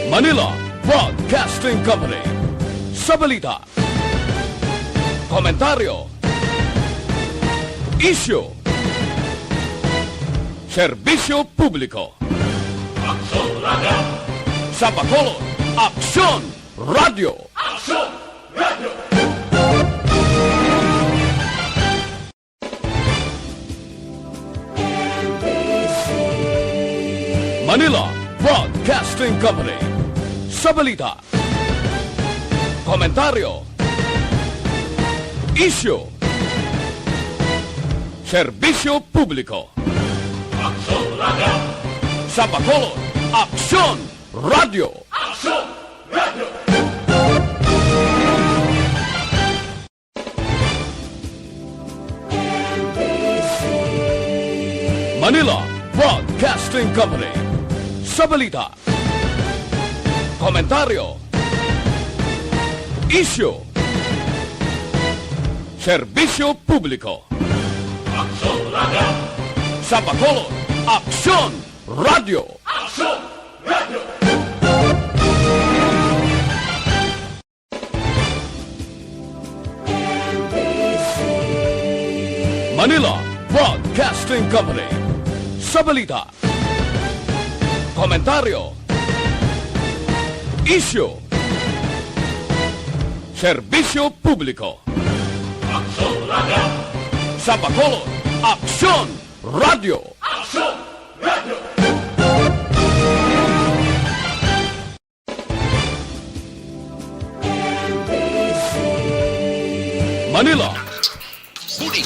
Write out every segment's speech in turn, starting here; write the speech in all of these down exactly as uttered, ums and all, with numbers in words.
Manila Broadcasting Company. Sa balita, komentaryo, isyu, serbisyo publiko. Aksyon Radio! Sa Bacolod, Aksyon Radio! Aksyon Radio! Manila Broadcasting Company. Sa balita, komentaryo, isyu, serbisyo publiko. Aksyon Radio! Sa Bacolod, Aksyon Radio! Aksyon Radio! Manila Broadcasting Company. Sa balita, komentaryo, isyu, serbisyo publiko. Aksyon Radio! Sa Bacolod, Aksyon Radio! Aksyon Radio! Manila Broadcasting Company. Sa balita, komentaryo, isyu, serbisyo publiko. Aksyon Radio! Sa Bacolod, Aksyon Radio! Aksyon Radio! Manila. Bulig.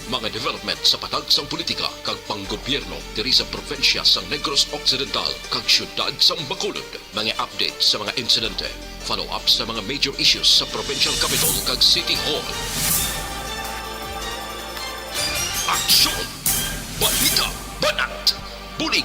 Mga development sa patag sang politika kag panggobyerno diri sa probinsya sang Negros Occidental kag siyudad sang Bacolod. Mga update sa mga insidente, follow-up sa mga major issues sa provincial capitol kag city hall. Aksyon! Balita! Banat! Bulig!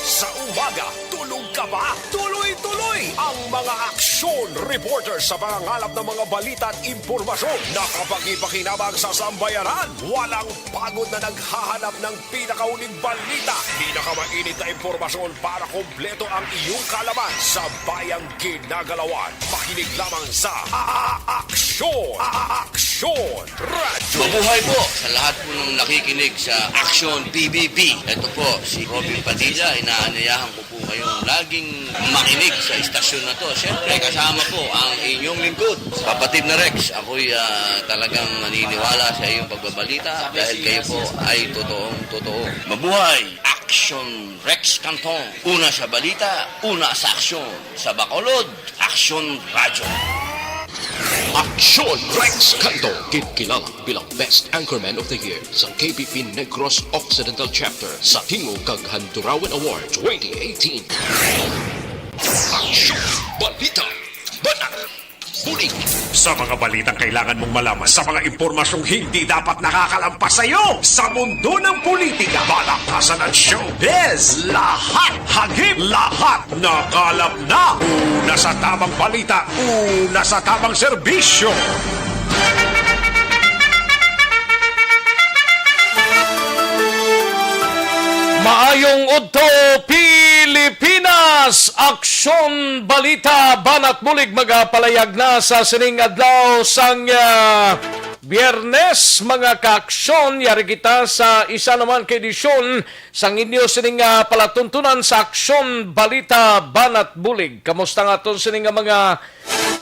Sa umaga, tulog ka ba? Tuloy-tuloy ang mga aksyon reporter sa pangangalap ng mga balita at impormasyon na kapakipakinabang sa sambayanan. Walang pagod na naghahanap ng pinakauling balita, pinakamainit na impormasyon para kompleto ang iyong kaalaman sa bayang ginagalawan. Makinig lamang sa A-, A-, Aksyon! A-, A-, Aksyon! Radyo. Mabuhay po sa lahat po ng nakikinig sa Aksyon P B B. Ito po si Robin Padilla. Inaanyayahan ko po kayong laging makinig sa istasyon na to. Siyempre, kasama po ang inyong lingkod, Kapatid na Rex. Ako'y, ah, talagang naniniwala sa iyong pagbabalita dahil kayo po ay totoong totoo. Mabuhay! Action Rex Canton. Una sa balita, una sa aksyon. Sa Bacolod, Aksyon Radyo. Aksyon Rex Canto, ginkilala bilang Best Anchorman of the Year sa K B P Negros Occidental Chapter sa Tingog kag Handurawan Award twenty eighteen. Aksyon! Balita! Banat! Bulig! Sa mga balitang kailangan mong malaman, sa mga impormasyong hindi dapat nakakalampas sa iyo, sa mundo ng politika, balakasan at showbiz, lahat, hagip, lahat, nakalap na. Una sa tamang balita, una sa tamang serbisyo. Maayong udto, Pilipinas! Aksyon Balita, Banat Bulig, magapalayag na sa sining adlaw sang, ah, Biyernes, mga kaaksyon. Yari kita sa isa naman ka edisyon sang inyo sining, ah, palatuntunan sa Aksyon Balita, Banat Bulig. Kamusta nga aton sining nga mga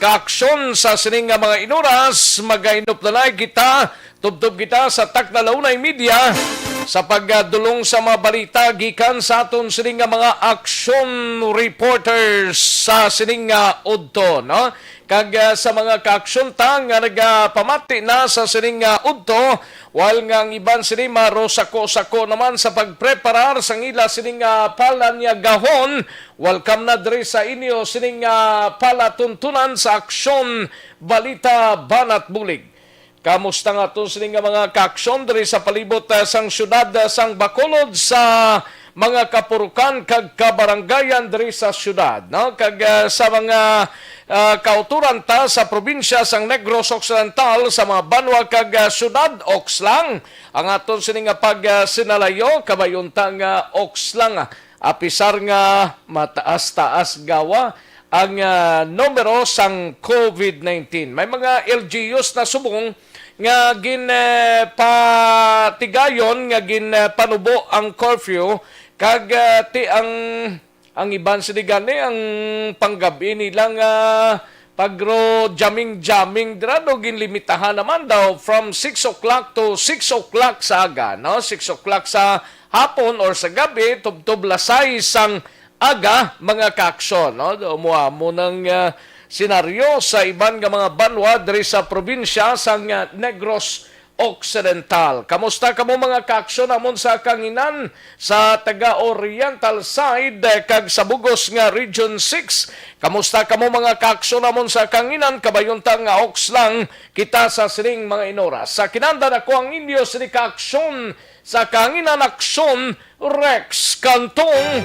kaaksyon sa sining nga mga inuras? Magainop na kita. Tubtob kita sa takna la una y media sa pagdulong sa mga balita gikan sa aton sining nga mga action reporters sa sining nga udto, no? Kag, ah, sa mga kaaksyon ta nga nagapamati na sa sining nga udto, while nga ang iban sini marosako-sako naman sa pagpreparar sang ila sining nga palanyagahon, welcome na diri sa inyo sining nga palatuntunan sa Aksyon Balita Banat Bulig. Kamusta nga aton sini nga mga kaaksyon diri sa palibot, ah, sang siyudad, ah, sang Bacolod, sa mga kapurukan kag kabarangayan diri sa siyudad, no? Kag, ah, sa mga, ah, kautoran ta sa probinsya sang Negros Occidental, sa mga banwa kag, ah, siyudad, oks lang ang aton sini nga pag, ah, sinalayo, kabayunta nga oks lang, ah, apisar nga mataas-taas gawa ang, ah, numero sang covid nineteen. May mga L G Us na subong nga gin, eh, patigayon nga gin, eh, panubo ang curfew kag, ah, ti ang, ang iban sini gani ang panggab-i nila nga pagro jamming-jamming dira do ginlimitahan naman daw from six o'clock to six o'clock sa aga, no? Six o'clock sa hapon or sa gabi, tubtob lasay sang aga, mga kaaksyon, no? Amo, amo nang, ah, senaryo sa iban nga mga banwa diri sa probinsya sang, ah, Negros Occidental. Kamusta kamo, mga kaaksyon, amon sa kanginan sa taga Oriental side, eh, kag sa bugos nga Region six? Kamusta kamo, mga kaaksyon, amon sa kanginan? Kabayunta nga oks lang kita sa sining mga inoras. Sa kinandan ako ang inyo sini kaaksyon sa kanginan, aksyon, Rex Cantong.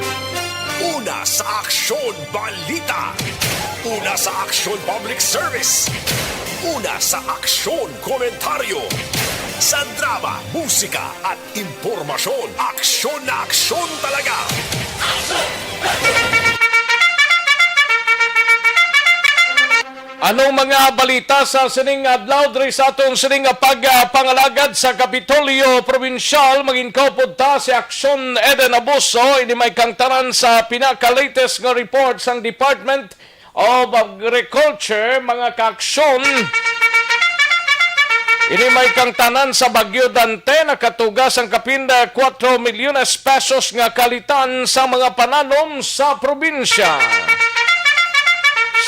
Una sa aksyon, balita. Una sa aksyon, public service. Una sa aksyon, komentaryo. Sa drama, musika, at impormasyon, aksyon na aksyon talaga. Anong mga balita sa sining adlaw diri sa aton sining nga pag-, ah, pangalagad sa Kapitolyo Probinsyal? Mangin-, kaupod ta si Aksyon Eden Abuso. Ini may kangtanan sa pinaka-latest nga report sang Department of Agriculture, mga kaaksyon. Ini may kangtanan sa Bagyo Dante, nakatuga sang kapin, ah, kuwatro milyones pesos nga kalitan sa mga pananom sa probinsya.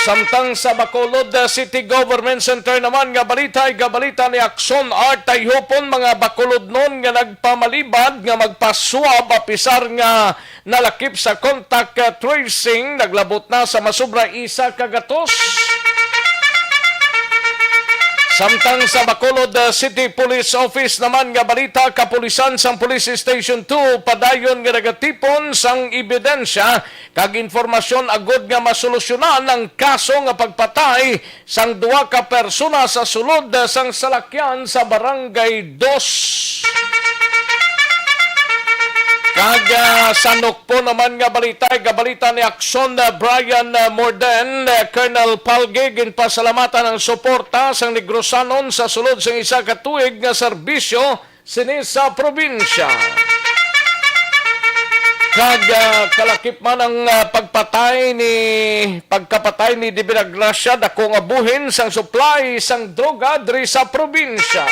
Samtang sa Bacolod, ah, City Government Center naman nga balita, igabalita ni Aksyon Art Tayhupon, mga Bacolodnon nga nagpamalibad nga magpaswab apisar nga nalakip sa contact, ah, tracing, naglabot na sa masubra isa ka gatos. Samtang sa Bacolod, ah, City Police Office naman nga balita, kapulisan sang Police Station two padayon nga nagatipon sang ebidensya kag impormasyon agud nga masolusyonan ang kaso nga pagpatay sang duha ka persona sa sulod sang salakyan sa Barangay Dos. Kag, ah, sa Nukpo naman nga balita, gabalita ni Aksyon, ah, Brian, ah, Morden, ah, Colonel Palge, ginpasalamatan ang suporta sang Negrosanon sa sulod sang isa ka tuig nga serbisyo sini sa probinsya. Kag, ah, kalakip man ang, ah, pagpatay ni, pagkapatay ni Divina Gracia, dako nga buhin sang supply sang droga diri sa probinsya.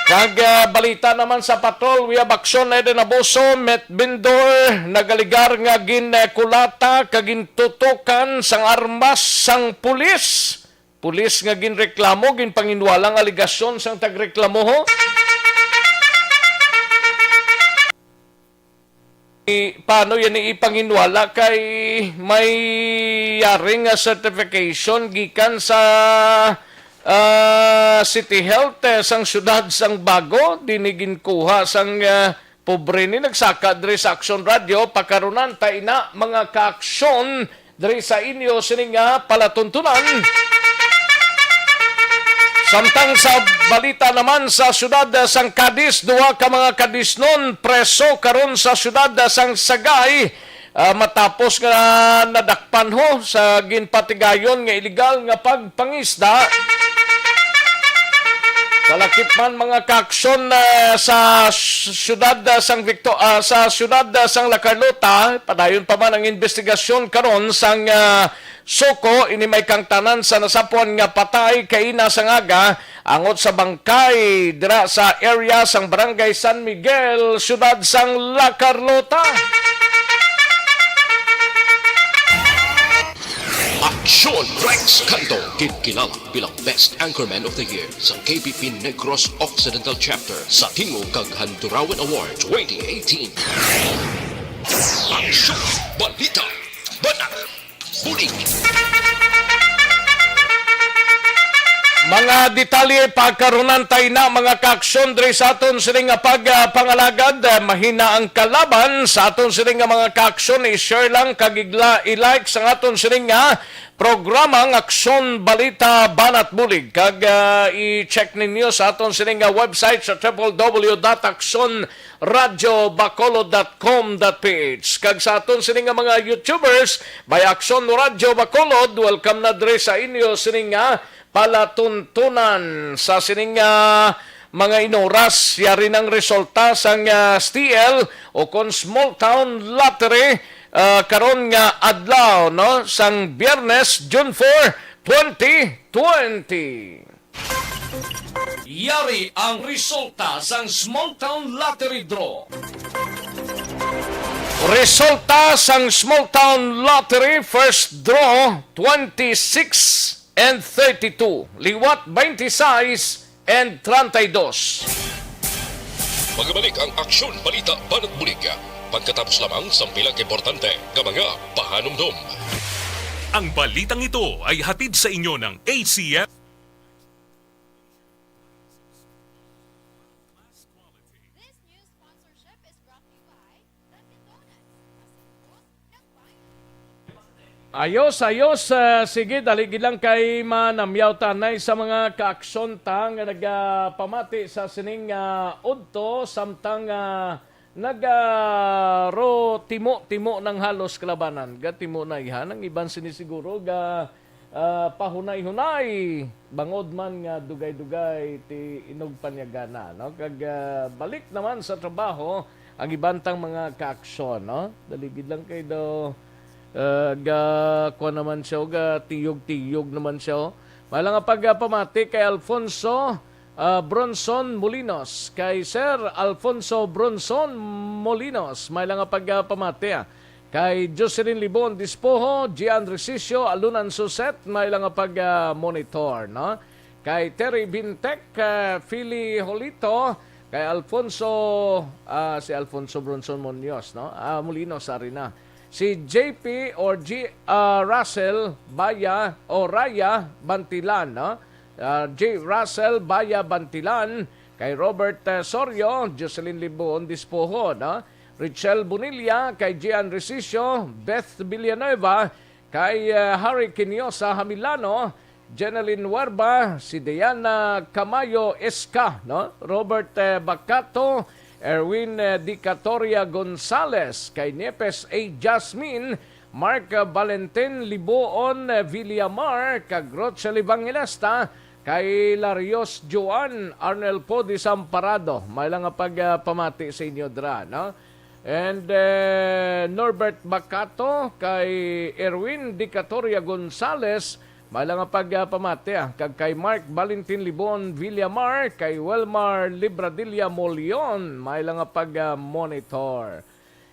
Kag, ah, balita naman sa patrol, we have action na din abuso, met vendor, nagaligar nga ginkulata kag gintutukan sang armas sang pulis. Pulis nga ginreklamo, ginpanginwala ang alegasyon sang tagreklamoho. I-, paano yan ipanginwala kay may yaring nga certification gikan sa, ah, City Health, eh, sang siyudad sang Bago, dini ginkuha sang, ah, pobre ni nagsaka diri sa Aksyon Radio, pakarunan ta ina, mga kaaksyon, diri sa inyo sini nga palatuntunan. Samtang sa balita naman sa siyudad sang Cadiz, duha ka mga Cadiznon preso karon sa siyudad sang Sagay, ah, matapos nga nadakpan ho sa ginpatigayon nga iligal nga pagpangisda. Kalakip man, mga kaaksyon, ah, sa s-, siyudad, ah, sang Victo-, ah, sa siyudad, ah, sang La Carlota, padayon pa man ang investigasyon karon sang, ah, SOCO. Ini may kangtanan sa nasapuan nga patay kaina sang aga angot sa bangkay dira sa area sang Barangay San Miguel, siyudad sang La Carlota. Aksyon Rex Canto, ginkilala bilang Best Anchorman of the Year sa K P P Negros Occidental Chapter sa Tingog kag Handurawan Award twenty eighteen. Aksyon, balita, banat, bulig. Mga detalye pagkarunan ta ina, mga kaaksyon, diri sa aton sini nga pag, ah, pangalagad. Ah, mahina ang kalaban sa aton sini nga mga kaaksyon. I-share lang kag igla-, i-like sa aton sini nga programa nga Aksyon Balita Banat Bulig. Kag, ah, i-check ninyo sa aton sini nga website sa triple w dot aksyon radio bacolod dot com dot p h. Kag sa aton sini nga mga YouTubers, may Aksyon Radio Bacolod, welcome na diri sa inyo sini nga palatuntunan sa sining, ah, mga inoras. Yari nang resulta sang, ah, S T L o kon Small Town Lottery, ah, karon nga adlaw, no, sang Biyernes, June four, twenty twenty. Yari ang resulta sang Small Town Lottery Draw. Resulta sang Small Town Lottery first draw, twenty-six and thirty-two. Liwat, twenty-six and treinta y dos. Magbalik ang Aksyon Balita Banat Bulig pagkatapos lamang sang pila ka importante nga mga pahanumdom. Ang balitang ito ay hatid sa inyo ng A C F. This news sponsorship is brought to you by Dunkin' Donuts. Ayos, ayos. Ah, sige, dali gid lang kay manamyaw tanay sa mga kaaksyon ta nga nagapamati sa sining, ah, udto, samtang, ah, naga-, ro timo-timo nang halos kalabanan. Gatimo na, iha. Ang iban sini siguro ga, ah, pahunay-hunay, bangod man nga dugay-dugay ti inugpanyagana, no? Kag, ah, balik naman sa trabaho ang iban tang mga kaaksyon, no? Dali gid lang kay daw, ah, ga, kuwan naman siya, ga tiyog-tiyog naman siya, oh. May lang nga pagpamati kay Alfonso, ah, Bronson Molinos, kay Sir Alfonso Bronson Molinos. May lang nga pagpamati, ah, kay Jocelyn Libon Dispoho, Gian Resicio, Alunan Suset, may lang nga pag, ah, monitor, no? Kay Terry Bintec, ah, Philly Holito, kay Alfonso, ah, si Alfonso Bronson Munoz, no? Ah, Molinos, sorry na. Si J P or G, ah, Russell Baya o Raya Bantilan, no? Ah, J Russell Baya Bantilan, kay Robert, ah, Sorio, Jocelyn Libon Dispoho, no? Richel Bonilla, kay Gian Resicio, Beth Villanueva, kay, ah, Harry Quiniosa Hamilano, Jeneline Huerba, si Diana Camayo Esca, no? Robert, eh, Bacato, Erwin, eh, Dicatoria Gonzalez, kay Niepes A Jasmine, Mark, eh, Valentin Libuon, eh, Villamar, kag Rochelle Evangelista, kay Larios Joan, Arnel Poe Desamparado. May lang nga pag, ah, pamati sa inyo dira, no? And, eh, Norbert Bacato, kay Erwin Dicatoria Gonzalez, may lang nga pag, ah, pamati, ah, kag kay Mark Valentin Libon Villamar, kay Welmar Libradilla Molion, may lang nga pag, ah, monitor.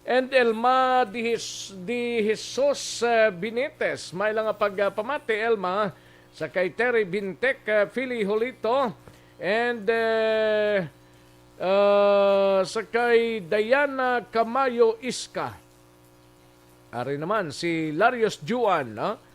And Elma de Jes-, de Jesus, eh, Benitez, may lang nga pag, ah, pamati, Elma, sa kay Terry Bintec, eh, Philly Holito, and, eh, ah, sa kay Diana Camayo Isca. Ari naman si Larios Juan, no?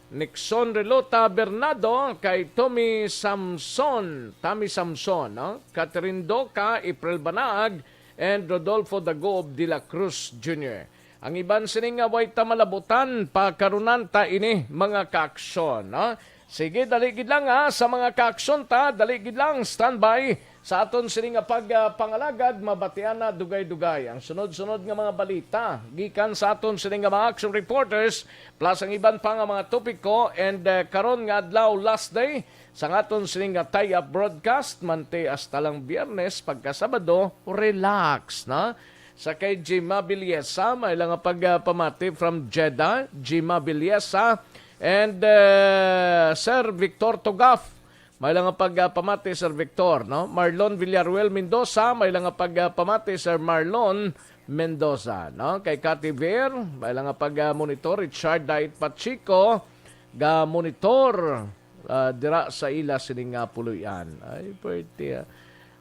Nixon Relota Bernardo, kay Tommy Samson, Tommy Samson, no? Catherine Doca, April Banaag, and Rodolfo Dagob de la Cruz Junior. Ang iban sini nga way ta malabutan, pakarunan ta ini, mga kaaksyon, no? Sige, dali gid lang, ha, sa mga kaaksyon ta, dali gid lang, standby. Sa aton sini nga pag, ah, pangalagad, mabatian na dugay-dugay ang sunod-sunod nga mga balita gikan sa aton sini nga mga action reporters, plus ang iban pa nga mga topiko. And, ah, karon nga adlaw, last day sang aton sini nga tie-up broadcast, manti hasta lang Biyernes, pagka Sabado, relax, na? Sa kay Jima Villesa, may lang nga pag, ah, pamati from Jeddah, Jima Villesa, and, ah, Sir Victor Tugaf, may lang nga pag, ah, pamati, Sir Victor, no? Marlon Villaruel Mendoza, may lang nga pag, ah, pamati, Sir Marlon Mendoza, no? Kay Cathy Ver, may lang nga pag, ah, monitor, Richard Dait Pacheco, ga monitor, ah, dira sa ila sining nga puloy-an. Ay, pwerte, ah.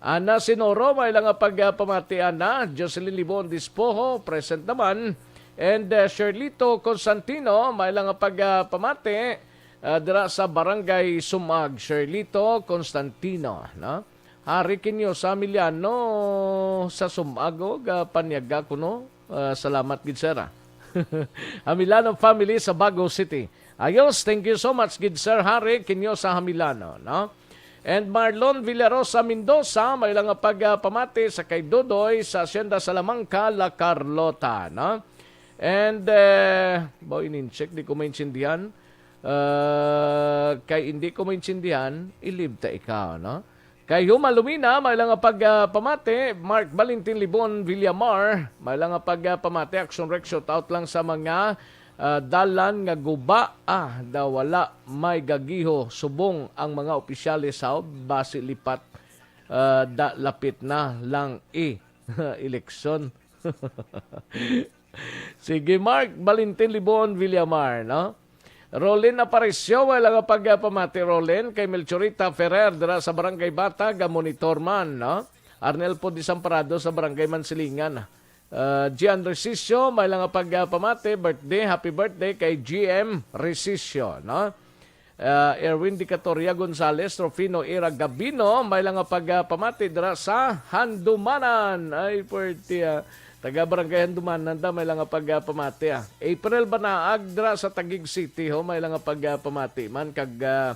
Ana Sinoro, may lang nga pag, ah, pamati, ana. Jocelyn Libon Dispoho, present naman. And, ah, Sherlito Constantino, may lang nga pag, ah, pamati. ah, dira sa Barangay Sumag, Sherlito Constantino, no? Hari Kinyo sa Miliano sa Sumag, oh, ga-, panyaga ko, no? Ah, salamat gid, sir, ah. Hamilano family sa Bago City. Ayos, thank you so much, gid, Sir Hari Kinyo sa Hamilano, no? And Marlon Villarosa Mendoza, may lang nga pagpamati sa kay Dodoy sa Hacienda Salamanca, La Carlota, no? And, eh, ba, inincheck, di ko maintindihan. Ah, kay hindi ko maintindihan, ilib ta ikaw, no? Kay Huma Lumina, may lang nga pagpamati. Mark Valentin Libon Villamar, may lang nga pagpamati. Action Rex, shout out lang sa mga, ah, dalan nga guba. Ah, daw wala may gagiho. Subong ang mga opisyales sa basi lipat, ah, da, lapit na lang i eleksyon. Sige, Mark Valentin Libon Villamar, no? Rolin Aparicio, wala nga pagpamati, Rolin, kay Melchorita Ferrer, dira sa Barangay Bata, ga monitor man, no? Arnel po Desamparado sa Barangay Mansilingan. Ah, Gian Resicio, may lang nga pagpamati, birthday, happy birthday kay G M Resicio, no? Ah, Erwin Dicatoria Gonzales, Rufino Ira Gabino, may lang nga pagpamati dira sa Handumanan. Ay, pwerte, ah. Taga Barangay Handumanan ta, may lang nga pagpamati, ah. April Banaag dira sa Taguig City, ho, may lang nga pagpamati man kag, ah,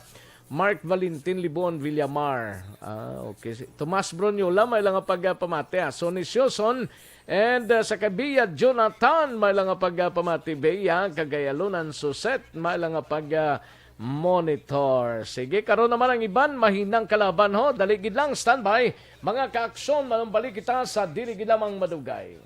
Mark Valentin Libon Villamar. Ah, okay. Si Tomas Bronyola, may lang nga pagpamati, ah. Sonny Sioson and, ah, sa Kabiya Jonathan, may lang nga pagpamati. Bea, Cagayalunan Suset, may lang nga pag, ah, monitor. Sige, karon naman ang iban, mahinang kalaban, ho. Dali gid lang, standby. Mga kaaksyon, manumbalik kita sa dili gid lamang madugay.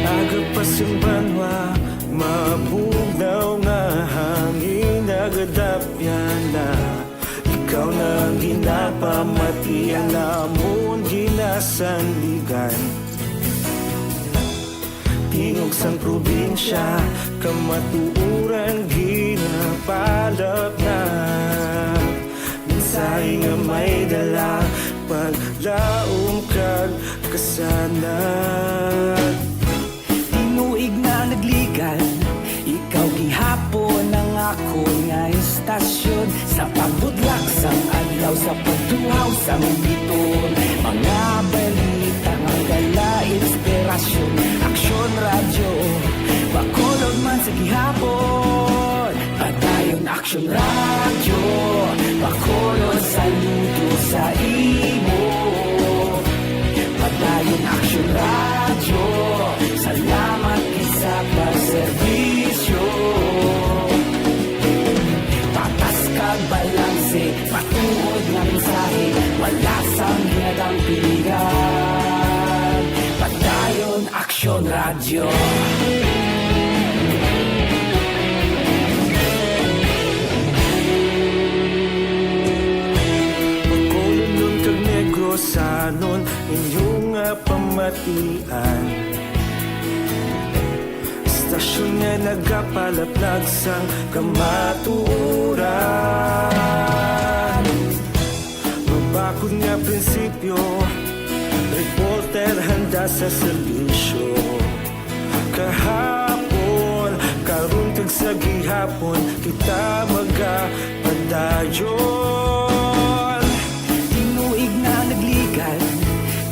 Aga pa sing banwa, mabugnaw nga hangin nagadapyan na. Ikaw na ang ginapamatian namon ginasandigan. Tingog sang probinsya, kamatuoran ginapalap na. Mensahe nga may dala, paglaom kag kasanag. Tinuig na nagligan, ikaw gihapon ang akon nga estasyon. Sa pagbudlak sang adlaw, sa pagtuhaw sang biton, mga balita nga dala inspirasyon. Aksyon Radyo, Bacolod man sa gihapon. Padayon Aksyon Radyo, Bacolod, saludo sa imo. Padayon Aksyon Radyo, salamat gid sa pagserbisyo. Patas kag balanse, matuod nga mensahe, wala sang ginadampigan. Padayon Aksyon Radyo. Bacolodnon kag Negrosanon, inyo nga pamatian. Estasyon nga nagapalaplag sang kamatuoran. Mabakod nga prinsipyo, reporter handa sa serbisyo. Kahapon, karon kag sa gihapon, kita magapadayon. Tinuig na nagligan,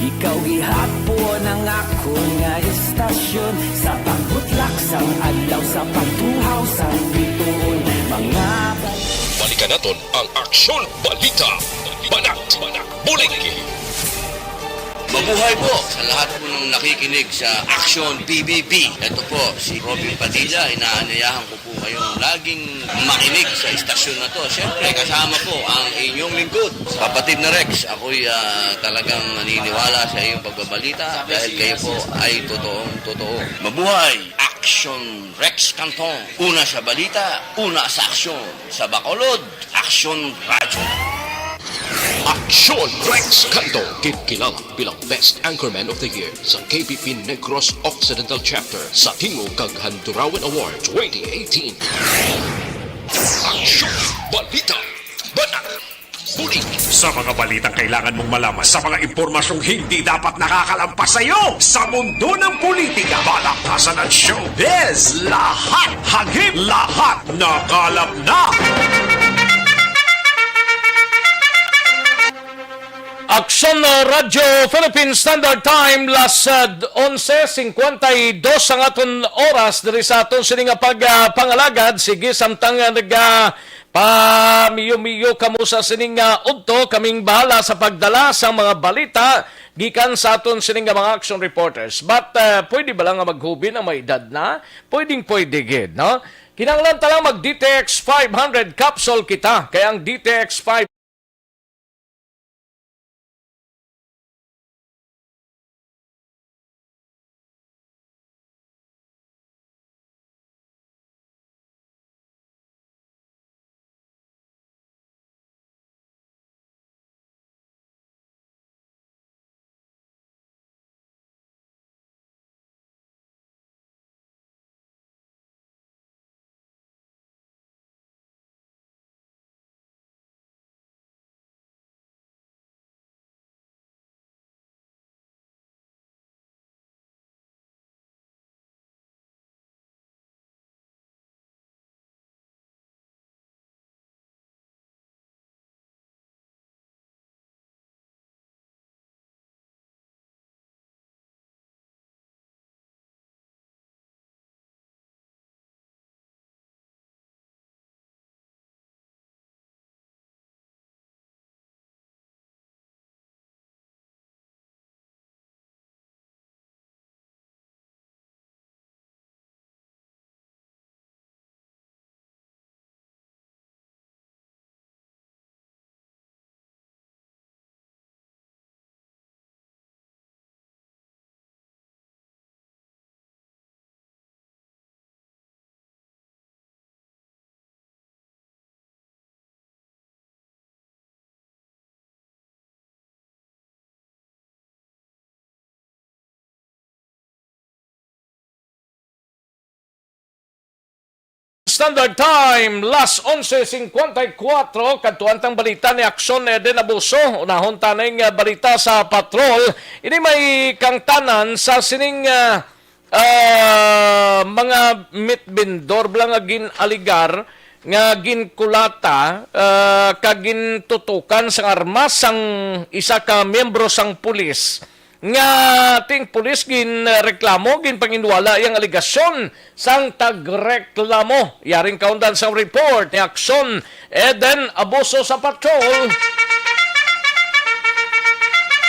ikaw gihapon ang akon nga estasyon. Sa pagbutlak sang adlaw, sa pagtuhaw sang bituon, mga bal- Balikan naton ang Aksyon Balita. Banat, bulig. Mabuhay po sa lahat po ng nakikinig sa Aksyon P B B. Ito po si Robin Padilla. Inaanyayahan ko po kayong laging makinig sa istasyon na to. Siyempre, kasama po ang inyong lingkod, kapatid na Rex. Ako'y, ah, talagang naniniwala sa iyong pagbabalita dahil kayo po ay totoong totoo. Mabuhay! Aksyon Rex Canton. Una sa balita, una sa aksyon. Sa Bacolod, Aksyon Radyo. Aksyon Rex Canto, ginkilala bilang Best Anchorman of the Year sa K P P Negros Occidental Chapter sa Tingog kag Handurawan Award twenty eighteen. Aksyon! Balita! Banat! Bulig! Sa mga balitang kailangan mong malaman, sa mga impormasyong hindi dapat nakakalampas sa iyo, sa mundo ng politika, balaktasan at showbiz, lahat hagip, lahat nakalap na! Aksyon, uh, Radyo Philippine Standard Time, las, uh, onse cincuenta y dos ang aton oras diri sa aton sini nga pag, uh, pangalagad. Sige, samtang, uh, naga, pamiyo-miyo kamo sa sining, uh, udto, kaming bahala sa pagdala sa mga balita gikan sa aton sining nga mga action reporters. But, uh, pwede ba lang nga maghubin ang may edad na? Pwedeng pwede gid, no? Kinahanglan ta lang mag D T X five hundred capsule kita, kay ang D T X five Standard Time, las onse cincuenta y cuatro, kadtuan tang balita ni Aksyon Eden Abuso. Unahon ta ning, uh, balita sa patrol. Ini may kangtanan sa sining, uh, ah, mga meat vendor bala nga gin-aligar nga ginkulata, ah, kag gintutukan sang armas sang isa ka miyembro sang pulis, nga ting pulis ginreklamo, ginpanginwala iyang alegasyon sang tagreklamo. Yaring kaundan sang report ni Aksyon Eden Abuso sa patrol.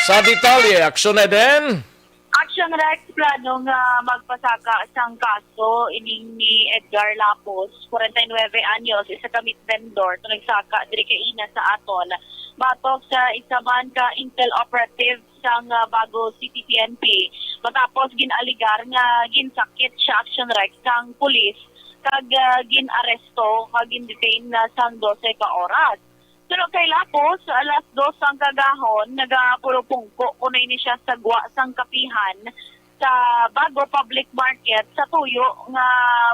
Sa detalye, Aksyon Eden. Action Rex, plano nga magpasaka sang kaso ining ni Edgar Lapos, forty-nine anyos, isa ka meat vendor, nga nagsaka diri kaina sa aton. Batok sa isa man ka intel operative sang, ah, Bago City P N P, matapos gin-aligar nga ginsakit siya, Action Rex, sang pulis kag, ah, gin-aresto kag gin-detain na sang dose ka oras. Suno kay Lapos, alas dos sang kagahon, nagapulupungko kuno ini siya sa gwa sang kapihan sa Bago Public Market sa tuyo nga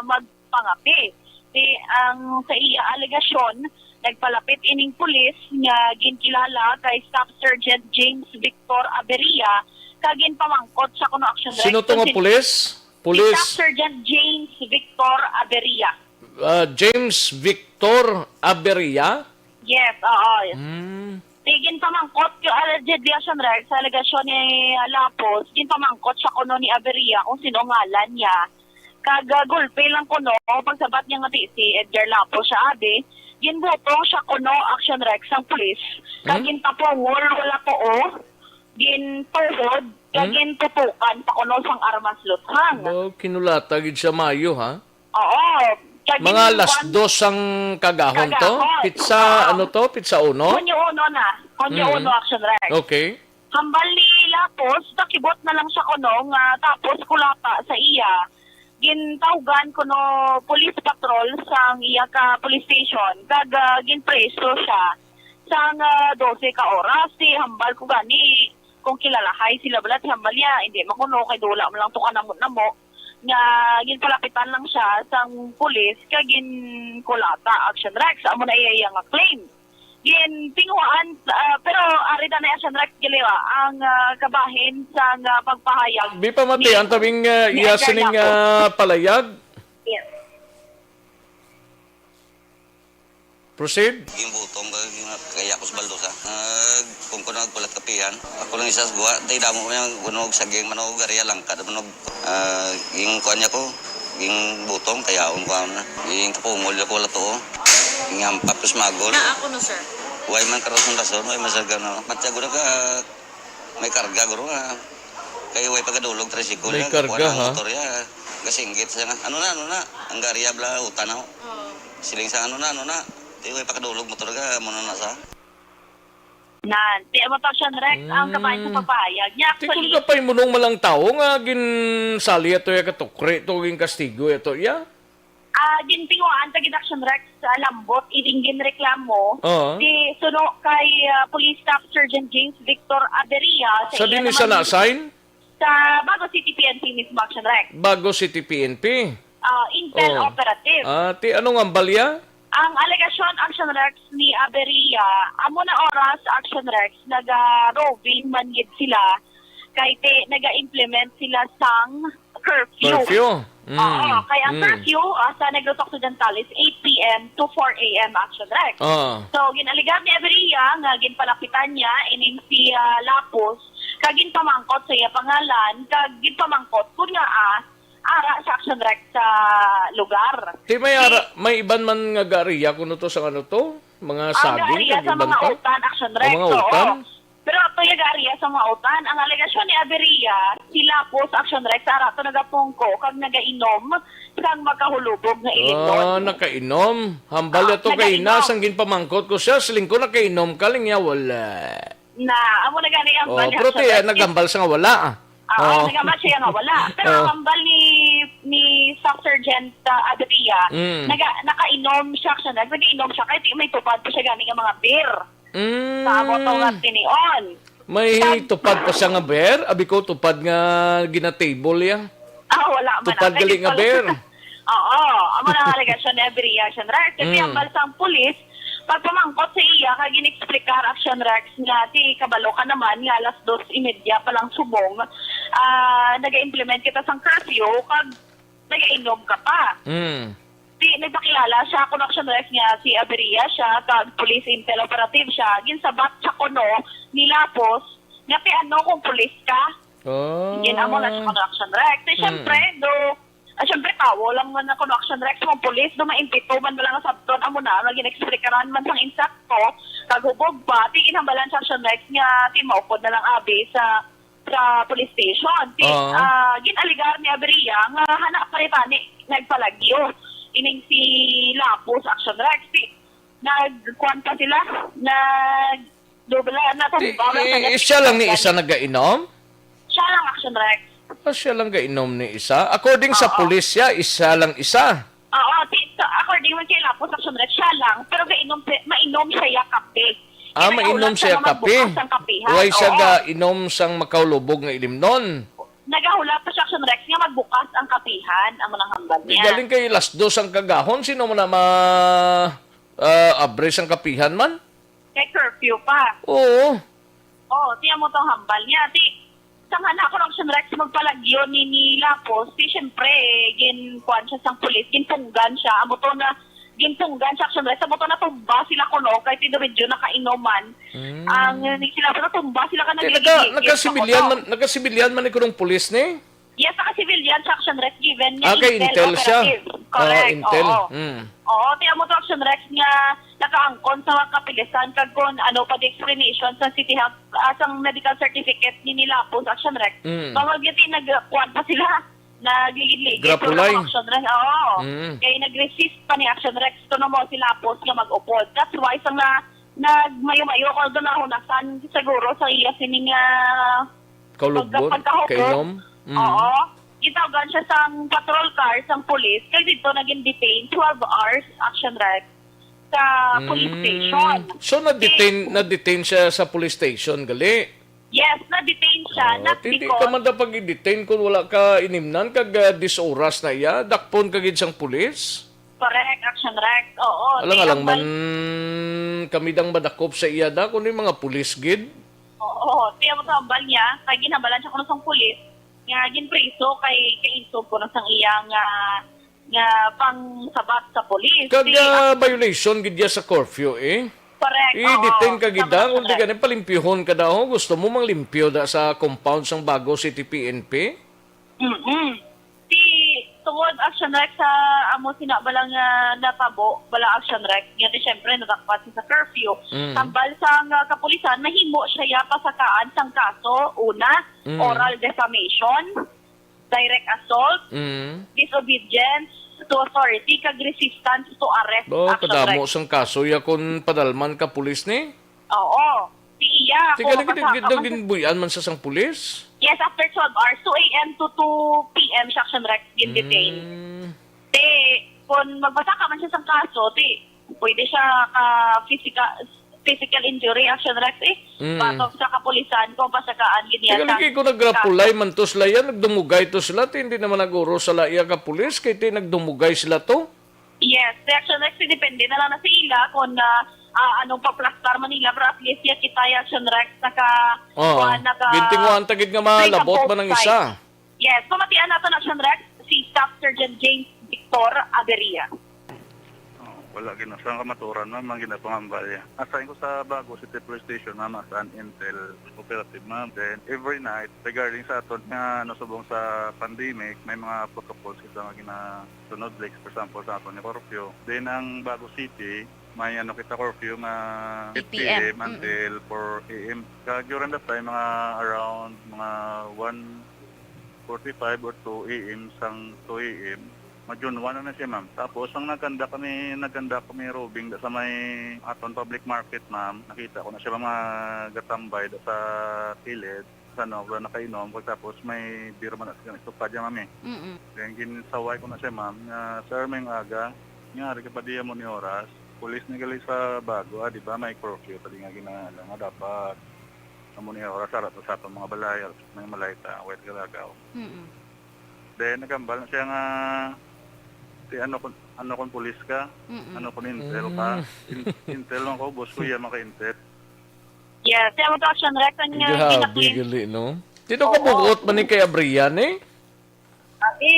magpangape. Di ang sa iya alegasyon, nagpalapit ining pulis nga ginkilala kay Staff Sergeant James Victor Aberia kag ginpamangkot siya kuno, Action Sino Rex, to nga kung sin-, pulis? Si Police. Staff Sergeant James Victor Aberia. Ah, James Victor Aberia? Yes, oo. Hmm. Di ginpamangkot yung allegedly, Action Rex, sa alegasyon ni, ah, Lapos, ginpamangkot siya kuno ni Aberia kung sino ngalan niya. Kag, ah, gulpe lang kuno, pagsabat niya nga di si Edgar Lapos siya, abi, ginbutong siya kuno, Action Rex, sang pulis. Kag Hmm? gintapungol, wala tuo, gintuhod, kag Hmm? gintutukan pa kuno sang armas luthang. Ba, kinulata gid siya mayo, ha? Oo. Kag Mga alas dos ang kagahon to? Kagahon. Pitsa, Oo. ano to? Pitsa uno? Hunyo uno na. Hunyo Mm. uno, Action Rex. Okay. Hambal ni Lapos, nakibot na lang siya kuno nga tapos kulata sa iya. Gintawgan kuno police patrol sang iya ka police station. Kag, ah, ginpreso siya. sang, ah, dose ka oras. Ti hambal ko gani, kung kilalahay sila bala, ti hambal niya, hindi man kuno kay dula man lang to kanamo-namo. Nga ginpalapitan lang siya sang pulis kag ginkulata, Action Rex. Amo na iya, iya nga claim. Gintinguhaan, ah, pero ari na ni Action Rex, gali, ah, ang, ah, kabahin sang, ah, pagpahayag Di pa mati ni, ang tabing, ah, ni iya Edgar sining, Yaco. ah, palayag. Yes. Proceed. Ginbutom ka, gin-, kaya ko sa baldosa. Ah, kung ko nagpulat kapihan, ako lang isa sa guwa, tay damo niya, kuno og saging, manog, ariya, langka, manog, ah, yung kuan niya ko, yung butom, kaya akong kuan na. Yung kapungol niya ko, wala to, oh. Yung hampak ko sa magol. Na ako no, sir. Way man karason-rason, way man sa gano. Matya ko na ka, May karga, guro, nga kay way pagadulog tricycle May niya, karga, kuwan ang ha? motor niya. Gasinggit siya nga, "Ano na, ano na?" Ang gariya bala, utan ako. Oo. Siling sa, "Ano na, ano na?" Di way pagadulog motor ka, amo na na sa. Nan, ti amo to, Sean Rex, ang kabahin sa Mm. pagpahayag niya. Ti kung Actually, kapay mo nung malang tawo nga ginsali ato ya katukri to, ginkastigo ato ya? Ah, gintinguhaan ta gid, Action Rex, sa lambot ining ginreklamo Oo. si suno kay, ah, Police Staff Sergeant James Victor Aberia sa Sa iya din isa naman na sign? Sa Bago City P N P mismo, Action Rex. Bago City P N P? Ah, intel Oh. operative. Ah, ti ano nga balya? Ang alegasyon, Action Rex, ni Aberia, amo na oras, Action Rex, naga-roving man gid sila, kay ti, naga-implement sila sang curfew. Curfew? Mm. Oo, kay ang Mm. curfew, ah, sa Negros Occidental is eight P M to four A M, Action Rex. Ah. So, gin-alegar ni Aberia nga ginpalapitan niya ining si, ah, Lapus, kag ginpamangkot sa iya pangalan, kag ginpamangkot kun nga, ah, ara sa Action Rex sa lugar. Ti may Ti ara, may iban man nga gaariya kuno to sa ano to? Mga Ang saging gaariya kag sa iban mga pa? utan, Action O Rex, mga oo. utan? Pero ato yung gaariya sa mga utan. Ang alegasyon ni Aberia, si Lapus, Action Rex, ara to nagapungko kag nagainom sang makahulubog nga ilimnon. Ah, nakainom. Hambal Ah, niya to kay ina, nakainom. sang ginpamangkot ko siya, siling ko nakainom ka, lingya wala. Na, amo na gani ang Oh, bali, pero Action ti, Rex. naghambal sa nga wala. Ah, Oh. naghambal siya nga wala. Pero Oh. ang hambal ni, ni Staff Sergeant, ah, Aberia, Mm. naga-, nakainom siya, Action Rex, nagainom siya, kay ti may tupad pa siya gani nga mga beer. Mm. Sa amo to nga tinion. May Tag- tupad pa siya nga beer? Abi ko, tupad nga ginatable ya. Ah, wala man Tupad na. gali Kay nga pala beer. Oo, amo na ang alegasyon ni Aberia, Action Rex. Kasi Mm. ang balsang pulis, pagpamangkot sa iya, kag gin-explicar, Action Rex, nga ti kabalo ka naman nga alas dos y media pa lang subong, ah, naga-implement kita sang curfew, kag nagainom ka pa. Mm. Di, nagpakilala siya, kun Action Rex, nga si Aberia siya, kag police intel operative siya. Ginsabat siya kuno ni Lapus nga ti ano kung pulis ka. Oh. Gin-amo na siya kun Action Rex. Di, Mm. syempre, do, ah, syempre, tawo lang man ako, Action Rex, kung pulis, do, maimpito man ba lang sabton, amo na, nga gin-explikaran man sang insakto, kag hubog pa, ti ginhambalan sa Action Rex nga ti maupod na lang abi sa sa police station. Ti, Oo. ah, gin-alegar ni Aberia nga hana pa rin tani nagpalagyo ining si Lapus, Action Rex. Ti, nagkuan pa sila, nag, dubla, Ti, natumba lang sa eh, siya lang ni isa nagainom? Siya lang, Action Rex. Ah, siya lang gainom ni isa? According sa Oo. pulis siya, isa lang isa. Oo, ti-, sa, according man kay Lapus, Action Rex, siya lang, pero gainom si-, mainom siya ya kape. Ah, Kaya mainom naghulat siya siya nga kape? magbukas ang kapihan. Why siya Oo. gainom sang makahulubog nga ilimnon? Nagahulat pa siya, Action Rex, nga magbukas ang kapihan, amo nang hambal Di niya. galing kay las dos ang kagahon, sino man na ma-, ah, abre sang kapihan man? Kay curfew pa. Oo. Oo, ti amo tong hambal niya. Ti, sang hana ko, Action Rex, magpalagyo ni, ni Lapus, ti, syempre, gin, kuwan siya sang pulis, ginpunggan siya. Amo to na, ginpunggan siya, Action Rex. Amo to natumba sila kuno, kay ti, medyo nakainuman. Mm. Ang, ni sila, natumba sila ka Ti, nagligid-ligid naka-, sa naka-civilian motor. man, naka-civilian man ni kunong pulis ni? Yes, naka-civilian siya, Action Rex, given nga Ah, kay intel intel siya. operative. Ah, Correct, intel. oo. Mm. Oo, ti amo to, Action Rex, nga nakaangkon sa mga kapulisan kag kung ano pa di explanation sa City Health, ah, sang medical certificate ni, ni Lapus, Action Rex. Mm. Bawal gyud ti nagkuwan pa sila, nagligid-ligid. Grapulay. Pero Action Rex, oo. Mm. Kay nag-resist pa ni Action Rex, kuno mo si Lapus nga mag-upod. That's why sa nga nagmayo-mayo ko, doon nahunasan siguro sa iya sining, ah, Kaulubon? Pagka-, pagkahubog. Kainom? Mm. Oo. Gitawgan siya sang patrol car, sang pulis. Kay dito naging detain twelve hours, Action Rex. sa police station. Mm. So, na-detain, Di- na-detain siya sa police station, gali? Yes, na-detain siya, Oh, not hindi because ka man dapat i-detain kung wala ka inimnan kag, ah, dis oras na iya, dakpon ka gid sang pulis. Correct, Action Rex. Oo, Alang-alang di man ang kami dang madakop sa iya da, kundi mga pulis gid. Oo, di ang tambal niya, kay ginhambalan siya kuno sang pulis, nga ginpriso kay kaisog kuno sang iya nga, nga pangsabat sa pulis. Kag, Di ah, violation gid niya sa curfew, eh. Correct. Oo, I-detain ka gid tama, da, kung di correct. Ka na, palimpyuhon ka daw. Gusto mo manglimpyo da sa compound sang Bago City P N P? Mm-mm. Ti, tungod, Action Rex, sa amo sina bala nga natabo, bala, Action Rex, nga ti, syempre, nadakpan siya sa curfew. Mm. Tambal sang, ah, kapulisan, mahimo siya ya pasakaan sang kaso, una, Mm. oral defamation, direct assault, Mm. disobedience to authority, kag resistance to arrest, Bo, Action kadamo Rex. Sang kaso ya kung padalman ka pulis ni? Oo. Di iya, Ti kung gali gid, mapasaka gid, man sa ginbuy-an man sa sang pulis? Yes, after twelve hours, two A M to two P M siya, Action Rex, gin-detain. Mm. Ti, kung magpasaka man siya sang kaso, ti, pwede siya ka physical, physical injury, Action Rex, eh. Mm. Batok sa kapulisan kung pasakaan gid niya Ti gali sang kay kung nagrapulay kaso. Man to sila yan, nagdumugay to sila, ti hindi naman nag-uro sa laya ka pulis, kay ti nagdumugay sila to. Yes, reaction next, depende na lang na sa ila kung, ah, ah, anong paplastar man nila, pero at least ya kita ya, Action Rex, naka, Oo. kuwan, naka Gintinguan ta gid nga malabot man ang isa. Yes, pamatian nato na, Action Rex, si Staff Sergeant James Victor Averia. Oh, wala gina-, sa kamatuoran, ma'am, ang ginapangambal niya. Assign ko sa Bago City Police Station, ma'am, as an intel operative, ma'am. Then, every night, regarding sa aton nga, ano, subong sa pandemic, may mga protocols kita nga gina-, sunod, like, for example, sa aton nga curfew. Then, ang Bago City, may, ano, kita curfew nga Eight P M. Eight P M Mm-mm. until four A M. Kag during that time, mga around, mga one forty-five or two A M sang two A M, ma-June one na na siya, ma'am. Tapos, ang nagkanda kami, nagkanda kami roving da sa may aton public market, ma'am. Nakita ko na siya, mga gatambay da sa kilid. Sa ano, wala nakainom, pagtapos may beer man na siya, nagtupad niya, ma'am, eh. Mm-mm. Then, ginsaway ko na siya, ma'am, nga, "Sir, may aga, nga ari ka pa diya mo ni oras, pulis ni gali sa Bago, ah, di ba, may curfew pa di nga ginahanglan nga dapat amo ni oras, ara to sa atong mga balay, alas may malay ta, wait ka lagaw." Mm-mm. Then, nagambal na siya nga, "Si ano kun, ano kun pulis ka? Mm-mm. Ano kun intel ka?" Mm. "In-, intel lang ko, boss ko, iya maka-intel." Yes, kaya mo to, Action Rex, ang, uh, Grabe, ginaklin. Gali, no? Tino Oo. Kabuot man ni kay Abrian, eh? Ati,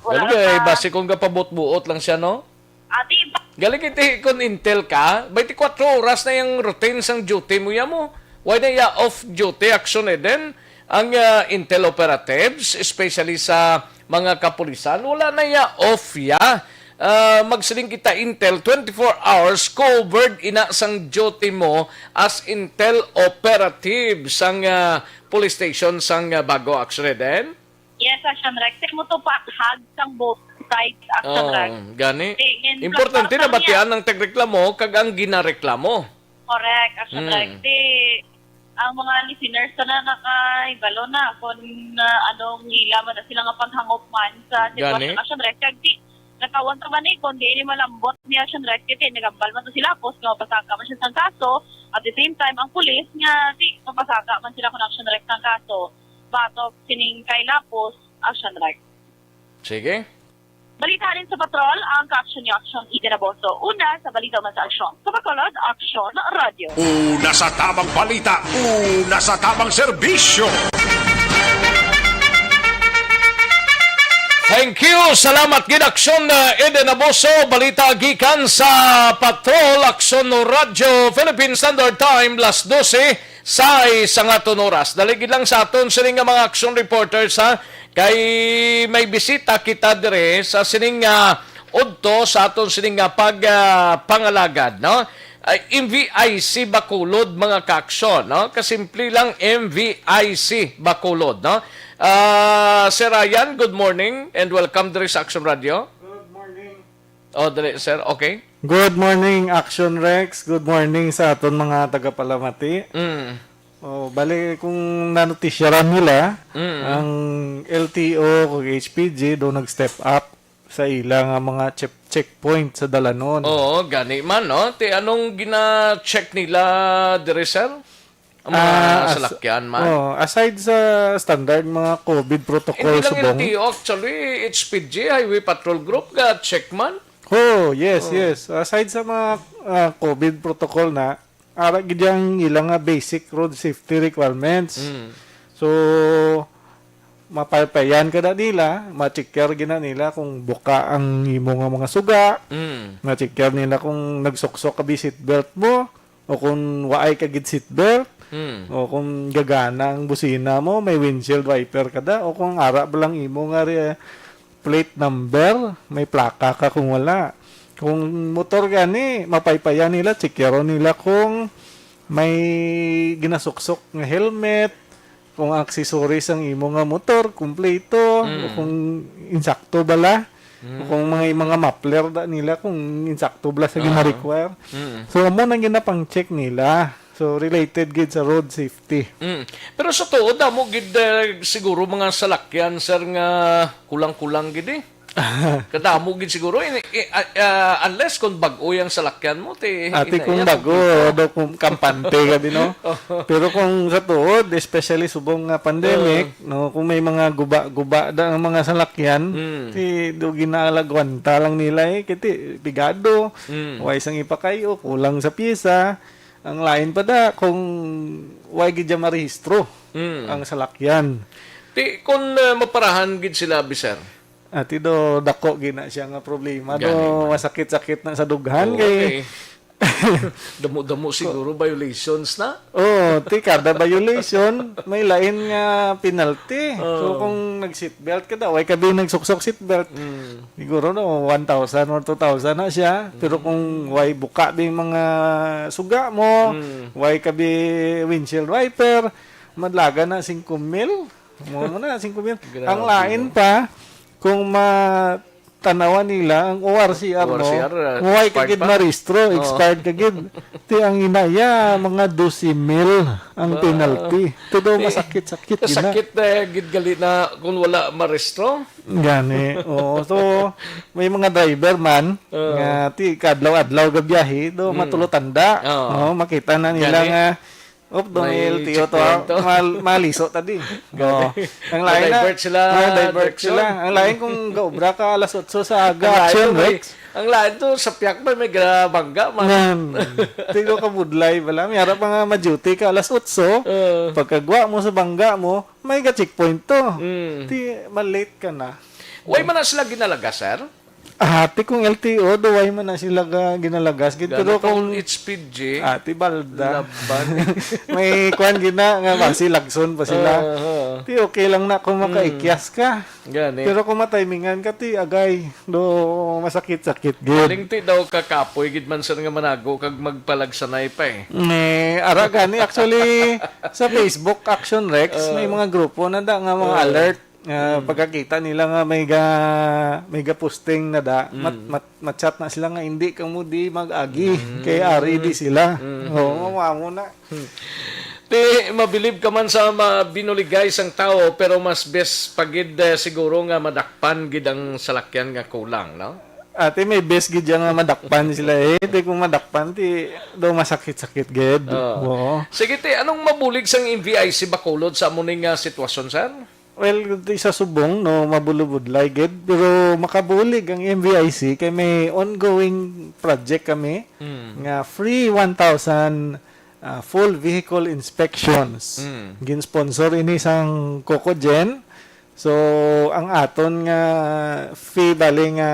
wala Gali kay, pa. Basi kung kapabot-buot lang siya, no? Ati, ba- Gali kay ti-, kung intel ka, twenty-four oras na yung routine sang duty mo, ya mo. Why na ya off duty, Action Eden? Ang, uh, intel operatives, especially sa mga kapulisan, wala na ya off ya. Ah, magsiling kita, intel, twenty-four hours covered ina sang duty mo as intel operative sang, ah, police station sang, ah, Bago, Action Eden? Yes, Action Rex. Kaya mo to pathag sang both sides, Action Oh, Rex. Gani. Importante na batian ang tagreklamo kag ang ginareklamo. Correct, Action Rex. Hmm. Di, ang mga listeners na nakahibalo na kung, ah, anong hila man na sila nga paghangop man sa sitwasyon, Action Rex. Kag di, nakawang ka man eh, kung di ni malambot ni Action Rex, kaya nagambal man to sila, pos nga mapasaka man siya sang kaso. At the same time, ang pulis nga di, mapasaka man sila kung Action Rex sang kaso. Batok sining kay Lapos, Action Rex. Sige. Balita rin sa patrol, ang ka-action ni Action Eden Aboso. Una sa balita man sa aksyon. Sa Bacolod, Action Radio. Una sa tamang balita, una sa tamang serbisyo. Thank you. Salamat gid, Action, uh, Eden Aboso. Balita gikan sa Patrol, Action Radio, Philippine Standard Time, las dose. Sa isa nga aton oras. Dali gid lang sa aton sining nga mga action reporters, ha. Kay may bisita kita dire sa sining nga udto sa aton sining nga pag, ah, pangalagad, no? Ay, M V I C Bacolod, mga ka-action, no? Kasimple lang, M V I C Bacolod, no? Ah, Sir Ryan, good morning and welcome dire sa Action Radio. Good morning. Oh, dali, sir. Okay. Good morning, Action Rex. Good morning sa aton mga tagapalamati. Mm. Oh, bali, kung nanotisyaran nila, Mm. ang L T O kag H P G do nag-step up sa ila nga mga chip-, checkpoint sa dalanon. Oo, gani man, no? Ti anong gina-check nila dire, sir? Ang mga Ah, as- salakyan man? Oh, aside sa standard mga COVID protocol Hindi lang subong. L T O, actually, H P G, Highway Patrol Group, ga-check man. Oh, yes, yes. Aside sa mga ah, COVID protocol na, ara gid ang ilang nga basic road safety requirements. Mm. So, mapaypayan ka na nila, ma-checker gina nila kung buka ang imo nga mga suga, Mm. ma-checker nila kung nagsuksok ka bi seatbelt mo, o kung waay ka gid seatbelt, Mm. o kung gagana ang busina mo, may windshield wiper ka da, o kung ara ba lang imo nga re- plate number, may plaka ka kung wala. Kung motor gani, mapaypayan nila, checkero nila kung may ginasuksok nga helmet, kung accessories ang imo nga motor, kumpleto, Mm. o kung insakto bala, o kung mga mga muffler da nila kung insakto bala sa Ah. gina-require. Mm. So amo nang ginapang-check nila. So related gid sa road safety. Mm. Pero sa tuod, damo gid eh, siguro mga salakyan, sir, nga kulang-kulang gid eh. Kadamo gid siguro. Ini- i- ah, ah, unless kung bag-o yung salakyan mo, ti Ati kung inaya, bago, kumpleto. do kung kampante ka din, no? Pero kung sa tuod, especially subong nga pandemic, no, kung may mga guba-guba da ang mga salakyan, Mm. ti do ginalagwanta lang nila eh, kiti pigado, Mm. way sang ipakayo, kulang sa pyesa, ang lain pa da kung way gid dyan marehistro Mm. ang salakyan. Ti kung uh, maparahan gid sila, bi, sir. Ati do dako gina siya nga problema, do Gani man. Masakit-sakit na sa dughan Oo, kay eh. Damo-damo siguro violations na. Oh, ti kada violation may lain nga penalty. So Oh. kung nag seatbelt ka daw, way ka bi nagsuksok seatbelt. Mm. Siguro no one thousand or two thousand na siya. Pero kung way buka bi mga suga mo, Mm. way ka bi windshield wiper, madlaga na singko mil. Mo mo na singko mil. Grabe, Ang lain no? pa kung ma tanawan nila ang O R C R mo, O R C R, uh, way ka expired gid pa? marehistro, Oo. expired ka gid. Ti ang inaya, mga dosi mil ang Ba? penalty. Todo Eh, masakit-sakit gina. Kasakit na gid gali na kung wala marehistro. Gani. Oo. So, may mga driver man Oo. nga ti kadlaw-adlaw gabiyahe, do Mm. matulotanda. Oo. No, makita na nila Gani. nga op do May may L T O to. checkpoint to. Mal, maliso ta di. Gani. Oo. Ang lain na, Ma-divert sila, ma-divert direksyon. sila. Ang lain kung gaobra ka alas otso sa Ang aga, lain action, to, may, Rex. Ang lain to, sa piyak ba, may grabangga man. Nan, tigo ka budlay bala. May harap nga ma-duty ka alas otso. Uh, Pagkagwa mo sa bangga mo, may ga-checkpoint to. mm. Ti, malate ka na. Way man na sila ginalaga, sir? Ah, ti kung L T O, do way man na sila ga, ginalagas. Gid, pero Gana kung kung H P G, ah, ti balda. Laban. May kwan gina nga basi lagson pa sila. Oo. Ti okay lang na kung makaikyas ka. Gani. Pero kung matimingan ka, ti agay, do masakit-sakit gid. Kaling ti daw kakapoy gid man, sir, nga manago kag magpalagsanay pa eh. Eh, ara gani actually sa Facebook Action Rex, Uh, may mga grupo na da nga mga uh, alert nga pagkakita nila nga may ga may ga posting na da, mat, mat, ma-chat na sila nga hindi ka mo di mag-agi kay ari di sila. Oo, mao na. Ti mabilib ka man sa mabinuligay sang tawo, pero mas best pa gid eh, siguro nga madakpan gid ang salakyan nga kulang, no? Ate, may best gid yan nga madakpan sila eh. Di kung madakpan, ti do masakit-sakit gid. Oo. Oo. Sige, ti, anong mabulig sang M V I C Bacolod sa amo ning nga sitwasyon, sir? Well, di sa subong, no, mabulubudlay gid, pero makabulig ang M V I C kay may ongoing project kami Mm. nga free one thousand ah, full vehicle inspections. Mm. Gin-sponsor ini sang Cocogen. So, ang aton nga fee bali nga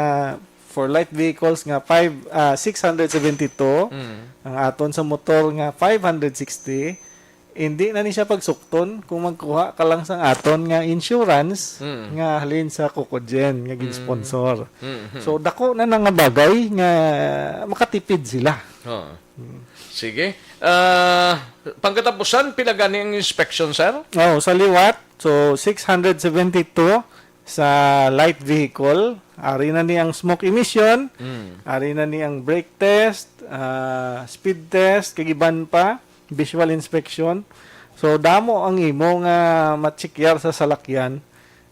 for light vehicles nga five ah, six hundred seventy-two, Mm. ang aton sa motor nga five hundred sixty, hindi na ni siya pagsukton kung magkuha ka lang sang aton nga insurance Mm. nga halin sa Cocogen nga gin-sponsor. Mm. So, dako na na nga bagay nga makatipid sila. Oo. Sige. Ah, pangkatapusan, pila gani ang inspection, sir? Oh, sa liwat, so six hundred seventy-two sa light vehicle. Ari na ni ang smoke emission, Mm. ari na ni ang brake test, ah, speed test, kag iban pa, visual inspection. So damo ang imo nga ma-check-yar sa salakyan.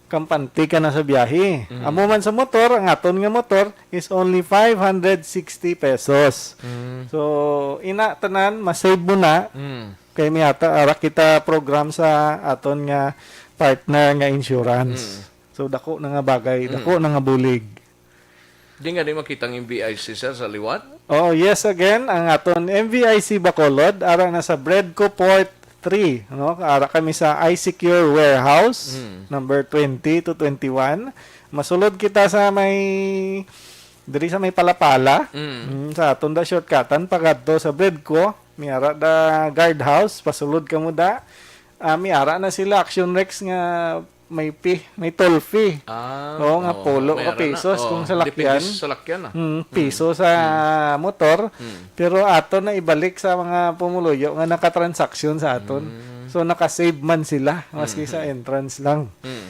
kampante ka na sa biyahe. Mm. Amo man sa motor, ang aton nga motor is only five hundred sixty pesos. Mm. So, ina tanan, masave mo na. Mm. Kay may ata, ara kita program sa aton nga partner nga insurance. Mm. So, dako na nga bagay, Mm. dako na nga bulig. Di nga di makita ang M V I C, sir, sa liwat? Oh, yes, again, ang aton M V I C Bacolod, ara na sa Bredco Port three, no? Ara kami sa I Secure Warehouse, Mm. number twenty to twenty-one. Masulod kita sa may, diri sa may Palapala. Mm. Mm, sa aton da shortcutan, pagadto sa Bredco, may ara da guardhouse, pasulod ka mo da. Ah, may ara na sila, Action Rex nga may pi-, may toll fee. Ah, Oo, nga oo, pulo may ka ara na. pesos Oo, kung salakyan. depende sa salakyan, ah. Mm, Mm. piso sa Mm. motor, Mm. pero ato na ibalik sa mga pumuluyo nga nakatransaksyon sa aton. Mm. So, nakasave man sila, maski sa Mhm. entrance lang. Mm.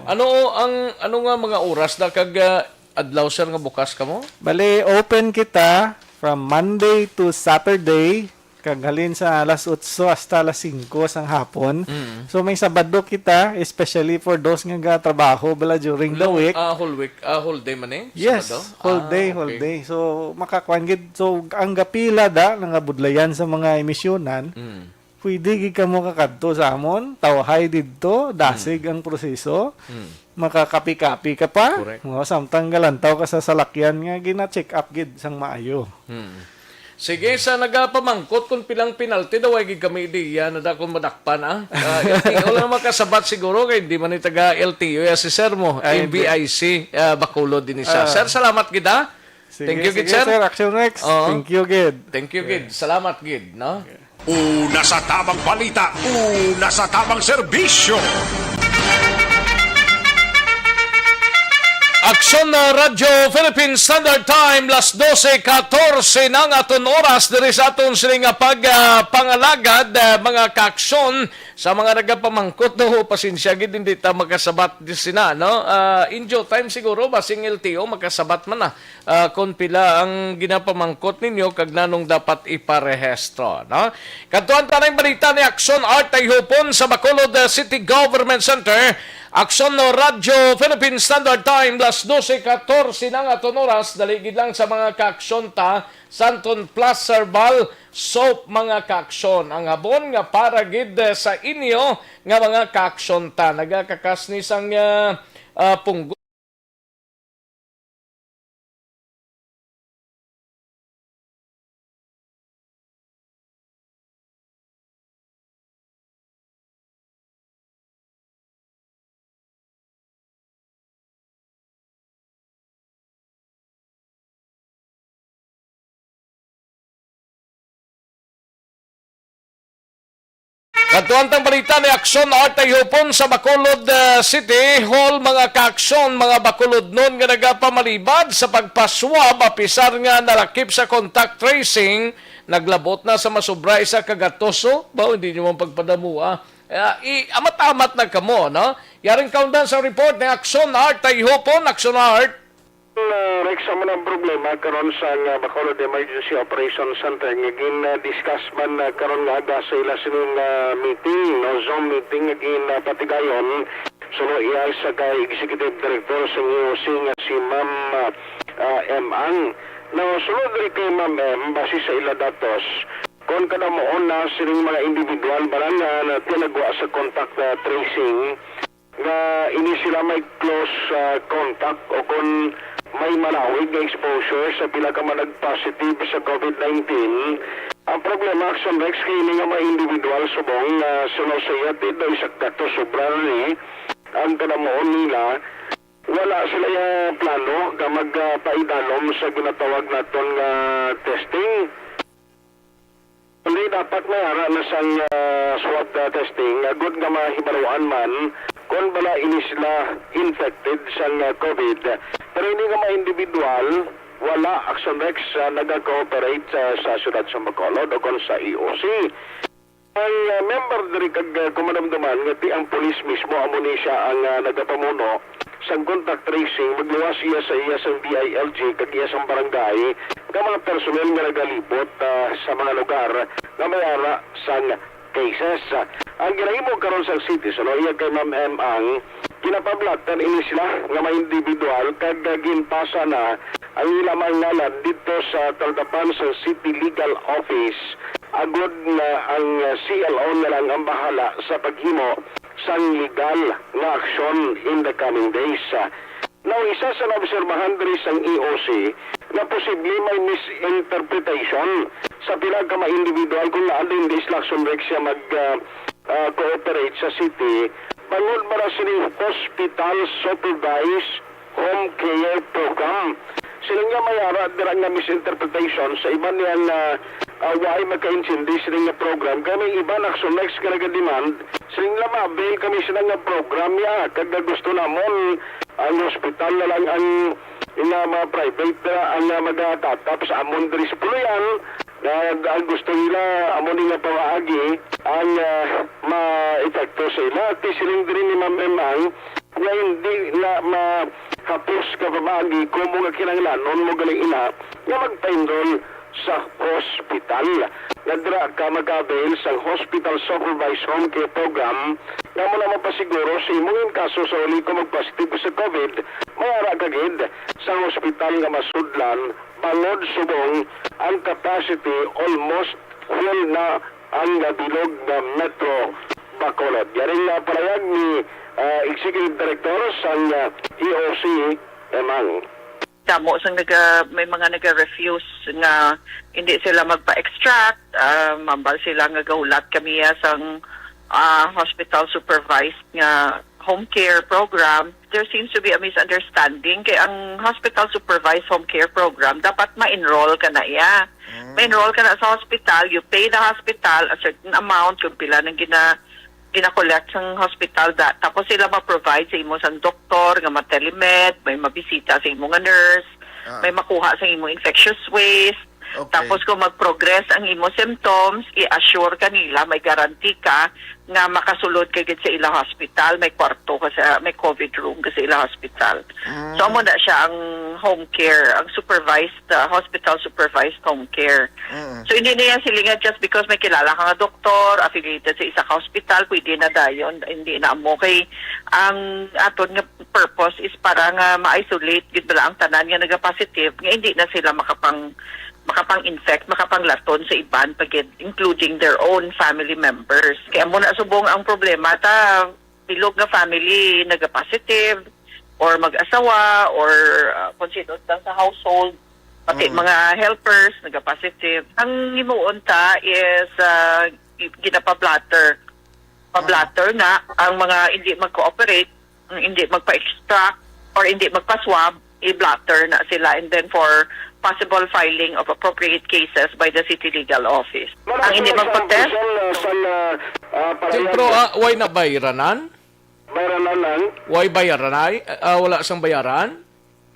Ano ang, ano nga mga oras na kag, ah, adlaw, sir, nga bukas kamo? Bali, open kita from Monday to Saturday, kag halin sa alas otso hasta alas singko sang hapon. Mm. So, may Sabado kita, especially for those nga gatrabaho bala during the Long, week. ah, whole week, ah, whole day man eh? Yes, Sabado? whole Ah, day, whole okay. day. So, makakuan gid. So, ang gapila da, nangabudlayan sa mga emisyonan, Mm. pwede gid kamo kakadto sa amon, tawhay didto, dasig Mm. ang proseso, Mm. makakapi-kapi ka pa, Correct. no? Samtang galantaw ka sa salakyan nga gina-check up gid sang maayo. Hmm. Sige, sa nagapamangkot kung pilang penalty daw, ay gid kami ideya na da kung madakpan, ah. Ah, L T O lang makasabat siguro, kay di man ni taga L T O ya si sir mo, Ay, hindi. M V I C, ah, Bacolod din siya. Ah. Sir, salamat gid, ah. Sige, Thank you gid, sige, sir. sir. Action Rex. Oo. Thank you gid. Thank you gid. Salamat gid, no? Okay. Una sa tamang balita, una sa tamang serbisyo. Aksyon na Radyo Philippine Standard Time, las dose katorse na ang aton oras diri sa aton sini nga pag, ah, pangalagad, ah, mga kaaksyon sa mga nagapamangkot, no, pasensya gid, hindi ta makasabat di sina, no? Ah, in due time siguro, basing L T O, makasabat man na, ah, kon pila ang ginapamangkot ninyo kag nanong dapat iparehistro, no? Kadtuan ta na ang balita ni Aksyon Art Tayhupon sa Bacolod, ah, City Government Center. Aksyon, no, Radyo Philippine Standard Time, las dose katorse na ang aton oras. Dali gid lang sa mga kaaksyon ta, Santon Plus Herbal Soap, mga kaaksyon. Ang habon nga para gid, eh, sa inyo nga mga kaaksyon ta. Nagakakas ni sang, ah, ah, punggo. Kadtuan tang balita ni Aksyon Art Tayhupon sa Bacolod, ah, City Hall, mga kaaksyon, mga Bacolodnon nga nagapamalibad sa pagpaswab, apisar nga nalakip sa contact tracing, naglabot na sa masobra isa ka gatos, oh. Ba, hindi nyo man pagpadamua. Ah, i-amat-amat na kamo, no? Yaring kaundan sa report ni Aksyon Art Tayhupon, Aksyon Art. Uh, Rex, amo na ang problema karon sa nga Bacolod Emergency Operation Center nga gin-discuss man, uh, karon nga aga sa ila sining, uh, meeting, no, Zoom meeting nga ginapatigayon suno iya sa kay Executive Director sa E O C nga si Ma'am, uh, uh, M Ang. Now, sulod diri kay Ma'am M, base sa ila datos, kon kadamuon na sining mga individual ba nga na tinagwa sa contact, uh, tracing, nga ini sila may close, ah, contact o kon may malawig nga exposure sa pila ka mga nag-positive sa COVID nineteen. Ang problema, Action Rex, kay ini nga mga individual subong nga suno sa iya, ti daw isa ka gatos sobra na ni ang kanamuon nila, wala sila yung plano nga magpaidalom sa ginatawag naton nga testing. Kundi dapat may ara na sang, ah, swab, ah, testing, agud nga mahibaluan man kon bala ini sila infected sang, ah, COVID. Pero ini nga mga individual, wala, Action Rex, ah, naga-cooperate sa, sa siyudad sa Bacolod o kon sa E O C. Ang, ah, member diri kag, ah, kumadumduman nga ti ang pulis mismo amo ni siya ang, ah, nagapamuno sang contact tracing, magluwas iya sa iya sang D I L G kag iya sang barangay nga mga personnel nga nagalibot, ah, sa mga lugar nga may ara sang cases. Ang ginahimo karon sa city, suno iya kay Ma'am M Ang, Ginapablotter ini sila nga mga individual kag ginpasa na ang ila mga ngalan didto sa tanggapan sa City Legal Office, agod nga ang, ah, C L O na lang ang bahala sa paghimo sang legal nga aksyon in the coming days. Now, isa sa naobserbahan diri sang E O C nga posible may misinterpretation sa pila ka mga individual kung ngaa dayon di sila Action Rex siya mag, ah, ah, cooperate sa city bangod ba na sining hospital supervised home care program. Siling nga may ara dira nga misinterpretation sa iban niya nga, ah, waay makaintindi sining nga program. Kay may iban Action Rex nga nagademand, siling nga ma-avail kami sila nga program ya, kag gusto namon ang hospital na lang ang, nga mga private na ang, ah, magatatap sa amon diri sa Puluyan, nga ang gusto nila amo ni nga pamaagi ang, ah, ma-epekto sa ila. Ti siling diri ni Ma'am Emang nga hindi na mahapos ka pamaagi kung mo nga kinahanglanon mo galing ina nga magpa-enroll sa hospital. Nga dira ka mag-avail sa Hospital Supervised Home Care Program nga mo na mapasiguro sa imong inkaso sa uli ko magpositive sa COVID, may ara ka gid sa hospital nga masudlan bangod subong ang capacity almost full na ang nabilog nga Metro Bacolod. Yari nga parayag ni, ah, Executive Director sang, ah, E O C, Emang. Damo sang naga-, may mga naga-refuse nga hindi sila magpa-extract, ah, mambal sila nga gahulat kami, ah, sang, ah, hospital supervised nga home care program. There seems to be a misunderstanding kay ang hospital supervised home care program dapat ma-enroll ka na iya. Mm. Ma-enroll ka na sa hospital, you pay the hospital a certain amount kung pila nang gina gina-collect sang hospital da, tapos sila ma-provide sa imo sang doktor nga ma-telemed, may mabisita sa imo nga nurse, Ah. may makuha sa imo infectious waste. Okay. Tapos kung mag-progress ang imo symptoms, i-assure ka nila, may guarantee ka nga makasulod ka gid sa ila hospital, may kwarto ka sa, may COVID room ka sa ila hospital. Mm. So, amo na siya ang home care, ang supervised, uh, hospital supervised home care. Mm. So, hindi na yan silingan just because may kilala ka nga doktor, affiliated sa isa ka hospital, pwede na dayon, hindi na amo. Kay ang aton nga purpose is para nga ma-isolate gid bala ang tanan nga nagapositive, nga hindi na sila makapang makapang-infect, makapanglaton sa iban pa gid, including their own family members. Kaya mo na subong ang problema, ta bilog nga family nagapositive, or mag-asawa, or, ah, kung sino lang sa household, pati Mm. mga helpers nagapositive. Ang himuon ta is, ah, gi-, ginapa-blotter. Pa-blotter na ang mga hindi mag-cooperate, ang hindi magpa-extract, or hindi magpa-swab, i-blotter na sila, and then for possible filing of appropriate cases by the City Legal Office. Ang hindi magpa-test, Sir, ah, sa, ah, ah, Sir, parang pero, ah, why na bayranan? Bayranan lang. Why bayranay? Ah, wala sang bayaran?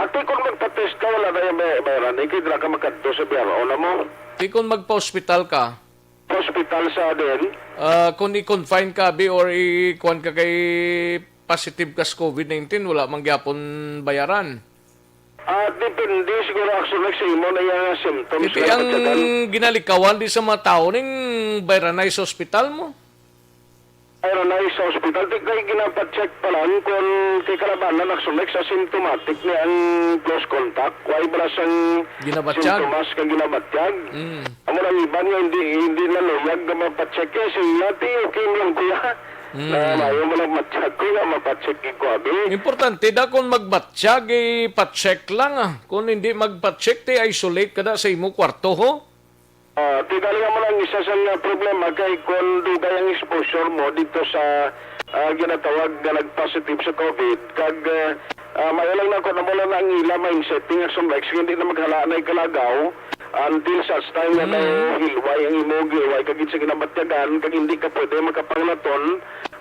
Ati, kung magpa-test ka, wala na yung bay-, bayaran. Ikay dira ka makadto sa B R O na mo. Ti kung magpa-hospital ka? Pa-hospital sa din? Ah, kung i-confine ka, abi, or i-, kuwan ka kay positive ka sa COVID nineteen, wala man gyapon bayaran. Ah, depende siguro, actually, sa imo na yung symptoms Iti na ang patyagan. Ginalikawan di sa mga tao ning bayranay sa hospital mo. Bayranay sa hospital, di kay ginapacheck pa lang kung kay kalabanan, actually, sa symptomatic ni ang close contact. Why ba sang Ginabatyag. Symptoms ka ginabatyag? Mm. Amo lang iban nga hindi, hindi na luyag nga mapacheck. Eh, sila, ti, okay lang, kuya. Mm. Na, mayo mo lang matyag ko nga mapacheck ko, abi. Importante da kung magbatyag, eh, pacheck lang, ah. Kung hindi magpacheck, ti, isolate ka da sa imo kwarto, ho? Ah, ti, dali nga mo lang isa sa nga problema kay kung dugay ang exposure mo dito sa, ah, ginatawag nga nag-positive sa COVID, kag, ah, ah, mayo lang na kung amo lang na ang ila mindset, nga sa next, hindi na maghala na kalagaw, until such time nga Mm. daw hilway ang imo giway kag sa ginabatyagan, kag hindi ka pwede makapanglaton,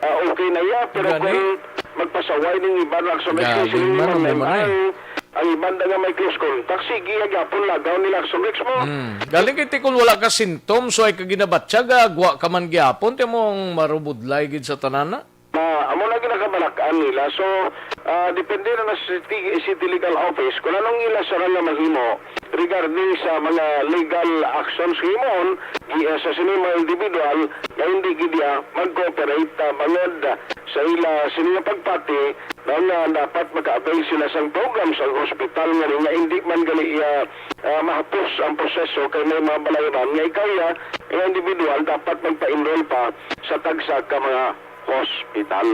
ah, okay na iya. Pero Gani? Kung magpasaway ning iban, Action Rex, Galing sila man, naman ang, ang iban na nga may close contact, sige, agapon lagaw nila, Action Rex mo. Mm. Galing kay ti kung wala ka symptoms, wala ka ginabatyaga, gwa ka man gyapon, ti mong marubudlay gid sa tanan na. Ah, amo na ginakabalak-an nila. So, ah, depende na na sa city, city legal office kung anong ila sara nga mahimo regarding sa mga legal actions nga himuon, gi-, ah, sa sini mga individual nga hindi gid ya mag-cooperate, ah, bangod, ah, sa ila sini nga pagpati nga dapat maka-avail sila sang program sang hospital nga ni nga hindi man gali, ah, ah, mahapos ang proseso kay may mga balayran nga ikaw ya nga individual dapat magpa-enroll pa sa tagsa ka mga hospital.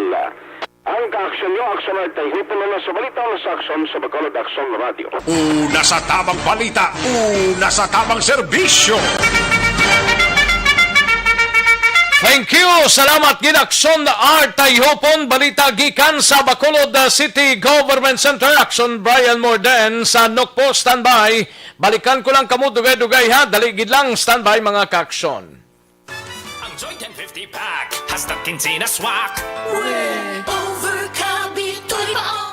Ang kaaksyon nyo, Aksyon Artay, hipon na sa balita, sa Aksyon sa Bacolod, Aksyon Radio. Una sa tabang balita, una sa tabang serbisyo. Thank you. Salamat gid, Aksyon Artay Hopon. Balita gikan sa Bacolod, uh, City Government Center. Aksyon Brian Morden sa Nokpo. Standby. Balikan ko lang kamo dugay-dugay, ha. Dali gid lang. Standby, mga kaaksyon. Ang Joy ten fifty pack, hasta quince na swak. We're over Cavite, Toy Baon.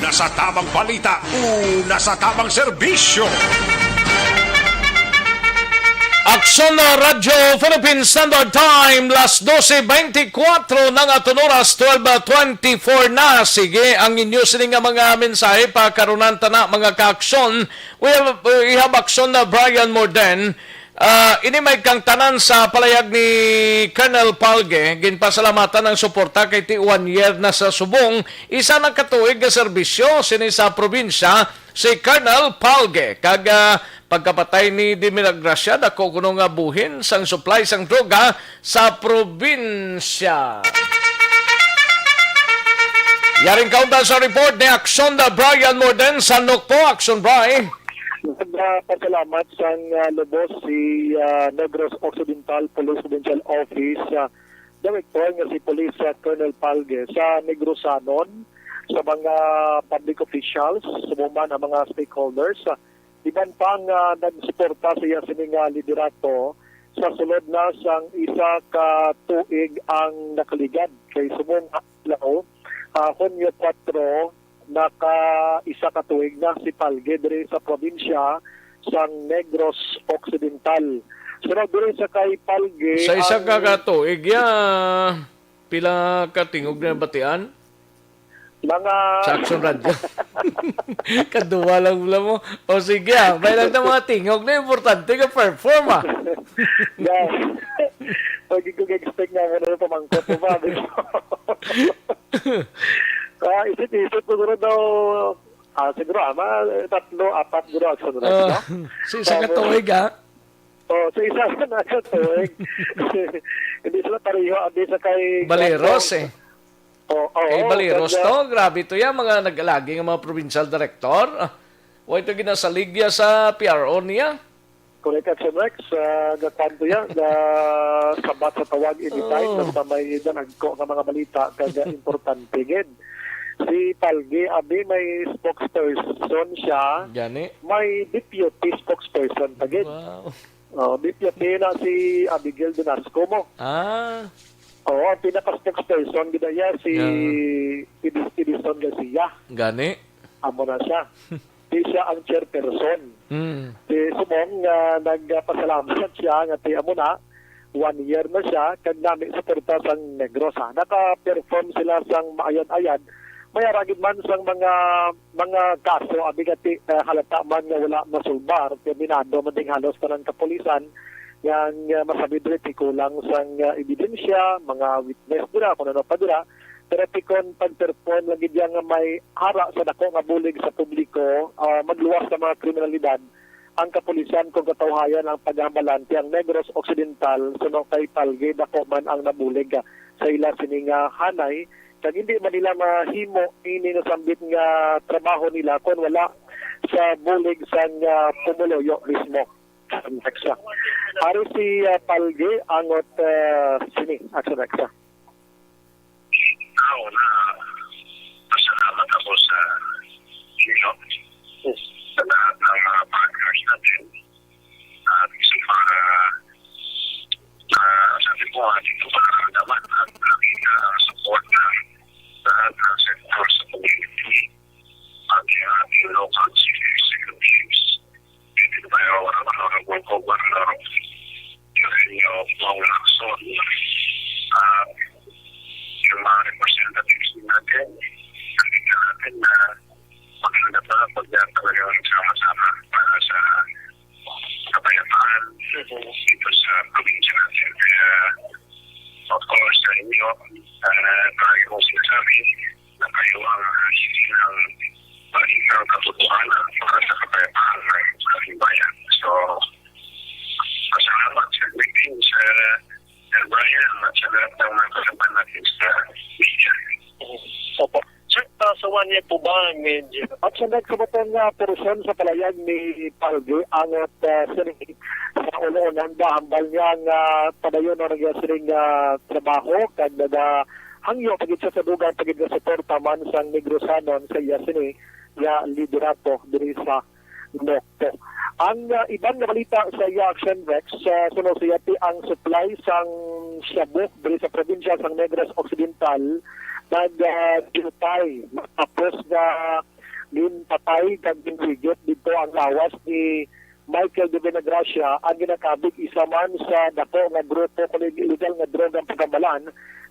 Una sa tamang balita, una sa tamang serbisyo. Aksyon na Radyo Philippine Standard Time, las doce veinticuatro na nga aton oras, twelve twenty-four na. Sige, ang inyo sini nga mga mensahe, pakarunan ta na, mga kaaksyon. We have, we have Aksyon na Brian Morden. Ah, ini may kangtanan sa palayag ni Colonel Palge. Ginpasalamatan ang suporta kay ti one year na sa subong isa na ka tuig nga serbisyo sini sa probinsya si Colonel Palge. Kag, ah, pagkapatay ni De Milagracia, dako kuno nga buhin sang supply sang droga sa probinsya. Yaring kaundan sa report ni Aksyon da Brian Morden sa Nokpo. Aksyon, Bri. Nagpasalamat sang, ah, lubos si, ah, Negros Occidental Police Provincial Office, ah, Director nga si Police, ah, Colonel Palge sa Negrosanon, sa mga public officials, subong man ang mga stakeholders, ah, iban pa nga nagsuporta sa iya sini nga liderato sa sulod na sang isa ka tuig ang nakaligad. Kay subong adlaw, ah, Hunyo kuwatro, naka isa ka tuig na si Palge diri sa probinsya sang Negros Occidental. Sunod diri sa kay Palge, sa isa ang ka, ka tuig, ya, pila ka tingog na batian? Mga sa Action Radio. Kaduwa lang pala mo. O sige, ah, may lang na mga tingog na importante ka perform, ah. Yeah. Pwede ko expect nga mo na yung pamangkot mo ba? Ah, isip-isip ko siguro daw, ah, siguro, ah, mga tatlo, apat siguro ang sunod, ah, no? Sa isa ka tuig, ah. Oh, sa isa na ka tuig. Hindi sila pareho, abi sa kay Baleros, eh. Oh, oh, kay Baleros to, grabe to yan, mga nagalagi nga mga provincial director. Ah, wa ito ginasaligya sa P R O niya. Correct, Action Rex. Ah, gakuan to yan. Ga-, sabat sa tawag anytime. Oo. Basta may dagko nga mga balita, kag importante gid. Si Palgi, abi, may spokesperson siya. Gani. May deputy spokesperson pa gid. Wow. Oh, deputy na si Abigail Dinasco mo. Ah. Oo, ang pinaka-spokesperson gid niya si Edis-, Edison Garcia. Gani. Amo na siya. Di siya ang chairperson. Mm. Di sumong nga nagpasalamat siya nga ti amo na, one year na siya, kag nami suporta sang Negros, ha. Naka-perform sila sang maayad-ayad. May aragid man sang mga, mga kaso, abi nga ti, eh, halata man nga wala masulbar, terminado man ding halos tanan kapulisan, Nga, nga masabi diri ti kulang sang, ah, ebidensya, mga witness dira, kung ano pa dira. Pero ti kon pag-perform lang gid nga may ara sa dako nga bulig sa publiko, ah, magluwas sa mga kriminalidad, ang kapulisan kung katawhayan ang paghambalan ti ang Negros Occidental, suno kay Palge, dako man ang nabulig, ah, sa ila sini nga hanay, kag hindi man nila mahimo ini nasambit nga trabaho nila kon wala sa bulig sang, ah, pumuluyo mismo. Action Rex. Ari si, ah, Palge angot, ah, sini, Action Rex. Ako na pasalamat ako sa inyo, sa lahat ng mga partners natin. At sa mga, ah, sabi ko nga, dito pa nakaramdaman at nakita ang support ng lahat ng sector sa community, pati ang ating local chief executives. Pwede ba yung, ano, ano, ano, ano, ano, yung mga action, ah, yung mga representatives natin, nakita natin na maganda pa pag talagang sama-sama para sa kapayapaan dito sa probinsya natin. Kaya, of course, sa inyo, ah, palagi kong sinasabi na kayo ang hindi ng balikan katotohanan para sa kapayapaan ng ating bayan. So, pasalamat sa greetings, ah, Sir Brian, at sa lahat ng mga kasama natin sa media. Opo. Sir, ah, sa one year po ba, medyo At sa next sa batong nga portion sa palayag ni Palge, angot, ah, sini sa ulo-unan ba, hambal niya nga padayon na nagya sining, ah, trabaho, kag nagahangyo pa gid siya sa dugang pa gid nga suporta man sang Negrosanon sa iya sini nga liderato diri sa Nocto. Ang, ah, iban nga balita sa iya, Action Rex, ah, suno sa iya ti ang supply sang shabu diri sa probinsya sang Negros Occidental nag, ah, jutay matapos nga ginpatay kag ginrigit didto ang lawas ni Michael de Venegracia, ang ginakabig isa man sa dako nga grupo kon illegal nga droga ang paghambalan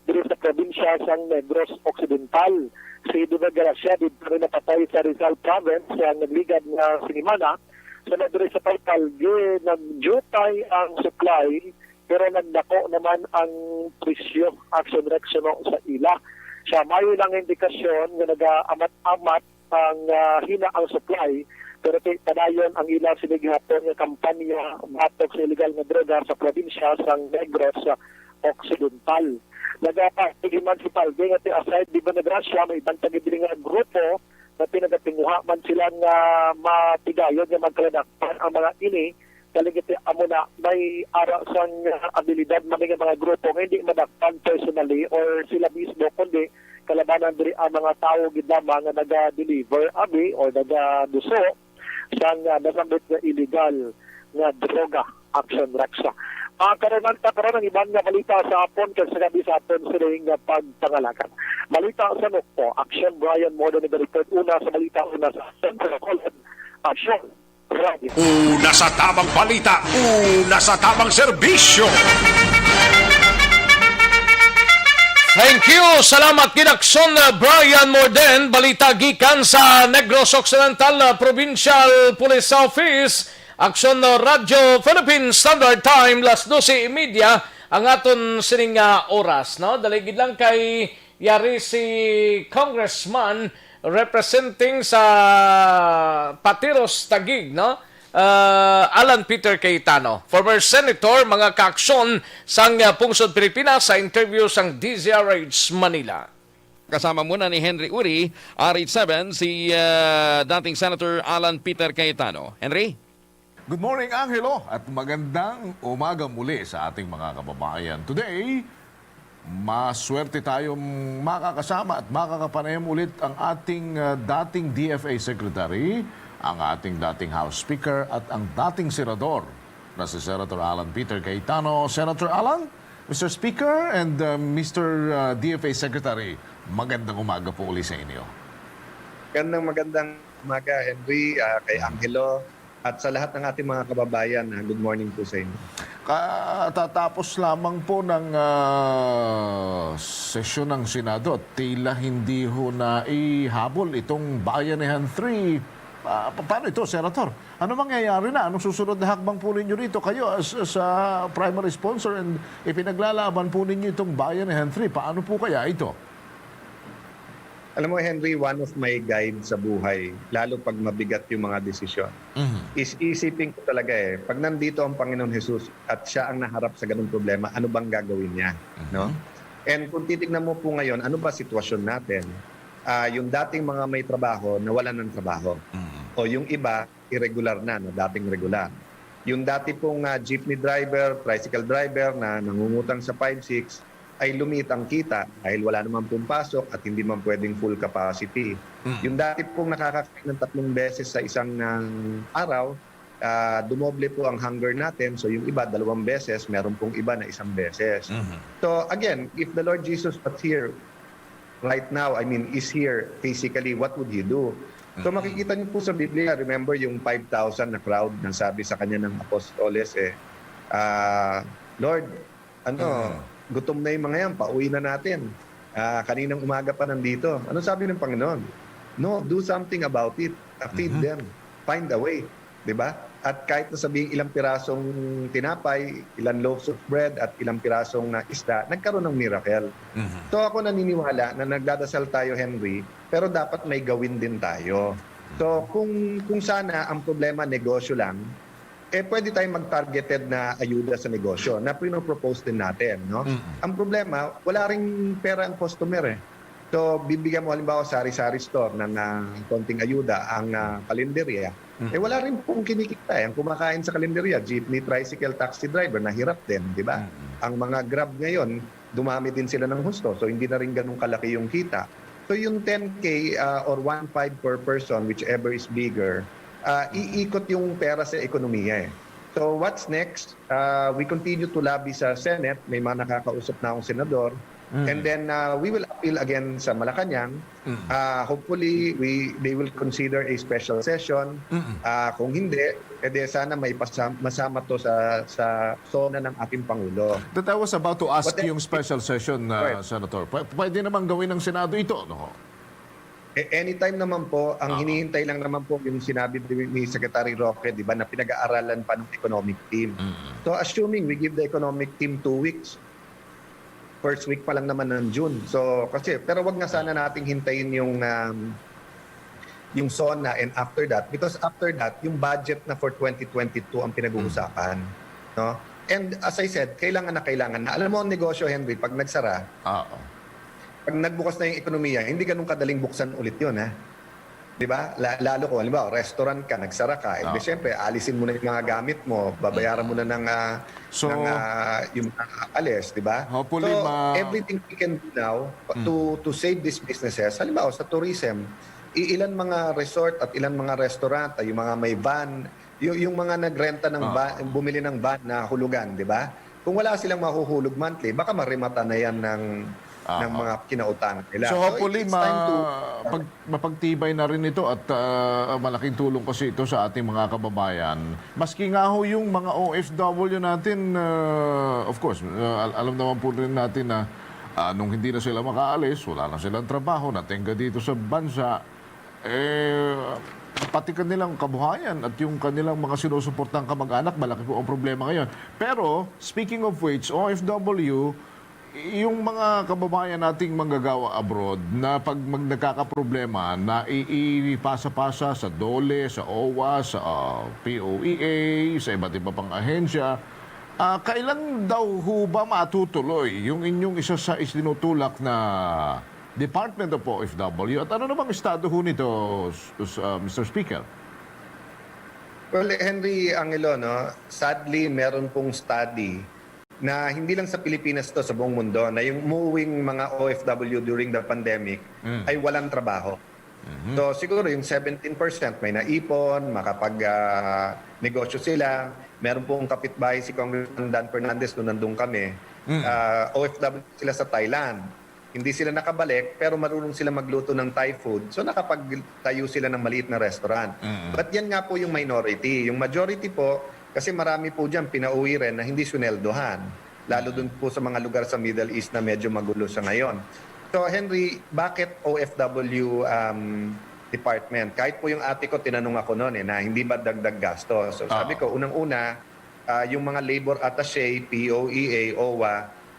diri sa probinsya sang Negros Occidental. Si de Venegracia didto rin napatay sa Rizal Province sa nagligad nga sinimana. Sa diri sa Pampalgue, nagjutay ang supply, pero nagdako naman ang presyo, Action Rex, suno sa ila. Sa mayo lang indikasyon nga nagaamat-amat ang, ah, hina ang supply, pero ti-, padayon ang ila sini gihapon nga kampanya batok sa illegal nga droga sa probinsya sang Negros Occidental. Nagapahayag man si Palge nga ti aside di Buenagracia, may iban pa gid diri nga grupo nga pinagatinguha man sila nga matigayon nga magkaladakpan ang mga ini. Kaligiti amo na may ara sang, ah, abilidad man nga mga grupo nga hindi madakpan personally or sila mismo, kundi kalabanan diri ang mga tawo gid lamang nga naga-deliver abi or nagaduso sang, ah, nasambit nga illegal nga droga, Action Rex. Mga karon, ta karon ang iban nga balita sa hapon kag sa gabi sa aton sining nga pagpangalakan. Balita sa Nokpo, Action Brian Modo ni report una sa balita, una sa Central College, Action. Una sa tabang balita, una sa tabang serbisyo. Thank you. Salamat, Kinakson, uh, Brian Morden. Balita gikan sa Negros Occidental, uh, Provincial Police Office. Aksyon, uh, Radyo Philippine Standard Time, las doce y media ang aton sining, uh, oras, no? Dali gid lang kay yari si Congressman representing sa Patiros Taguig, no? Ah, Alan Peter Cayetano, former senator, mga kaaksyon sang, ah, Pungsod Pilipinas sa interview sang D Z R H Manila. Kasama muna ni Henry Uri, R H seven, si, ah, dating Senator Alan Peter Cayetano. Henry? Good morning, Angelo, at magandang umaga muli sa ating mga kababayan. Today, maswerte tayong makakasama at makakapanayam ulit ang ating, ah, dating D F A Secretary, ang ating dating House Speaker, at ang dating Senador na si Senator Alan Peter Cayetano. Senator Alan, Mister Speaker, and, ah, Mister, ah, D F A Secretary, magandang umaga po uli sa inyo. Magandang, magandang umaga, Henry, ah, kay Angelo, at sa lahat ng ating mga kababayan, ah, good morning po sa inyo. Katatapos lamang po ng, ah, sesyon ng Senado at tila hindi ho naihabol itong Bayanihan three. Ah, pa-, paano ito, Senator? Ano mangyayari na? Anong susunod na hakbang po ninyo rito? Kayo as, as a primary sponsor and ipinaglalaban po ninyo itong bayan ni Henry. Paano po kaya ito? Alam mo, Henry, one of my guide sa buhay, lalo pag mabigat yung mga desisyon, Mhm. is isipin ko talaga eh, pag nandito ang Panginoon Jesus at siya ang naharap sa ganung problema, ano bang gagawin niya? Mhm. No? And kung titignan mo po ngayon, ano ba sitwasyon natin? Ah, yung dating mga may trabaho, nawalan ng trabaho. Mhm. O yung iba, irregular na, no? Dating regular. Yung dati pong ah, jeepney driver, tricycle driver na nangungutang sa five six, ay lumiit ang kita dahil wala naman pong pasok at hindi man pwedeng full capacity. Mhm. Yung dati pong nakakakain ng tatlong beses sa isang ah, araw, ah, dumoble po ang hunger natin. So yung iba, dalawang beses, meron pong iba na isang beses. Mhm. So again, if the Lord Jesus was here right now, I mean, is here physically, what would He do? So Mhm. makikita niyo po sa Biblia, remember yung five thousand na crowd na sabi sa kanya ng apostoles eh, ah, Lord, ano, Mhm. gutom na yung mga yan, pauwi na natin. Ah, kaninang umaga pa nandito. Ano sabi ng Panginoon? No, do something about it. Ah, feed Mhm. them. Find a way. Di ba? At kahit na sabihin ilang pirasong tinapay, ilang loaves of bread, at ilang pirasong na isda, nagkaroon ng miracle. Mhm. So ako naniniwala na nagdadasal tayo, Henry, pero dapat may gawin din tayo. So kung kung sana ang problema negosyo lang, eh pwede tayong mag-targeted na ayuda sa negosyo na pinopropose din natin, no? Mhm. Ang problema, wala ring pera ang customer eh. So bibigyan mo halimbawa sari-sari store ng ah, konting ayuda ang ah, kalenderya. Mhm. Eh wala rin pong kinikita eh. Ang kumakain sa kalenderya, jeepney, tricycle, taxi driver, nahirap din, di ba? Mhm. Ang mga Grab ngayon, dumami din sila ng husto. So hindi na rin ganun kalaki yung kita. So yung ten K ah, or one five per person, whichever is bigger, ah, iikot yung pera sa ekonomiya eh. So what's next? Ah, we continue to lobby sa Senate. May mga nakakausap na akong senador. Mm. And then ah, we will appeal again sa Malacañang. Mm. Ah, hopefully, we they will consider a special session. Mm. Ah, kung hindi, edi sana may pasam- masama to sa sa SONA ng ating Pangulo. That I was about to ask But then- yung special session, uh, Right. Senator. Pw- pwede namang gawin ng Senado ito, no? Eh, anytime naman po, ang Oo. hinihintay lang naman po yung sinabi ni ni Secretary Roque, di ba, na pinag-aaralan pa ng economic team. Mm. So assuming we give the economic team two weeks, first week pa lang naman ng June. So kasi, pero wag na sana nating hintayin yung um, yung SONA and after that, because after that, yung budget na for twenty twenty-two ang pinag-uusapan, no? And as I said, kailangan na kailangan na. Alam mo ang negosyo, Henry, pag nagsara, Oo. pag nagbukas na yung ekonomiya, hindi ganun kadaling buksan ulit yun, ha? Di ba? La- lalo kung, halimbawa, restaurant ka, nagsara ka, eh, Oo. di syempre, alisin mo na yung mga gamit mo, babayaran mo na ng, ah, So, ng ah, yung mga alis, di ba? Hopefully, So, ma- everything we can do now to to save these businesses, halimbawa sa tourism, i- ilan mga resort at ilan mga restaurant, ay yung mga may van, yung, yung mga nagrenta ng Oo. van, bumili ng van na hulugan, di ba? Kung wala silang mahuhulog monthly, baka marimata na yan ng, Aha. ng mga kinautangan nila. So hopefully, it's time to ma- pag- mapagtibay na rin ito at ah, malaking tulong kasi ito sa ating mga kababayan. Maski nga ho yung mga O F W natin, ah, of course, ah, al- alam naman po rin natin na ah, nung hindi na sila makaalis, wala na silang trabaho, natingga dito sa bansa, eh, pati kanilang kabuhayan at yung kanilang mga sinusuportang kamag-anak, malaki po ang problema ngayon. Pero, speaking of which, O F W, yung mga kababayan nating manggagawa abroad na pag mag- nagkakaproblema na i- ipasa-pasa sa DOLE, sa OWWA, sa ah, P O E A, sa iba't iba pang ahensya, ah, kailan daw ho ba matutuloy yung inyong isa sa isinutulak na Department of O F W? At ano na bang estado ho nito, s- s- ah, Mister Speaker? Well, Henry Angelo, no, sadly, meron pong study na hindi lang sa Pilipinas to, sa buong mundo, na yung umuwing mga O F W during the pandemic Mm. ay walang trabaho. Mhm. So siguro yung seventeen percent may naipon, makapag ah, negosyo sila. Meron pong kapitbahay si Congressman Dan Fernandez nung nandun kami. Mm. Ah, O F W sila sa Thailand. Hindi sila nakabalik, pero marunong sila magluto ng Thai food. So nakapagtayo sila ng maliit na restaurant. Mm. But yan nga po yung minority. Yung majority po, kasi marami po dyan pinauwi rin na hindi sweldohan. Lalo dun po sa mga lugar sa Middle East na medyo magulo sa ngayon. So Henry, bakit O F W um, department. Kahit po yung ate ko, tinanong ako noon eh, na hindi ba dagdag gasto? So sabi Oo. ko, unang-una, ah, yung mga labor attaché, P O E A, O W A,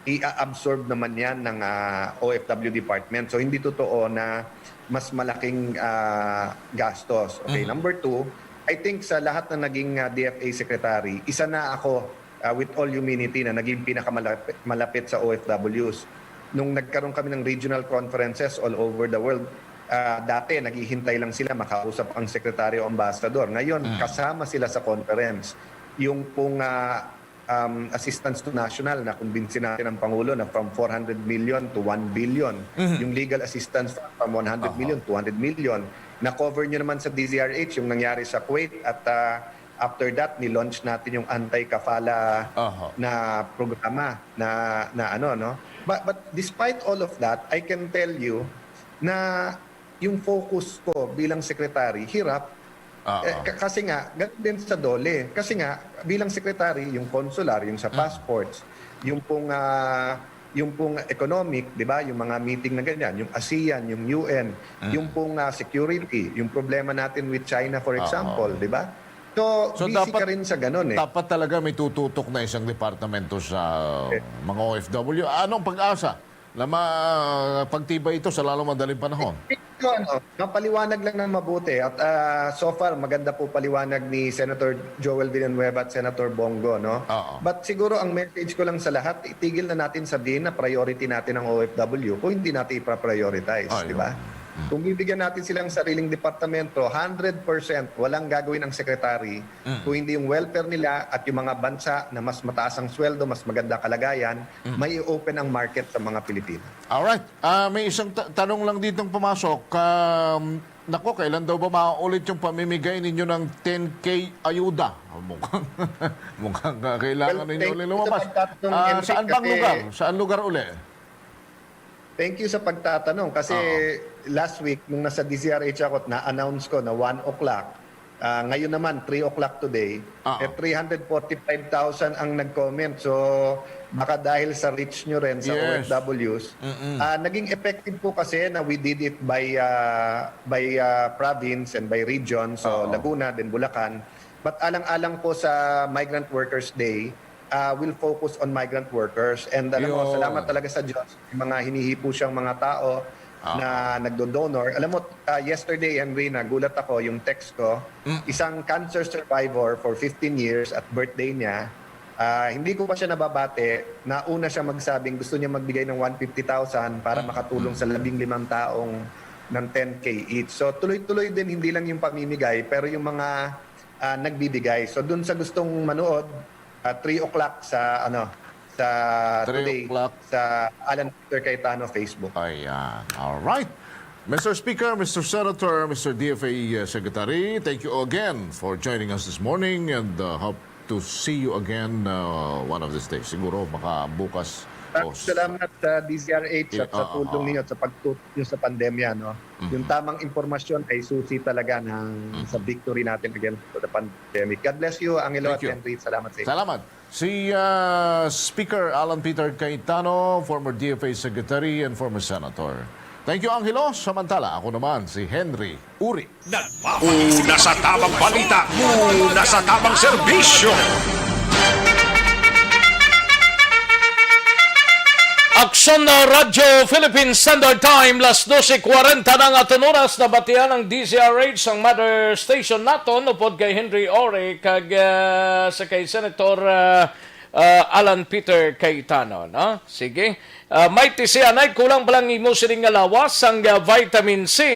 i-absorb naman yan ng ah, O F W department. So hindi totoo na mas malaking ah, gastos. Okay, Mm. number two, I think sa lahat na naging ah, D F A secretary, isa na ako, ah, with all humility, na naging pinakamalapit malapit sa O F Ws. Nung nagkaroon kami ng regional conferences all over the world, ah, dati naghihintay lang sila makausap ang secretary o ambassador. Ngayon, Mm. kasama sila sa conference. Yung pong ah, um, assistance to national, na kumbinsi natin ang Pangulo na from four hundred million to one billion. Mhm. Yung legal assistance from one hundred million, Aha. two hundred million. Na-cover nyo naman sa D Z R H yung nangyari sa Kuwait at ah, after that, ni-launch natin yung anti-kafala Aha. na programa na, na ano, no? But, but despite all of that, I can tell you na yung focus ko bilang secretary, hirap. Oo. Eh, ka- kasi nga, ganun din sa DOLE. Kasi nga, bilang secretary, yung consular, yung sa Mm. passports, yung pong, ah, yung pong economic, di ba? Yung mga meeting na ganyan, yung ASEAN, yung U N, Mm. yung pong ah, security, yung problema natin with China, for Oo. example, di ba? So, So, busy dapat, ka rin sa ganun eh. dapat talaga may tututok na isang departamento sa Eh. mga O F W. Anong pag-asa na ma-, pagtibay ito sa lalong madaling panahon? Ito, ano, mapaliwanag lang ng mabuti. At ah, so far, maganda po paliwanag ni Senator Joel Villanueva at Senator Bong Go, no? Oo. But siguro ang message ko lang sa lahat, itigil na natin sabihin na priority natin ang O F W kung hindi natin ipa-prioritize, Ay, di ba? oo. Mm. Kung bibigyan natin silang sariling departamento, hundred percent walang gagawin ang secretary Mm. kung hindi yung welfare nila at yung mga bansa na mas mataas ang sweldo, mas maganda kalagayan, Mm. may i-open ang market sa mga Pilipino. Alright. Ah, may isang ta- tanong lang ditong pumasok. Um, nako, kailan daw ba maulit yung pamimigay ninyo ng ten K ayuda? Mukhang, mukhang ah, kailangan Well, ninyo thank ulit you sa lumabas. pagtatanong, Ah, Henry, saan bang kasi lugar? Saan lugar uli? Thank you sa pagtatanong kasi Oo. last week nung nasa D Z R H ako at na-announce ko na one o'clock, ah, ngayon naman three o'clock today, Oo. eh, three hundred forty-five thousand ang nag-comment. So baka dahil sa reach nyo rin sa Yes. O F Ws, Mm-mm. ah, naging effective po kasi na we did it by ah, by ah, province and by region. So Oo. Laguna, then Bulacan. But alang-alang po sa Migrant Workers Day, ah, will focus on migrant workers. And alam mo, Yun. salamat talaga sa Diyos, may mga hinihipo siyang mga tao Ah. na nagdo-donor. Alam mo, ah, yesterday, Henry, nagulat ako, yung text ko, Mm. isang cancer survivor for fifteen years at birthday niya, ah, hindi ko pa siya nababati, nauna siya magsabing gusto niya magbigay ng one fifty thousand para Mm. makatulong Mm. sa labing limang taong ng ten K each. So, tuloy-tuloy din, hindi lang yung pamimigay, pero yung mga ah, nagbibigay. So, dun sa gustong manood, ah, three o'clock sa, ano, sa Three today, o'clock. sa Alan Peter Cayetano Facebook. Ayan. All right. Mister Speaker, Mister Senator, Mister D F A Secretary, thank you again for joining us this morning and uh, hope to see you again uh, one of these days. Siguro makabukas Maraming o s- salamat sa D Z R H at sa Eh, oo, tulong oo. ninyo at sa pagtutok nyo sa pandemya, no? Mhm. Yung tamang impormasyon ay susi talaga ng, Mhm. sa victory natin against the pandemic. God bless you, Angelo Thank at you. Henry. Salamat sa inyo. Salamat. Si ah, Speaker Alan Peter Cayetano, former D F A Secretary and former Senator. Thank you, Angelo. Samantala, ako naman si Henry Uri. Una sa tamang balita, una sa tamang serbisyo. Aksyon na Radyo Philippine Standard Time, las dose kwarenta na nga aton oras, nabatian ang D Z R H, ang mother station naton, upod kay Henry Ore, kag, ah, sa kay Senator, ah, ah, Alan Peter Cayetano, no? Sige. Ah, may tisianay, kulang pa lang imo sining nga lawas, ang, ah, vitamin C.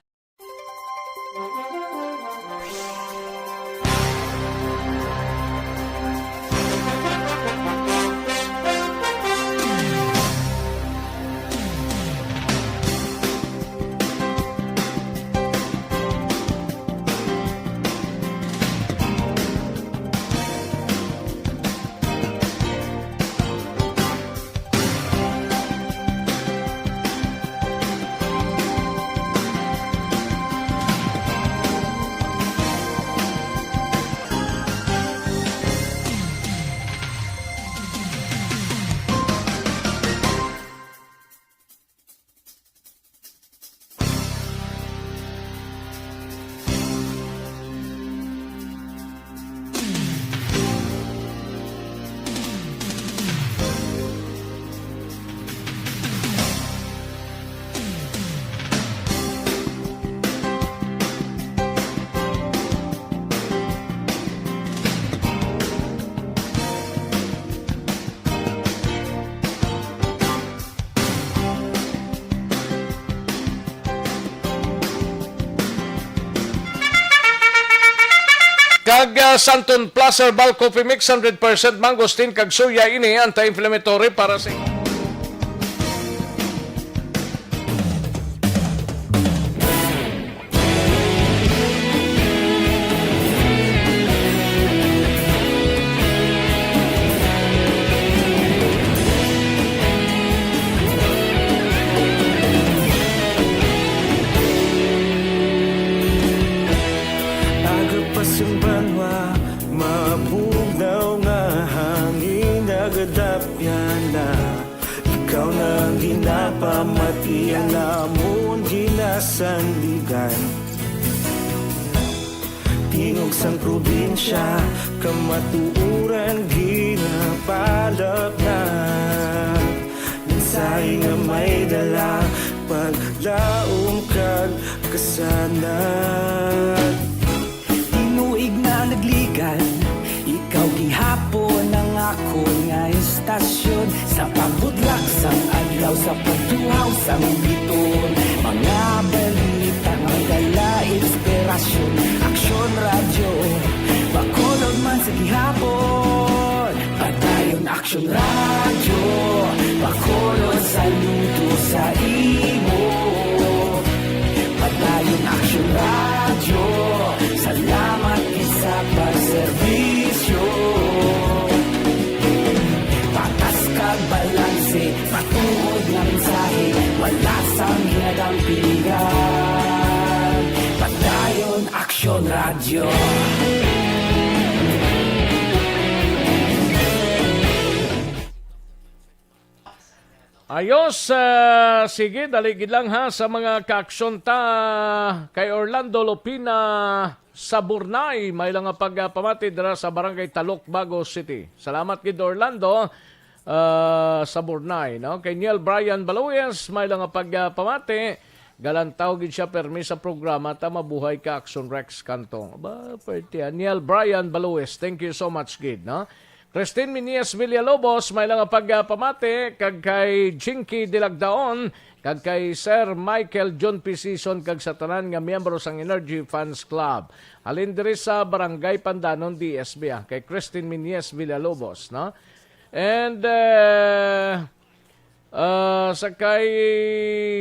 Kag, ah, Santon Plus Herbal Coffee Mix, hundred percent mangosteen kag soya, ini anti-inflammatory para sa Agapas ang banwa, mabugnaw nga hangin, nagadapyan na. Ikaw na ang ginapamati, ang amon ginasandigan. Tingog sang probinsya, kamatuoran ginapalapnat. Mensahe nga may dala, paglaom kag kasanag. Tinuig na nagligan, ikaw gihapon ang akon nga estasyon. Sa pagbudlak sang adlaw, sa pagduhaw sang biton, mga balita nga dala inspirasyon. Aksyon Radyo, Bacolod man sa gihapon. Padayon Aksyon Radyo, Bacolod, saludo sa imo. Padayon Aksyon Radyo, salamat gid sa pagserbisyo. Patas kag balanse, matuod nga mensahe, wala sang ginadampingan. Padayon Aksyon Radyo. Ayos, ah, sige, dali gid lang ha sa mga kaaksyon ta. Kay Orlando Lopina Saburnay, may lang nga pagpamati dira sa Barangay Talok, Bago City. Salamat gid, Orlando, ah, Saburnay, no? Kay Neil Brian Balues, may lang nga pagpamati. Galantaw gid siya permi sa programa ta, mabuhay ka, Action Rex Cantong. Aba, pwerte, ah. Neil Brian Balues, thank you so much gid, no? Christine Minies Villalobos, may lang nga pagpamati, kag kay Jinky Dilagdaon, kag kay Sir Michael John P. Sison, kag sa tanan nga miyembro sang Energy Fans Club. Halin diri sa Barangay Pandanon, D S B, ah, kay Christine Minies Villalobos, no? And, uh, uh, sa kay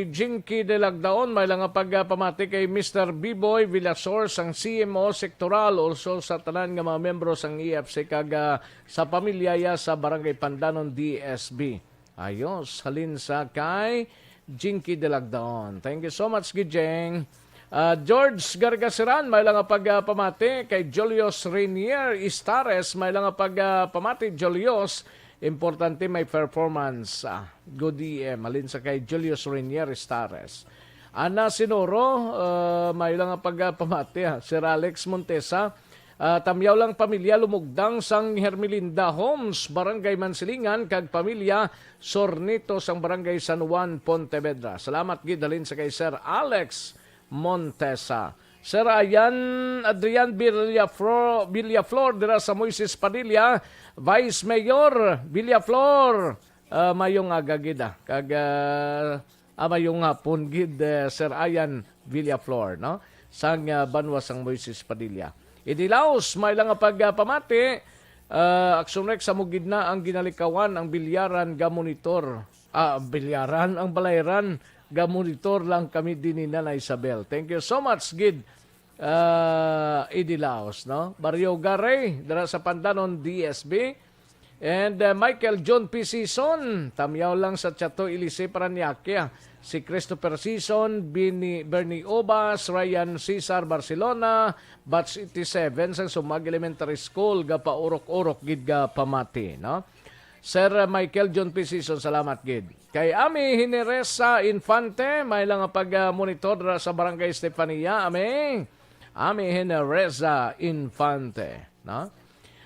Jinky Dilagdaon, may lang nga pagpamati kay Mister Biboy Villasor sang C M O Sektoral, also sa tanan nga mga membro sang E F C, kag, uh, sa pamilya ya sa Barangay Pandanon, D S B. Ayos, halin sa kay Jinky Dilagdaon. Thank you so much, Gijeng. Ah, George Gargasiran, may lang nga pagpamati kay Julius Rainier Istares, may lang nga pagpamati, Julius, importante may performance. Ah, good E M, halin sa kay Julius Rainier Istares. Ana Sinoro, ah, may lang nga pagpamati, ah, Sir Alex Montesa, ah, Tamyaw lang pamilya, Lumugdang sang Hermelinda Homes, Barangay Mansilingan, kag pamilya Sornito sang Barangay San Juan, Pontevedra. Salamat gid halin sa kay Sir Alex Montesa. Sir Ayan, Adrian Villaflor, Villaflor dira sa Moises Padilla, Vice Mayor Villaflor, ah, mayong aga gid, ah. Kag, ah, ah, mayong hapon gid, eh, Sir Ayan Villaflor, no? Sang, ah, banwa sang Moises Padilla. Idilaos, may lang nga pagpamati, ah, Action Rex, amo gid na ang ginalikawan, ang bilyaran ga monitor. Ah, ang bilyaran, ang balayran ga monitor lang kami din ni Nanay Isabel. Thank you so much gid, ah, Idilaos, no? Barrio Garay, dira sa Pandanon, D S B. And, uh, Michael John P. Sison, tamyaw lang sa Chato Elise, Parañaque, ah. Si Christopher Sison, Bini-, Bernie Obas, Ryan Cesar Barcelona, batch eighty-seven sang Sumag Elementary School, gapaurok-urok gid ga pamati, no? Sir Michael John P. Sison, salamat gid. Kay Ami Hineresa Infante, may lang nga pag, uh, monitor dira sa Barangay Estefania, Ami. Ami Hineresa Infante, no?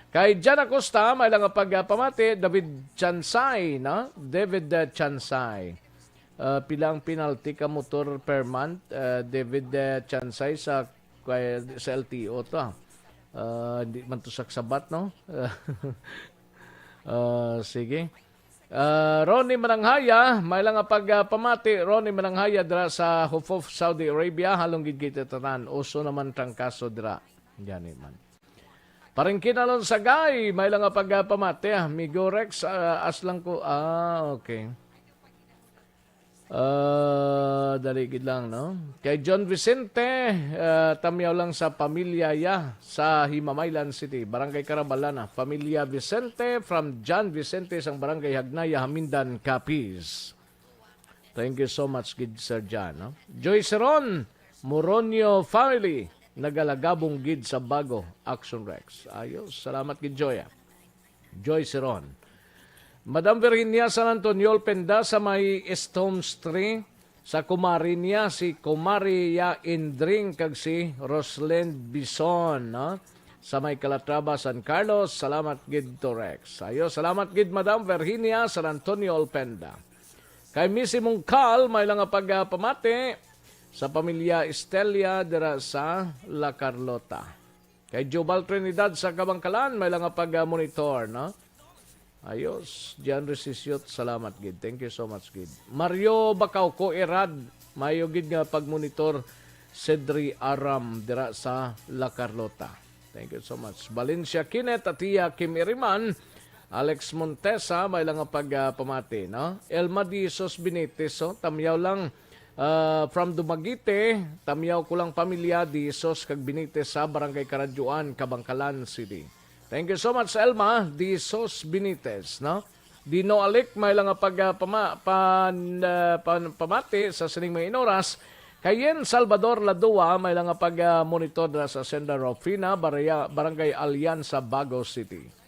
Kay Jan Acosta, may lang nga pagpamati, David Chansay, no? David, uh, Chansay. Uh, pila ang penalty ka motor per month, uh, David, uh, Chansay, sa, kay, sa L T O to, ah. Uh, hindi man to saksabat, no? Uh, sige. Uh, Ronnie Mananghaya, may lang nga pagpamati, Ronnie Mananghaya, dira sa Hufuf, Saudi Arabia, halong gid kita tanan. Uso naman trangkaso dira. Gani man. Parengkin Alonsagay, may lang nga pagpamati, ah. Migo Rex, ah, as lang ko. Ah, okay. Ah, dali gid lang, no? Kay John Vicente, ah, tamyaw lang sa pamilya ya sa Himamaylan City, Barangay Carabalana. Pamilya Vicente from John Vicente sang Barangay Hagnaya, Hamindan, Capiz. Thank you so much gid, Sir John, no? Joy Seron, Moronio family, nagalagabong gid sa bago, Action Rex. Ayos, salamat gid, Joy, ah. Joy Seron. Madam Virginia San Antonio Penda sa may Stones Tree, sa kumari niya, si Kumari ya Indring kag si Roslyn Bison, no? Sa may Calatrava, San Carlos. Salamat gid, Torex. Ayo, salamat gid, Madam Virginia San Antonio Olpenda. Kay Missy Mungkal, may lang nga pagpamati sa pamilya Estella dira sa La Carlota. Kay Jubal Trinidad sa Kabangkalan, may lang nga pag-monitor, no? Ayos, John Resisiot, salamat gid. Thank you so much gid. Mario Bacauco Erad, mayo gid nga pagmonitor. Cedri Aram dira sa La Carlota. Thank you so much. Valencia Kinet, Atia Kim Iriman, Alex Montesa, may lang nga pagpamati, no? Elma Dizos Benitez, oh, tamyaw lang, ah, from Dumaguete, tamyaw ko lang pamilya, Dizos kag Benitez sa Barangay Karadyoan, Kabangkalan City. Thank you so much, Elma Dizos Benitez, no? Dino Alik, may lang nga pag, ah, pama-, pan-, ah, pan-, pamati sa sining mga inoras. Kay Yen Salvador Ladua, may lang nga pag, ah, monitor na sa Senda Rufina, Baraya-, Barangay Alianza, Bago City.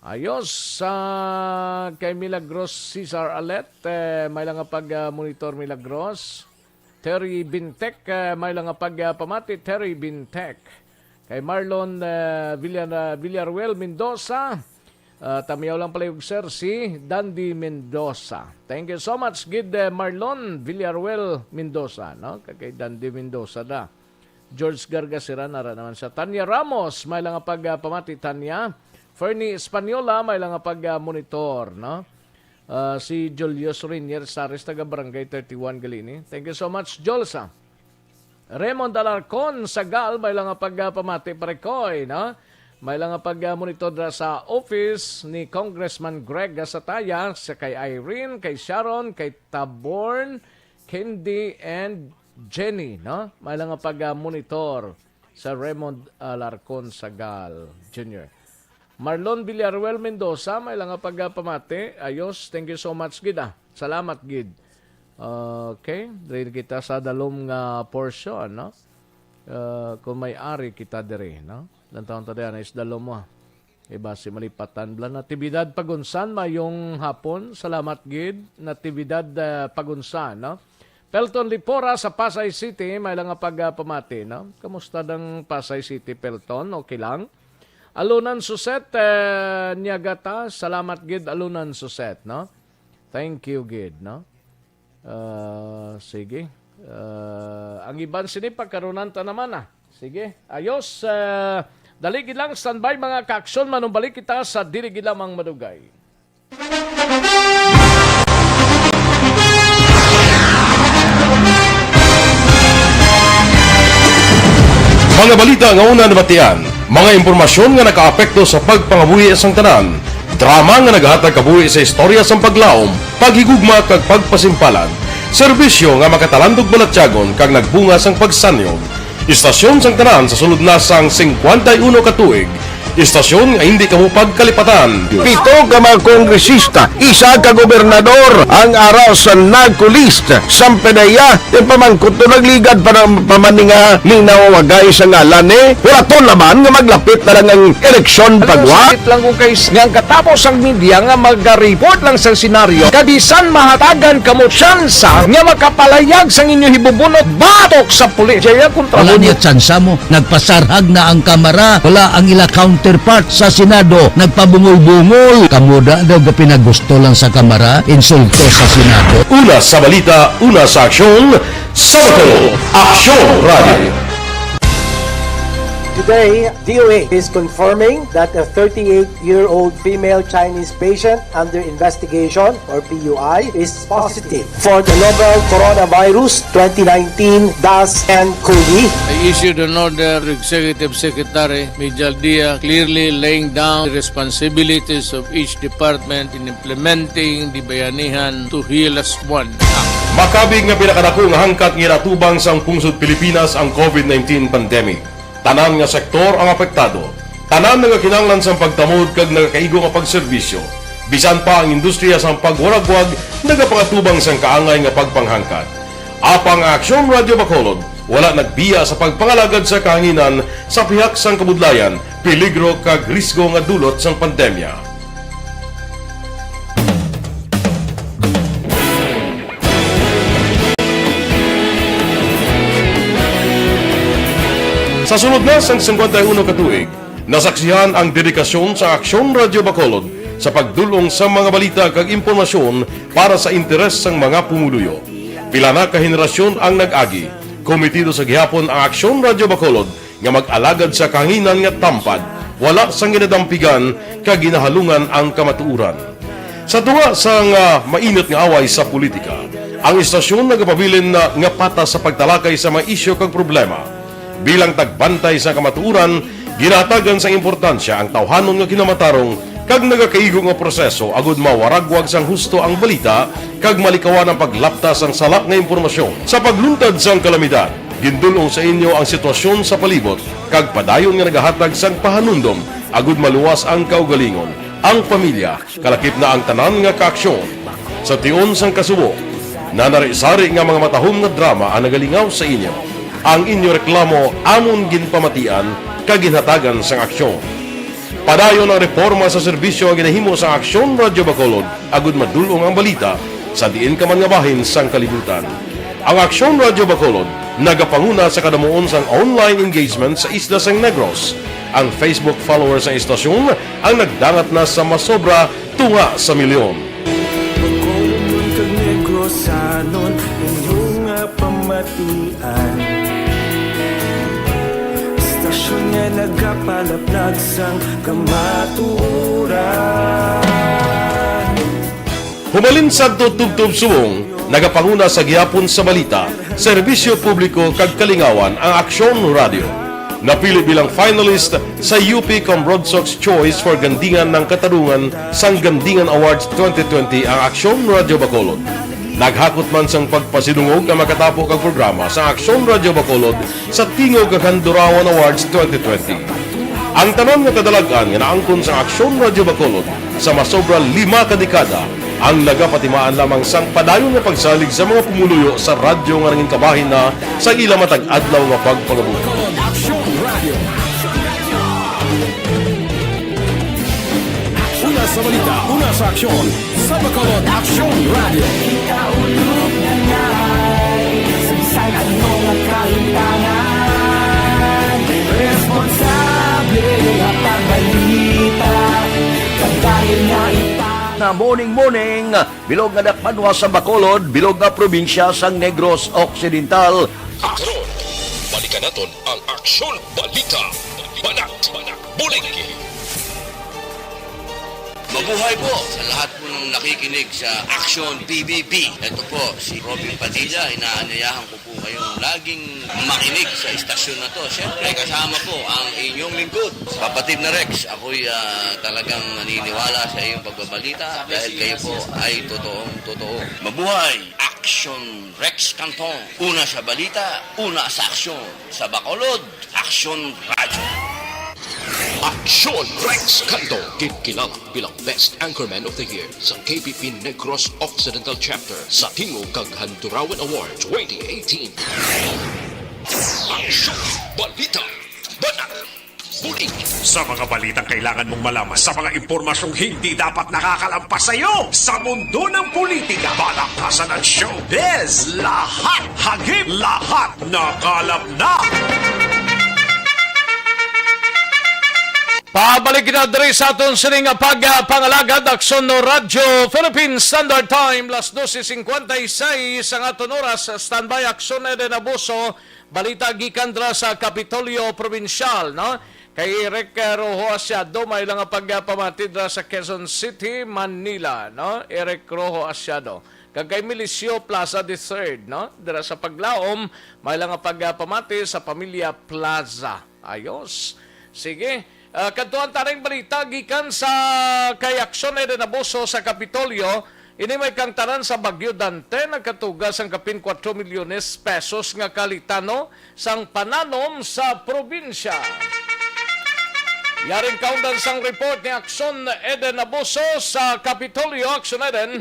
Ayos, sa kay Milagros Cesar Alet, eh, may lang nga pag, ah, monitor, Milagros. Terry Bintek, eh, may lang nga pag, ah, pamati, Terry Bintek. Kay Marlon, eh, Villar-, Villaruel Mendoza. Ah, tamyaw lang pala yung sir, si Dandy Mendoza. Thank you so much, gid, eh, Marlon Villaruel Mendoza, no? Kay, kay Dandy Mendoza da. George Gargasira, nara naman sa Tanya Ramos, may lang nga pag, ah, pamati, Tanya. Fernie Española, may lang nga pag, ah, monitor, no? Ah, si Julius Rinier Sares, taga Barangay thirty-one, Galini. Thank you so much, Jules, ah. Raymond Alarcon Sagal, may lang nga pagpamati, Pare Koy, no? May lang nga pag-monitor dira sa office ni Congressman Greg Gasataya, sa kay Irene, kay Sharon, kay Taborn, Candy, and Jenny, no? May lang nga pag-monitor sa Raymond Alarcon Sagal Junior. Marlon Villaruel Mendoza, may lang nga pagpamati. Ayos, thank you so much gid, ah. Salamat gid. Okay, diri kita sa dalom nga portion, no? Ah, kung may ari kita diri, no? Lantawon ta diyan is dalom mo, ah. Iba si malipatan bla. Natividad Pagunsan, mayong hapon. Salamat gid, Natividad, ah, Pagunsan, no? Pelton Lipora sa Pasay City, may lang nga pagpamati, no? Kamusta dang Pasay City, Pelton? Okay lang? Alunan Suset, eh, Niagata, salamat gid, Alunan Suset, no? Thank you gid, no? Ah, sige. Ah, ang iban sini pagkarunan ta naman, ah. Sige, ayos. Ah, dali gid lang, standby, mga kaaksyon, manumbalik kita sa dili gid lamang madugay. Mga balita nga una nabatian, mga impormasyon nga nakaapekto sa pagpangabuhi sang tanan, drama nga nagahatag kabuhi sa istorya sang paglaom, paghigugma kag pagpasimpalan, serbisyo nga makatalandog balatyagon kag nagbunga sang pagsanyog. Istasyon sang tanan sa sulod na sang singkwenta y uno ka tuig. Istasyon nga hindi kamo pagkalipatan. Pito ka mga kongresista, isa ka gobernador ang ara sa NAGCO list. Sampanaya, ipamangkot to nagligad pa ng pamaninga ni nawawagay sa ngalan ni Huraton naman nga maglapit na lang ang eleksyon pagwa. Sakit lang ko kay s-, nga ang katapos ang media nga mag-report lang sa senaryo, kabisan mahatagan kamo tsansa nga makapalayag sang inyo hibubunot batok sa pulis. Jaya kontra Wala mo. Niya tsansa mo. Nagpasarhag na ang Kamara. Wala ang ila counterpart sa Senado. Nagpabungol-bungol. Kamo da daw ga pinagusto lang sa Kamara. Insulto sa Senado. Una sa balita, una sa aksyon, Sabado, Aksyon Radio. Today, D O H is confirming that a thirty-eight-year-old female Chinese patient under investigation, or P U I, is positive for the novel coronavirus twenty nineteen dash N cov. I issued an order to Executive Secretary Mijal Dia, clearly laying down the responsibilities of each department in implementing the Bayanihan to Heal As One Act. Makabig nga pinakadako nga hangkat nga ginatubang sang pungsod Pilipinas ang covid nineteen pandemic. Tanan nga sektor ang apektado. Tanan nagakinahanglan sang pagtamod kag nagakaigo nga pagserbisyo. Bisan pa ang industriya sang pagwaragwag nagapangatubang sang kaangay nga pagpanghangkat. Apang ang Aksyon Radyo Bacolod wala nagbiya sa pagpangalagad sa kahanginan sa pihak sang kabudlayan, peligro kag risgo nga dulot sang pandemya. Sa sulod na sang singkwenta y uno ka tuig, nasaksihan ang dedikasyon sa Aksyon Radyo Bacolod sa pagdul-ong sa mga balita kag impormasyon para sa interes sang mga pumuluyo. Pila na ka henerasyon ang nag-agi. Komitido sa gihapon ang Aksyon Radyo Bacolod nga mag-alagad sa kahanginan nga tampad, wala sang ginadampigan kag ginahalungan ang kamatuoran. Sa tunga sang, ah, mainit nga away sa politika, ang istasyon nagapabilin na nga patas sa pagtalakay sa mga isyu kag problema. Bilang tagbantay sa kamatuoran, ginahatagan sang importansya ang tawhanon nga kinamatarong kag nagakaigo nga proseso agud mawaragwag sang husto ang balita kag malikawan ang paglapta sang sala nga impormasyon. Sa pagluntad sang kalamidad, gindul-ong sa inyo ang sitwasyon sa palibot kag padayon nga nagahatag sang pahanumdom agud maluwas ang kaugalingon, ang pamilya, kalakip na ang tanan nga kaaksyon. Sa tion sang kasubo, nanari-sari nga mga matahom nga drama ang nagalingaw sa inyo. Ang inyo reklamo amon ginpamatian kag ginhatagan sang aksyon. Padayon ang reporma sa serbisyo nga ginahimo sang Aksyon Radyo Bacolod agud madul-ong ang balita sa diin ka man nga bahin sang kalibutan. Ang Aksyon Radyo Bacolod nagapanguna sa kadamuon sang online engagement sa isla sang Negros. Ang Facebook followers sang istasyon ang nagdangat na sa masobra tunga sa milyon. Bacolodnon kag Negrosanon, inyo nga pamatian. Istasyon nga nagapalaplag sang kamatuoran. Humalin sadto tubtob subong, nagapanguna sa gihapon sa balita, serbisyo publiko kag kalingawan ang Aksyon Radyo. Napili bilang finalist sa U P Comrodsocs Choice for Gandingan ng Katarungan sang Gandingan Awards twenty twenty ang Aksyon Radyo Bacolod. Naghakot man sang pagpasidungog ang makatapo kag programa sa Aksyon Radyo Bacolod sa Tingog kag Handurawan Awards twenty twenty. Ang tanan nga kadalag-an nga naangkon sa Aksyon Radyo Bacolod sa masobra lima ka dekada ang nagapatimaan lamang sang padayon nga pagsalig sa mga pumuluyo sa radyo nga nangin kabahin na sa ila matag adlaw nga pagpangabuhi. Una sa balita, una sa aksyon, sa Bacolod Aksyon Radio. Kita ulog na ngay, sa bisan ano nga kahintangan, responsable nga pagbalita, pagdayon nga ita. Na morning, morning, bilog nga dakbanwa sa Bacolod, bilog nga probinsya sang Negros Occidental. Karon, balikan naton ang Aksyon Balita. Banat, Banat, Bulig. Mabuhay po sa lahat po ng nakikinig sa Action P B B. Ito po si Robin Padilla. Inaanyayahan ko po kayong laging makinig sa istasyon na to. Siyempre, kasama po ang inyong lingkod, Kapatid na Rex. Ako'y, ah, talagang naniniwala sa iyong pagbabalita dahil kayo po ay totoong totoo. Mabuhay! Action Rex Canton. Una sa balita, una sa aksyon. Sa Bacolod, Aksyon Radyo. Aksyon Rex Canto, ginkilala bilang Best Anchorman of the Year sa K P P Negros Occidental Chapter sa Tingog kag Handurawan Award twenty eighteen. Aksyon Balita, Banat, Bulig. Sa mga balitang kailangan mong malaman, sa mga impormasyong hindi dapat nakakalampas sa iyo, sa mundo ng politika, balaktasan at showbiz, lahat hagip, lahat nakalap na. Pabalik kita diri sa aton sining pagpangalagad, Aksyon Radyo Philippine Standard Time, las doce cincuenta y seis ang aton oras. Standby, Aksyon Eden Abuso, Balita gikan dira sa Kapitolyo Probinsyal, no? Kay Eric, eh, Rojo Asiado, may lang nga pagpamati dira sa Quezon City, Manila, no? Eric Rojo Asiado. Kag kay Milicio Plaza the third, no? Dira sa Paglaom, may lang nga pagpamati sa pamilya Plaza. Ayos. Sige. Ah, kadtuan ta ning balita gikan sa kay Aksyon Eden Abuso sa Kapitolyo. Ini may kangtaran sa Bagyo Dante, nagkatuga sang kapin kuwatro milyones pesos nga kalitano sang pananom sa probinsya. Yaring kaundan sang report ni Aksyon Eden Abuso sa Kapitolyo. Aksyon Eden.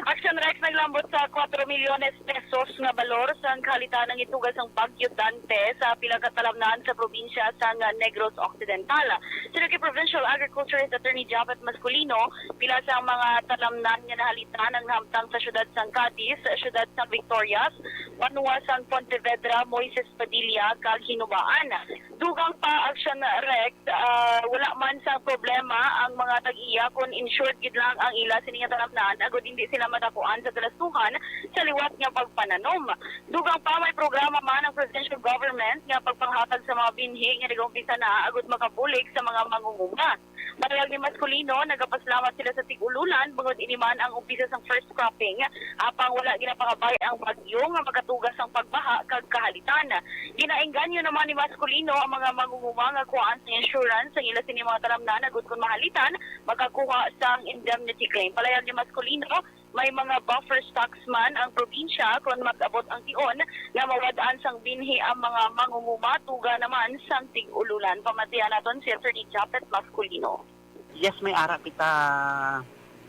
Action Rex, naglambot sa kuwatro milyones pesos nga balor sang kahalitan ang ituga sang Bagyo Dante sa pila ka talamnan sa probinsya sang Negros Occidental. Suno kay Provincial Agriculturist Attorney Japhet Masculino, pila sa mga talamnan nga nahalitan ang nahamtang sa siyudad sang Cadiz, siyudad sang Victorias, banwa sang Pontevedra, Moises Padilla, kag Hinubaan. Dugang pa, Action Rex, ah, wala man sang problema ang mga tag-iya kon insured gid lang ang ila sini nga talamnan agud hindi sila madakuan sa galastuhan sa liwat nga pagpananom. Dugang pa, may programa man ang provincial government nga pagpanghatag sa mga binhi nga nagaumpisa na agud makabulig sa mga mangunguma. Pahayag ni Masculino, nagapasalamat sila sa Tig-Ululan bangod ini man ang umpisa sang first cropping, apang wala ginapangabay ang bagyo nga makatuga sang pagbaha kag kahalitan. Ginaengganyo naman ni Masculino ang mga mangunguma nga kuhaan sang insurance sang ila sini mga talamnan agud kon mahalitan, makakuha sang indemnity claim. Pahayag ni Masculino, may mga buffer stocks man ang probinsya kon mag-abot ang tion nga mawad-an sang binhi ang mga mangunguma, tuga naman sang Tig-Ululan. Pamatian naton si Attorney Japhet Masculino. Yes, may ara kita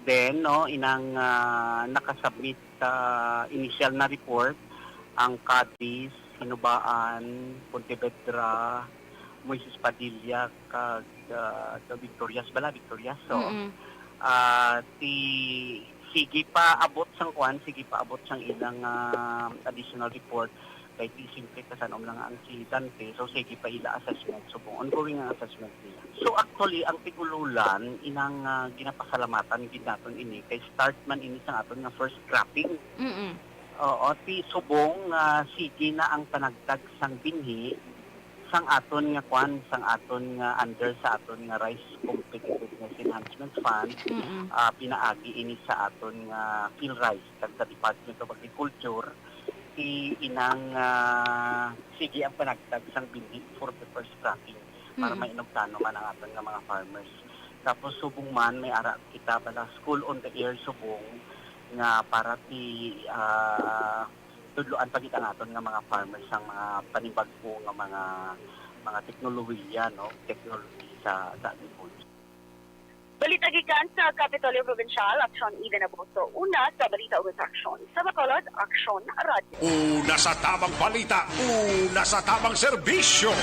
din, no, inang, ah, nakasubmit sa initial na report ang Cadiz, Hinubaan, Pontevedra, Moises Padilla, kag, ah, the Victorias bala, Victorias. So, Mm-mm. ah, ti-, sige pa abot sang kuan, sige pa abot sang ilang, ah, additional report. Kay ti simple ka sa lang ang si Dante, so sige pa ila assessment, subong ongoing ang assessment nila. So actually, ang Tig-Ululan, inang, ah, ginapasalamatan gid naton ini, kay start man ini sa aton nga first cropping. Mm-mm. Oo, ti subong, ah, sige na ang panagtag sang binhi sang aton nga kwan, sang aton nga under sa aton nga Rice Competitiveness Enhancement Fund, Mm-mm. ah, pinaagi ini sa aton nga PhilRice kag sa Department of Agriculture, ti inang, ah, sige ang panagtag sang binhi for the first cropping para Mm. mainugtanon man ang aton nga mga farmers. Tapos subong man, may ara kita bala School on the Air subong nga para ti, ah, tudloan pa gid ang aton nga mga farmers ang mga panibag-o nga mga, mga teknolohiya, no? Technology sa, sa agriculture. Balita gikan sa Kapitolyo Provincial, Action Eden Abuso. Una sa balita ug sa aksyon. Sa Bacolod, Action Radio. Una sa tamang balita, una sa tamang serbisyo.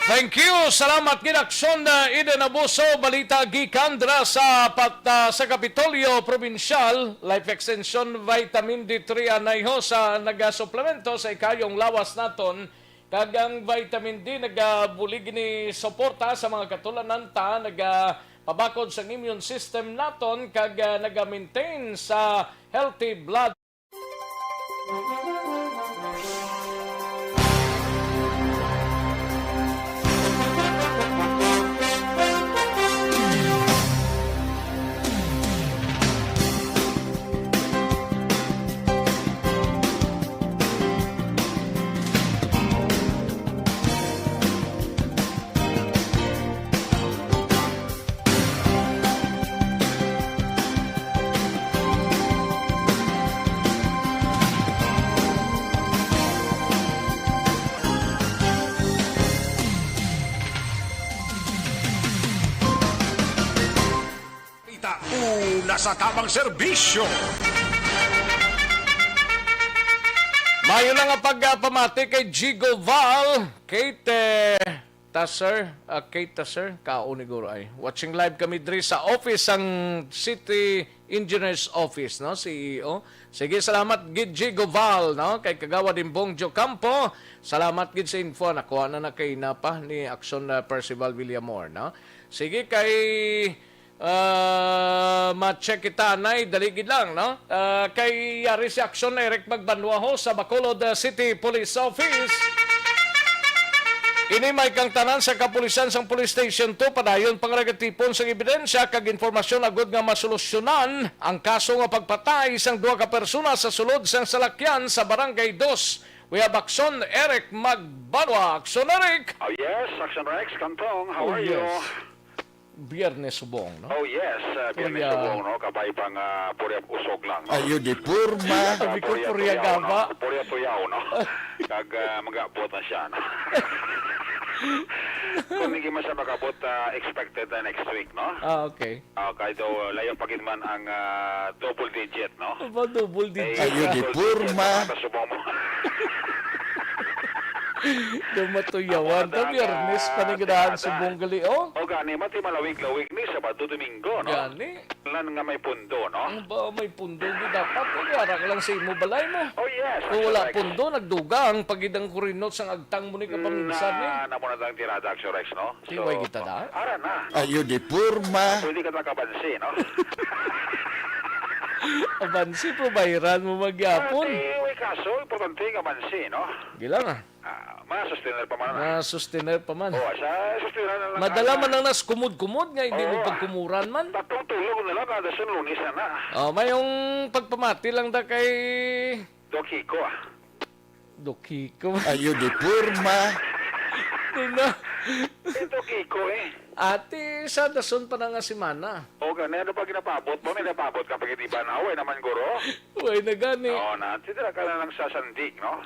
Thank you. Salamat gid, Aksyon, uh, Eden Abuso. Balita gikan dira sa pat-, uh, sa Kapitolyo Provincial. Life Extension Vitamin D three anayho sa nagasuplemento sa ikayong lawas naton. Kag ang vitamin D nagabulig ni suporta sa mga katulanan ta, nagapabakod sang immune system naton, kag, ah, naga-maintain sa healthy blood. Balita, una sa tamang serbisyo. Mayo lang ang pagpamati kay Jigo Val, Kate, eh, Tasser, ah, Kate Tasser, kao ni guro ay. Watching live kami diri sa office sang City Engineers Office, no, C E O. Sige, salamat gid, Jigo Val, no, kay Kagawad Imbong Jocampo. Salamat gid sa info, nakuha na na kay napa ni Action, ah, Percival Villamor, no. Sige, kay Ah, ma-check kita, anay, dali gid lang, no? Ah, kay yari si Action Eric Magbanwa ho sa Bacolod, ah, City Police Office. Ini may kangtanan sa kapulisan sang Police Station two, padayon pa nga nagatipon sang ebidensya kag impormasyon agud nga masolusyonan ang kaso nga pagpatay sang duha ka persona sa sulod sang salakyan sa Barangay Dos. We have Action Eric Magbanwa. Action Eric! Oh yes, Action Rex Cantong, how Oh, are you? yes. Biyernes subong, no? Oh yes, uh, Biyernes Purya. Subong, no? Kabay pang uh, purya usog lang, no? Ayo di purma. Sabi ko, Purya purya tuyaw, gaba. No? Purya tuyaw, no? Kag uh, mag-abot na siya, no? Kung hindi man siya mag-abot, uh, expected na next week, no? Ah, okay. Ah, kay daw, uh, layo pa gid man ang uh, double digit, no? Aba, double digit. Eh, Ayo di double digit, purma. Ano, subong mo? Daw matuyawan. Amo na Daw ang, Biyernes ah, pa ni ganahan tirada. Subong gali, oh. O gani, mati malawig-lawig ni Sabado, Domingo, no? Gani. Lan nga may pundo, no? Ang ba may pundo, di dapat, eh, ara ka lang sa imo balay mo. Oh, yes, Kung wala correct. Pundo, nagdugang pagid ang kurinot sang agtang mo ni kapaminsan, eh. Na, na mo na tang tirada, Action Rex, no? Di, So, way kita da? Ara na. Ayo di purma. Pwede ka na kabansi, no? Abansi, pabayran mo magyapon. Ah, di, way kaso, importante nga bansi, no? Gila na. Ah, ma-sustainer pa man. Ma-sustainer pa man. Oh, sa sustainer na lang Madala ang man ang nas kumud-kumud nga hindi Oo. mo pagkumuran man. Tatlong tulog na lang, kada sun lunes na na. Oh, may yung pagpamati lang da kay Doc Kiko, ah. Doc Kiko. Ayo di purma. Ano na? Eh, Doc Kiko, eh. Ate, sa dason pa na nga semana. O, gani, ano pa ginapaabot mo? May napaabot ka pag-iban? Away naman, guro. Way na gani. Oo, na. Sila ka na lang sasandig, no?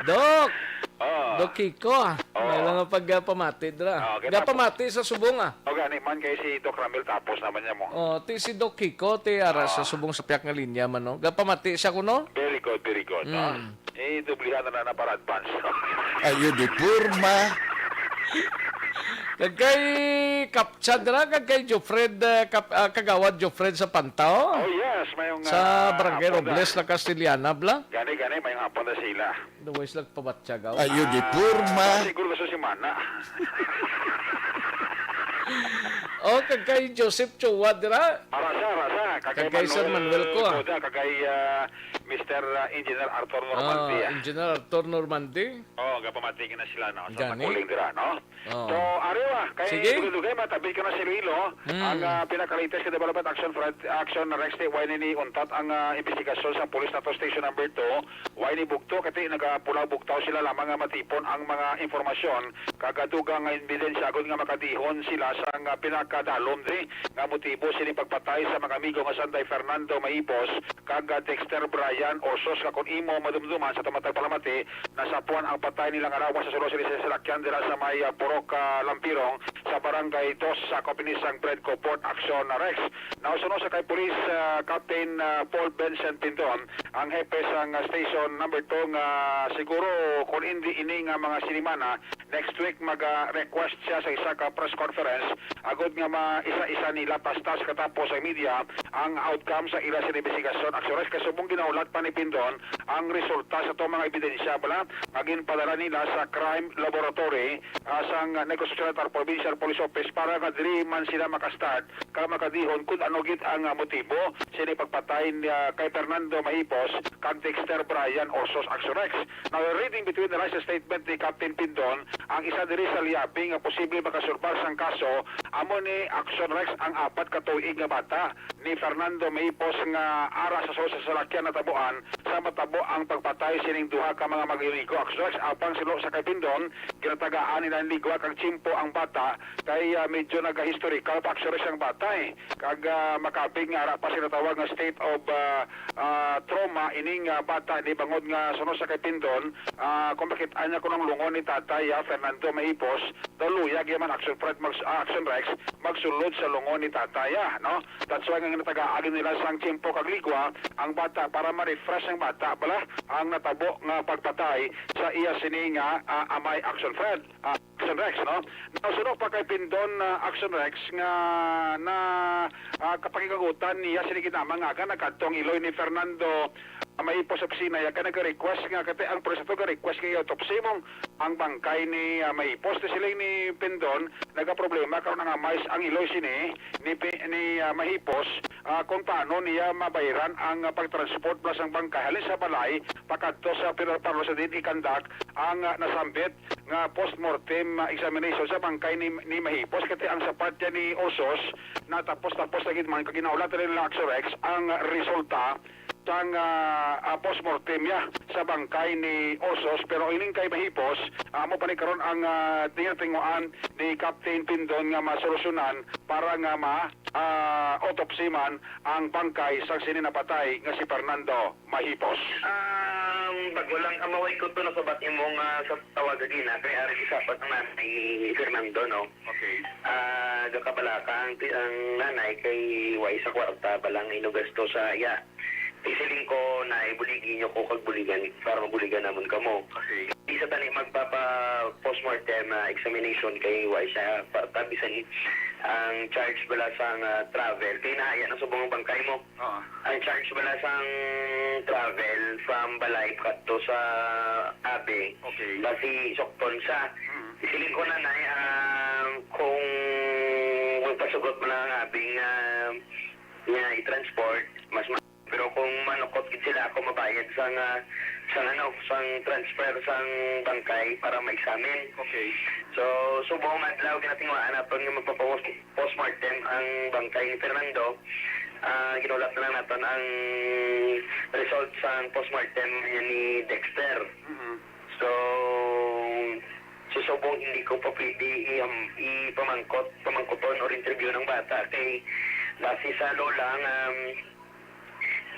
Doc! Oh. Doc Kiko, ah. Oo. May lang ang pagpamati, dra. Oh, kita Gapamati sa subong, ah. O, gani man kay si Doc Ramil, tapos naman niya mo. Oh, ti si Doc Kiko, ti ara sa Ah. subong sa piyak nga linya man, no? Gapamati siya ko, no? Very good, very good, no? Mm. Eh, dublihan na na, na para advance. Ayo di purma. Kag kay Kapchad ra, kag kay Jofred, eh, Kap-, ah, Kagawad Jofred sa Pantaw. Oh, yes, may yung, Sa ah, Barangay hapon na. Robles, La Castellana, bla? Gani, gani, may yung hapon na sila. Daw way sila pabatyagaw. Ayo di Ah, purma. Siguro sa semana. Oh, kag kay Joseph Chua dira. Arasa, arasa. Kag kay Kag kay Sir Manuel Manuel ko, ah. Coda, kag kay, ah, Mister, ah, Engineer Arthur Normandy, Ah, ah. Engineer Arthur Normandy. Oh, gapamati na sila, no? Sa Gani. Makuling dira, no? Oh. So, ariwa, kay Sige. dugay-dugay, matabi ka na si Iloilo. Hmm. Ang, ah, pinaka-latest nga development, Action Fred, Action Rex, di, way ni untat ang, ah, investigasyon sa pulis nato, Station Number Two. Way ni bugto, kati nagapula bugtaw sila lamang nga matipon ang mga impormasyon, kag dugang nga ebidensya, agod nga makadihon sila sa nga pinakadalom, di, nga motibo sini pagpatay sa mga amigo nga sanday Fernando Mahipos kag, ah, Dexter Brian Osos, nga kon imo madumduman sa tumatag palamati, nasapuan ang patay nila nga lawas sa sulod sa isa salakyan dira sa may, ah, Purok, ah, Lampirong sa Barangay Dos, sa sakop ini sang Predco Port Action Rex. Nausuno sa kay Police, ah, Captain, ah, Paul Vincent Pindon, ang hepe sang, ah, Station Number Two, nga siguro kung hindi ini nga mga sinimana, next week mag, ah, request siya sa isa ka press conference agud nga ma-isa-isa nila pastas katapos ang media ang outcome sa ila sa investigasyon. Action Rex, kay subong ginahulat pa ni Pindon ang resulta sa to mga ebidensya, bala, nga ginpadala nila sa crime laboratory, ah, sang Negros Occidental Provincial Police Office para nga diri man sila makastart kag makadihon kun ano gid ang, ah, motibo sini pagpatay ni, ah, kay Fernando Mahipos kag Dexter Brian Osos, Action Rex. Now, reading between the lines sa statement ni Captain Pindon, ang isa diri sa liabi nga posible makasulbar sang kaso amo ni, Action Rex, ang apat ka tuig nga bata ni Fernando Mahipos nga ara sa sulod sa salakyan natabuan sa matabo ang pagpatay sining duha ka mga mag-amigo. Action Rex, apang suno sa kay Pindon, ginatagaan nila ligwa kag tiyempo ang bata kay, ah, medyo nagahistorikal pa, Action Rex, ang bata, eh. Kag, ah, makabig nga ara pa sila tawag nga state of, ah, ah, trauma ining, ah, bata ni, bangod nga suno sa kay Pindon, ah, kung makit-an niya kuno ang lungon ni tatay, ah, Fernando Mahipos, daw luyag ya man, Action Fred, mag-, ah, Action Rex, magsulod sa lungon ni tatay, ah, no? That's why nga ginatagaan nila sang tiyempo kag ligwa ang bata para ma-refresh ang bata, bala, ang natabo nga pagpatay sa iya sini nga, ah, amay, Action Fred. Ah, Action Rex, no? Now, suno pa kay Pindon, ah, Action Rex, nga na, ah, kapakig-agutan niya sini gid nga mga nga nagkadto ang iloy ni Fernando, ah, Mahipos sa opisina, ya ka nag-request nga, kati ang pulis ato ga-request nga i-autopsy mo ang bangkay ni, ah, Mahipos. Ti siling ni Pindon, nagaproblema karon ang amay s-, ang iloy sini ni Pi-, ni, ah, Mahipos, ah, kung paano niya mabayran ang, ah, pag-transport plus ang bangkay halin sa balay pakadto sa funeral parlor sa diin i-conduct ang, ah, nasambit nga postmortem, ah, examination sa bangkay ni, ni Mahipos. Kati ang sa part niya ni Osos, natapos-tapos na gid man, kag ginaulat nila Action Rex ang resulta sang, ah, ah, postmortem niya sa bangkay ni Osos. Pero ining kay Mahipos, amo pa ni karon ang, ah, tinatinguan ni Captain Pindon nga masolusyonan para nga ma, ah, autopsy man ang bangkay sang sini napatay nga si Fernando Mahipos. Um, bago lang, ah, maway ko to, nasabat imo nga sa tawag gina, kay ari gisapat ang nanay ni Fernando, no? Okay. Ah, gakabalaka ang ti-, ang nanay kay way sa kwarta, balang inugasto sa iya. Isiling ko na ibuligi niyo ko kag buligan para mabuligan namon kamo. Okay. Isa tani magpapa postmortem, ah, examination kay way sa kwarta, bisan ang charge bala sang, ah, travel. Kay nahaya na subong ang bangkay mo. Oo. Ang charge bala sang travel from balay kadto sa Abi, okay, basi sukton sa. Mm. Isiling ko na, Nay, ah, kung magpasugot mo lang ang Abi nga, nga i-transport, mas ma-, pero kung manukot gid sila, ako mabayad sang, ah, sang ano, sang transfer sang bangkay para ma-examine. Okay. So, subong adlaw, ginatinguhaan naton nga magpapawos-, postmortem ang bangkay ni Fernando. Ah, ginulat na lang naton ang result sang postmortem ni Dexter. Mhm. So, susubong hindi ko pa pwede i-, um, ipamangkot, pamangkuton or interview ng bata kay base sa lola nga, um,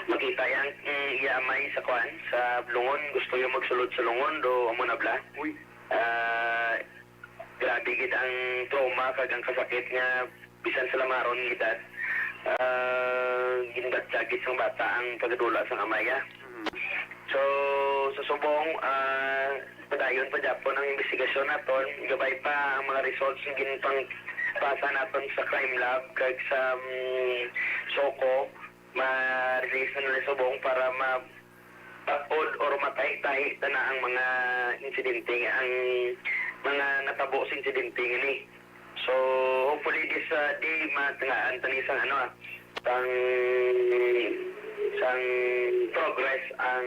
makita yang, mm, iya amay sa kwan, sa lungon, gusto yung magsulod sa lungon, do amo na bla. Uy. Ah, grabe gid ang trauma kag ang kasakit nga bisan sa lamaron nga edad, ah, ginbatyag gid sang bata ang pagdula sang amaya. Mhm. So, sa subong, ah, padayon pa gyapon ang investigasyon naton. Gabay pa ang mga results nga ginpangpasa naton sa crime lab kag sa, mm, SOCO. Ma-release na nila subong para ma-, tapod or matay-tahi ta na ang mga insidente, ang mga natabo sa insidente nga ni. So, hopefully this, uh, day, matangaan ta ni sang, ano, ah, sang, sang progress ang,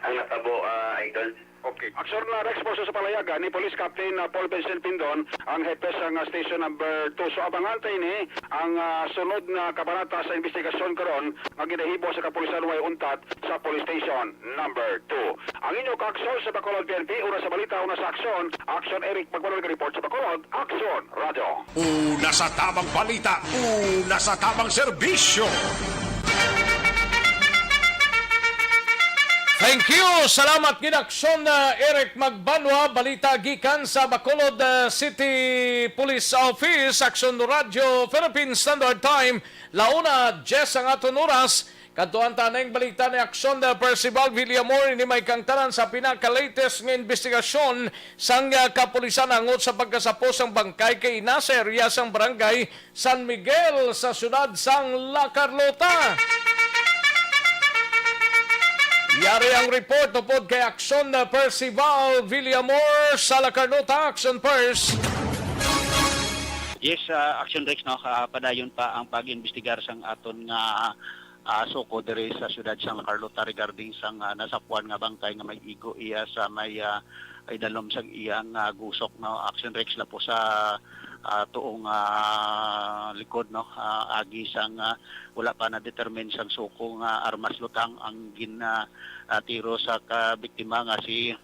ang natabo, ah, idol. Okay. Aksyon na Rex, puso sa palayagan ni Police Captain, ah, Paul Vincent Pindon, ang hepe sang, ah, Station Number Two. So, abangan ta ini ang, ah, sunod nga kabanata sa investigasyon karon nga ginahibo sa kapulisan way untat sa Police Station Number Two. Ang inyo kaaksyon sa Bacolod P N P, una sa balita, una sa aksyon. Aksyon, Eric Magbanwa, report sa Bacolod. Aksyon, Radyo. Una sa tabang balita, una sa tabang serbisyo. Thank you. Salamat gid, Aksyon, uh, Eric Magbanwa. Balita gikan sa Bacolod, uh, City Police Office, Aksyon Radyo, Philippine Standard Time, launa diyes ang aton oras. Kadtuan ta ning balita ni Aksyon, uh, Percival Villamor. Ini may kangtanan sa pinaka-latest nga investigasyon sang, uh, kapulisan angot sa pagkasapo sang bangkay kay ina sa area sang barangay San Miguel sa siyudad sang La Carlota. Yari ang report upod kay Aksyon, uh, Percival Villamor sa La Carlota. Aksyon, Pers. Yes, uh, Aksyon Rex, no, uh, padayon pa ang pag-imbestigar sang aton nga, uh, SOCO diri sa siyudad sang La Carlota regarding sang, uh, nasapuan nga bangkay nga may igo iya sa may, uh, idalom sang iyang, ah, gusok, no, Action Rex, lapo sa, ah, tuong, ah, likod, no, ah, agi sang, ah, wala pa na-determine sang SOCO nga armas lutang ang gin, ah, ah, tiro sa kabiktima nga si,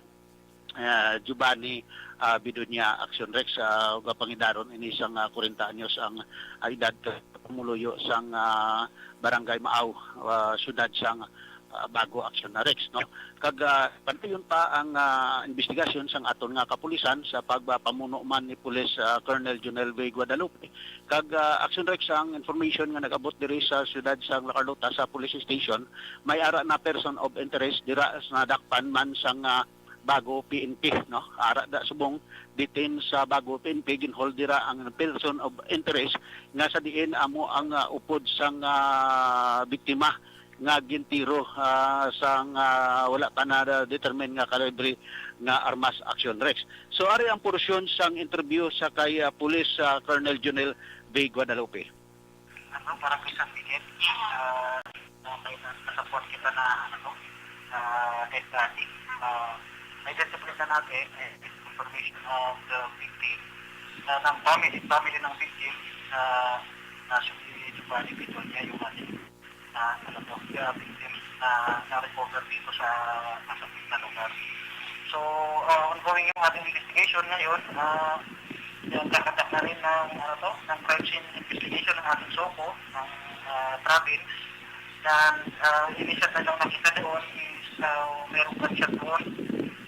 ah, Giovanni, ah, Bidonia. Action Rex, ah, ug ang pangidaron ini sang, ah, kwarenta anyos ang, ah, edad, pumuluyo sang, ah, Barangay Maaw, ah, siyudad sang, ah, Bago, Action na Rex, no? Kag, ah, padayon pa ang, ah, investigasyon sang aton nga kapulisan sa pagpamuno man ni Pulis, ah, Colonel Jonel V Guadalupe. Kag, ah, Action Rex, ang information nga nag-abot diri sa siyudad sang La Carlota sa police station, may ara na person of interest dira sa nadakpan man sang, ah, Bago P N P, no? Ara da subong, detain sa Bago P N P, ginhold dira ang person of interest nga sa diin amo ang, ah, upod sang, ah, biktima nga gintiro, ah, sang, ah, wala pa na determine nga kalibre nga armas, Action Rex. So, ari ang porsyon sang interview sa kay, ah, Police, ah, Colonel Junel V. Guadalupe. Ano, para kay San Miguel, ah, na may na-, nasa puwan kita na, ano, na dead body. Ah, identified na natin, eh, information of the victim, na ng family, family ng victim, na, na si Giovanni Pitonia, yung ating, ah, ano to, the victim na na-recover dito sa, sa na lugar. So, ah, ongoing yung ating investigation ngayon. Ah, nagkakandak na rin ng, ano to, ng crime scene investigation ng ating SOCO, ng, ah, province. And, ah, initial na lang nakita doon is, ah, merong gunshot wound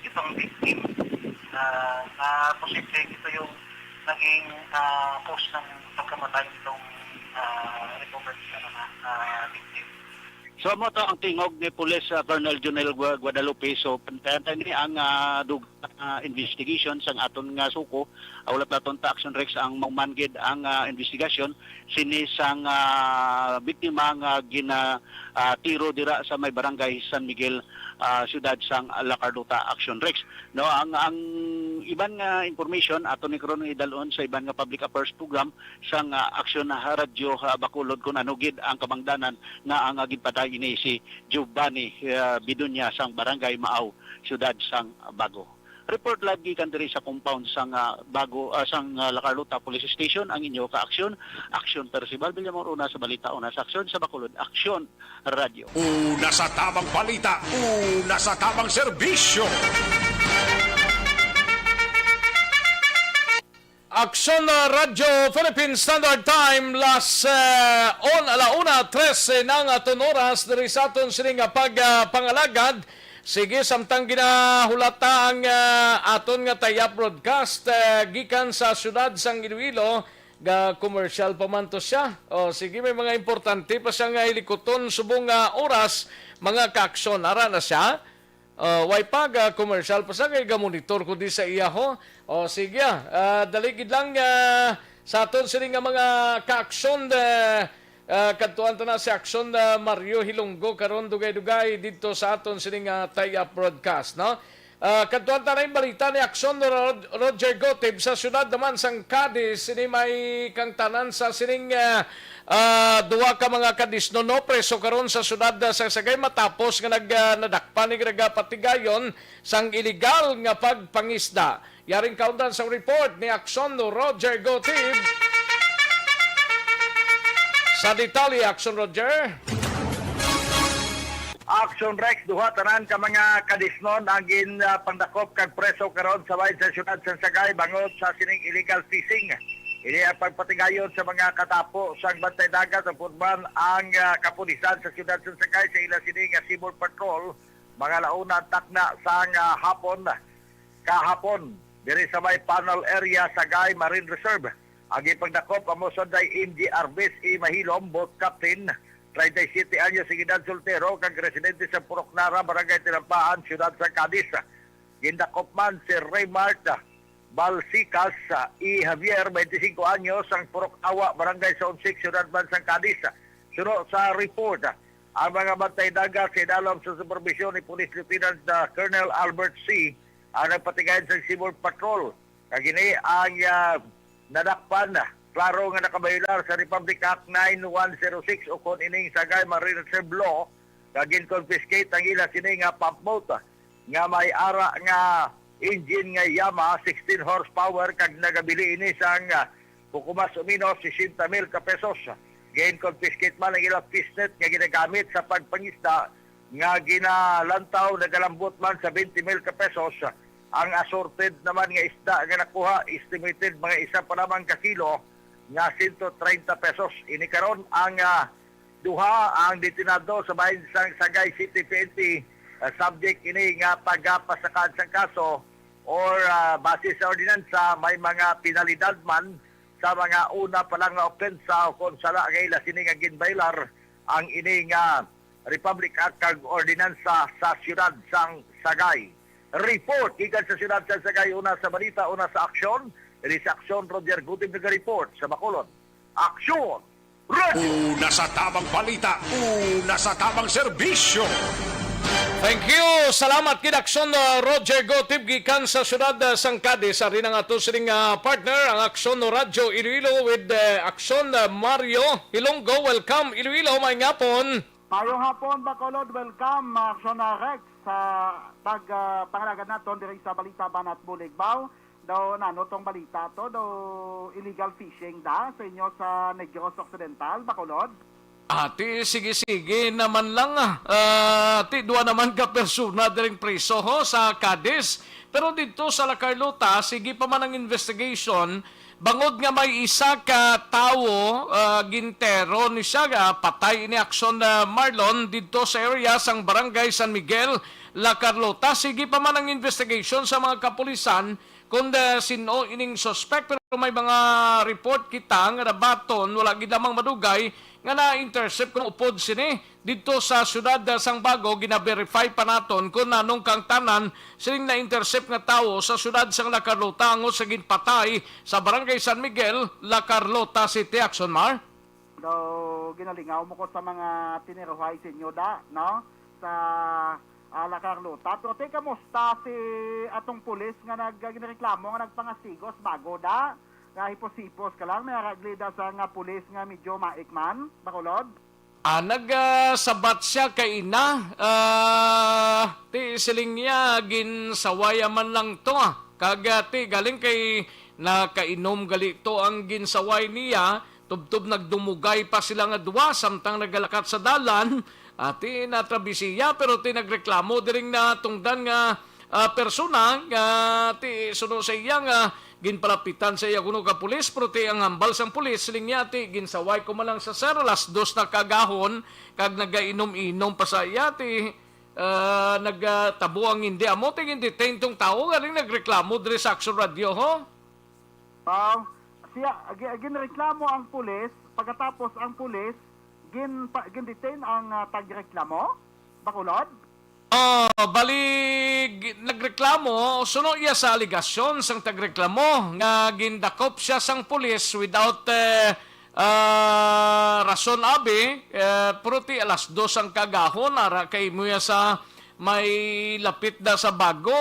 itong victim, ah, na posible ito yung naging, ah, cause ng pagkamatay nitong, ah, recovered, ano na, ah, victim. So, amo to ang tingog ni Police, ah, Colonel Junel Gua-, Guadalupe. So, pantayan ni ang, ah, dug-, ah, investigation sang aton nga SOCO. Ah, wala pa naton ta, Action Rex, ang mahuman gid ang, ah, investigasyon sini sang, ah, biktima nga gina, ah, tiro dira sa may barangay San Miguel, ah, siyudad sang La Carlota, Action Rex. No, ang, ang iban nga information ato ni karon idalon sa iban nga public affairs program sang, ah, Action Radyo, ah, Bacolod, kung ano gid ang kabangdanan nga ang, ah, ginpatay ini si Giovanni, ah, Bidunya sang Barangay Maaw, siyudad sang Bago. Report live gikan diri sa compound sang, ah, Bago, ah, sang, ah, La Carlota Police Station ang inyo ka-aksyon. Aksyon Percival Villamor, una sa balita, una sa aksyon, sa Bacolod Aksyon Radyo. Una sa tamang balita, una sa tamang serbisyo. Aksyon na Radyo Philippine Standard Time, las, eh, on, ala una trese na nga aton oras diri sa aton sini nga pag, ah, pangalagad. Sige, samtang ginahulata ang, ah, aton nga tayap broadcast, eh, gikan sa siyudad sang Iloilo, ga commercial pa man to siya. O, sige, may mga importante pa siya nga hilikuton subong nga oras, mga kaaksyon. Ara na siya. Ah, way pa, ga commercial pa sa kay ga-monitor ko di sa iya, ho. O, sige, ah. Ah, dali gid lang, ah, sa aton sini nga mga kaaksyon, ah, ah, kadtuan ta na si Aksyon, ah, Mario Hilonggo karon, dugay-dugay didto sa aton sini nga tie-up broadcast, no? Ah, kadtuan ta na yung balita ni Aksyon Rod-, Roger Gotib sa siyudad naman sang Cadiz. Sini may kangtanan sa sining, ah, ah, duha ka mga Kadisnon, no, preso karon sa siyudad, ah, sa Sagay matapos nga nag-, ah, nadakpan ni nagapatigayon sang iligal nga pagpangisda. Yaring kaundan sa report ni Aksyon Roger Gotib. Sa detalye, Aksyon Roger. Action Rex, duha tanan ka mga Kadisnon ang gin, ah, pangdakop kag preso karon sa bahin sa siyudad sa Sagay bangod sa sining illegal fishing. Ini ang pagpatigayon sa mga katapo sang Bantay Dagat, upod man ang, ah, kapulisan sa siyudad sa Sagay sa ila sini nga Seaboard Patrol, mga launa takna sang, ah, hapon, kahapon, diri sa may Panel Area, Sagay Marine Reserve. Ang gipagdakop amo sunday M G Arbes E. Mahilom, boat captain, treinta y siete anyos ang edad, soltero, kag residente sa Purok Nara, Barangay Tinampahan, Siyudad sa Cadiz. Gindakop man si Raymart Balsicas E. Javier, twenty-cinco anyos, ang Purok Awa, Barangay Saonsik, Siyudad man sang Cadiz. Suno sa report, ang mga bantay dagat sa idalom sa superbisyon ni Police Lieutenant, ah, Colonel Albert C. ang nagpatigayon sa Seaboard Patrol. Kag ini ang, ah, nadakpan, klaro nga nakabayolar sa Republic Act nine one zero six, ukon ining Sagay Marine Reserve Law, nga gin-confiscate ang ila sini nga pump boat nga may ara nga engine nga Yamaha sixteen horsepower, kag nagabili ini sang, ah, buko mas o menos sesenta mil ka pesos. Gin-confiscate man ang ila fishnet nga ginagamit sa pagpangisda nga ginalantaw nagalambot man sa twenty mil ka pesos. Ang assorted naman nga isda nga nakuha, estimated mga isa pa lamang ka kilo nga sento treinta pesos. Ini karon ang, ah, duha ang detenado sa bahin sang Sagay City P N P. Ah, subject ini nga pagapasakaan sang kaso or, ah, base sa ordinansa, may mga penalidad man sa mga una pa lang nga opensa o kon sala nga ila sini nga ginbaylar ang ini nga Republic Act kag ordinansa sa siyudad sang Sagay. report gikan sa siyudad sa Sagay. Una sa balita, una sa aksyon. Ini sa aksyon, Roger Gutib nag-report sa Bacolod. Aksyon! Roger! Una sa tamang balita, una sa tamang serbisyo. Thank you. Salamat gid, Aksyon, uh, Roger Gotib gikan sa siyudad, uh, sang Cadiz. Ari na nga ato sining, uh, partner, ang Aksyon Radyo Iloilo with, uh, Aksyon, uh, Mario Hilonggo. Welcome, Iloilo. May ngapon. Mayong hapon, Bacolod. Welcome, uh, Aksyon, uh, Rex, sa tag, uh, pangalagan naton diri sa Balita Banat Bulig. Baw, daw nano tong balita to, daw illegal fishing da sa inyo sa Negros Occidental, Bacolod? Ati, sige-sige naman lang, ah. Ah, ti, dua naman ka persona diring priso, ho, sa Cadiz. Pero dito sa La Carlota, sige pa man ang investigation. Bangod nga may isa ka tawo, ah, gintero ni siya, ah, patay ini, Aksyon, ah, Marlon, dito sa area sang Barangay San Miguel, La Carlota. Sige pa man ang investigation sa mga kapulisan kung, ah, sin-o ining suspect, pero may mga report kita nga nabaton, wala gid lamang madugay nga na-intercept kung upod sini. Didto sa siyudad, ah, sang Bago, gina-verify pa naton kung nanong kang tanan sining na-intercept nga tawo sa siyudad sang La Carlota, angot sa ginpatay sa Barangay San Miguel, La Carlota City. Aksyon, Mar? Daw ginalingaw mo ko sa mga tiniruhay sa inyo, da, no? Sa, ah, La Carlota. Pero te, kamusta si atong pulis nga nag-, ginareklamo nga nagpangastigos Bago, da? Nga hipos-hipos ka lang, may aragli da sa nga pulis nga medyo maik man, Bacolod? Ah, nag, ah, sabat siya kay ina. Ah, ti siling niya, ginsawaya man lang to, ah. Kag, ah, ti galing kay nakainom gali to ang ginsaway niya, tubtob nagdumugay pa sila nga duwa samtang nagalakat sa dalan. Ah, ti natrabisiya, pero ti nagreklamo diring natungdan nga, ah, persona nga ti suno sa iya nga ginpalapitan sa iya kuno ka pulis, pero ti ang hambal sang pulis, siling niya, ti ginsaway ko man lang sa sir, alas dos na kagahon, kag nagainom-inom pa sa iya, ti, ah, nagtabo ang hindi amo, ti gin-detain tong tawo, galing nagreklamo diri sa Aksyon Radyo, ho? Wow. Siya, gi-, ginreklamo ang pulis, pagkatapos ang pulis, gin-, pa-, gin-detain ang, ah, tagreklamo? Bacolod? Oh, bali, gi-, nagreklamo, suno iya sa alegasyon sang tagreklamo nga gindakop siya sang pulis without, eh, ah, rason, abi, eh, pero ti alas dos ang kagahon, ara kay imo ya sa may lapit da sa Bago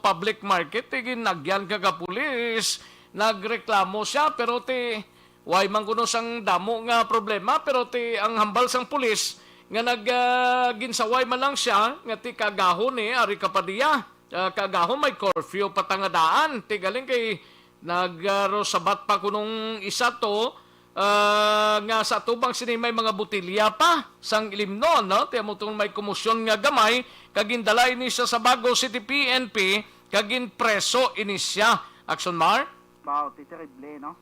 Public Market, eh, ginagyan ka ka pulis, nagreklamo siya, pero ti way man kuno sang damo nga problema, pero ti ang hambal sang pulis nga nag, ah, ginsaway man lang siya, nga ti kagahon ni ari ka pa diya. Ah, kagahon may curfew pa ta nga daan. Ti galing kay nag, ah, ro sabat pa kunong isa to, ah, nga sa atubang sini may mga botelya pa sang ilimnon, no? Ti amo tong may komosyon nga gamay, kag gindala ini siya sa Bago City P N P, kag ginpreso ini siya. Aksyon, Mar? Wow, ti terrible, no?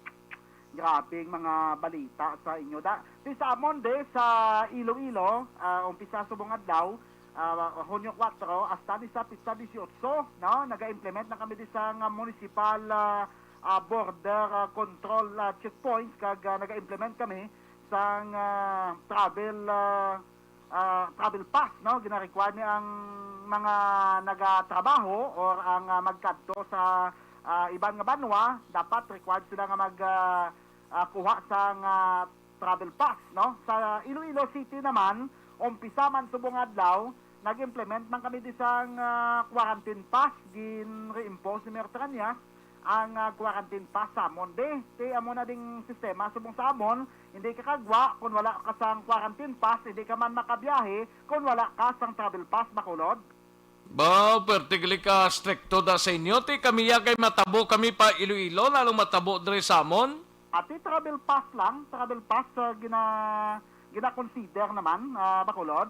Grabe ang mga balita sa inyo. Da, ti sa amon de sa Iloilo, ah, umpisa subong adlaw, ah, Hunyo kuwatro, hasta ni sa petsa disiotso, no? Naga-implement na kami di sa nga municipal, ah, ah, border, ah, control, ah, checkpoints, kag, ah, naga-implement kami sang, ah, travel, ah, ah, travel pass, no? Gina-require ni ang mga nagatrabaho or ang, ah, magkadto sa, ah, iban nga banwa, dapat required sila nga mag, ah, ah, kuha sang, ah, travel pass, no? Sa Iloilo City naman, umpisa man subong adlaw, nag-implement man kami di sang, ah, quarantine pass, gin-reimpose ni Mayor Tranyas ang, ah, quarantine pass sa amon. Di, ti amo na ding sistema subong sa amon, hindi ka kagwa kung wala ka sang quarantine pass, hindi ka man makabiyahe kung wala ka sang travel pass, Bacolod. Ba, perti gali ka strikto da sa inyo. Ti kami ya kay matabo kami pa Iloilo, lalong matabo diri sa amon. Ati travel pass lang, travel pass, ah, gina-, gina-consider naman, ah, Bacolod.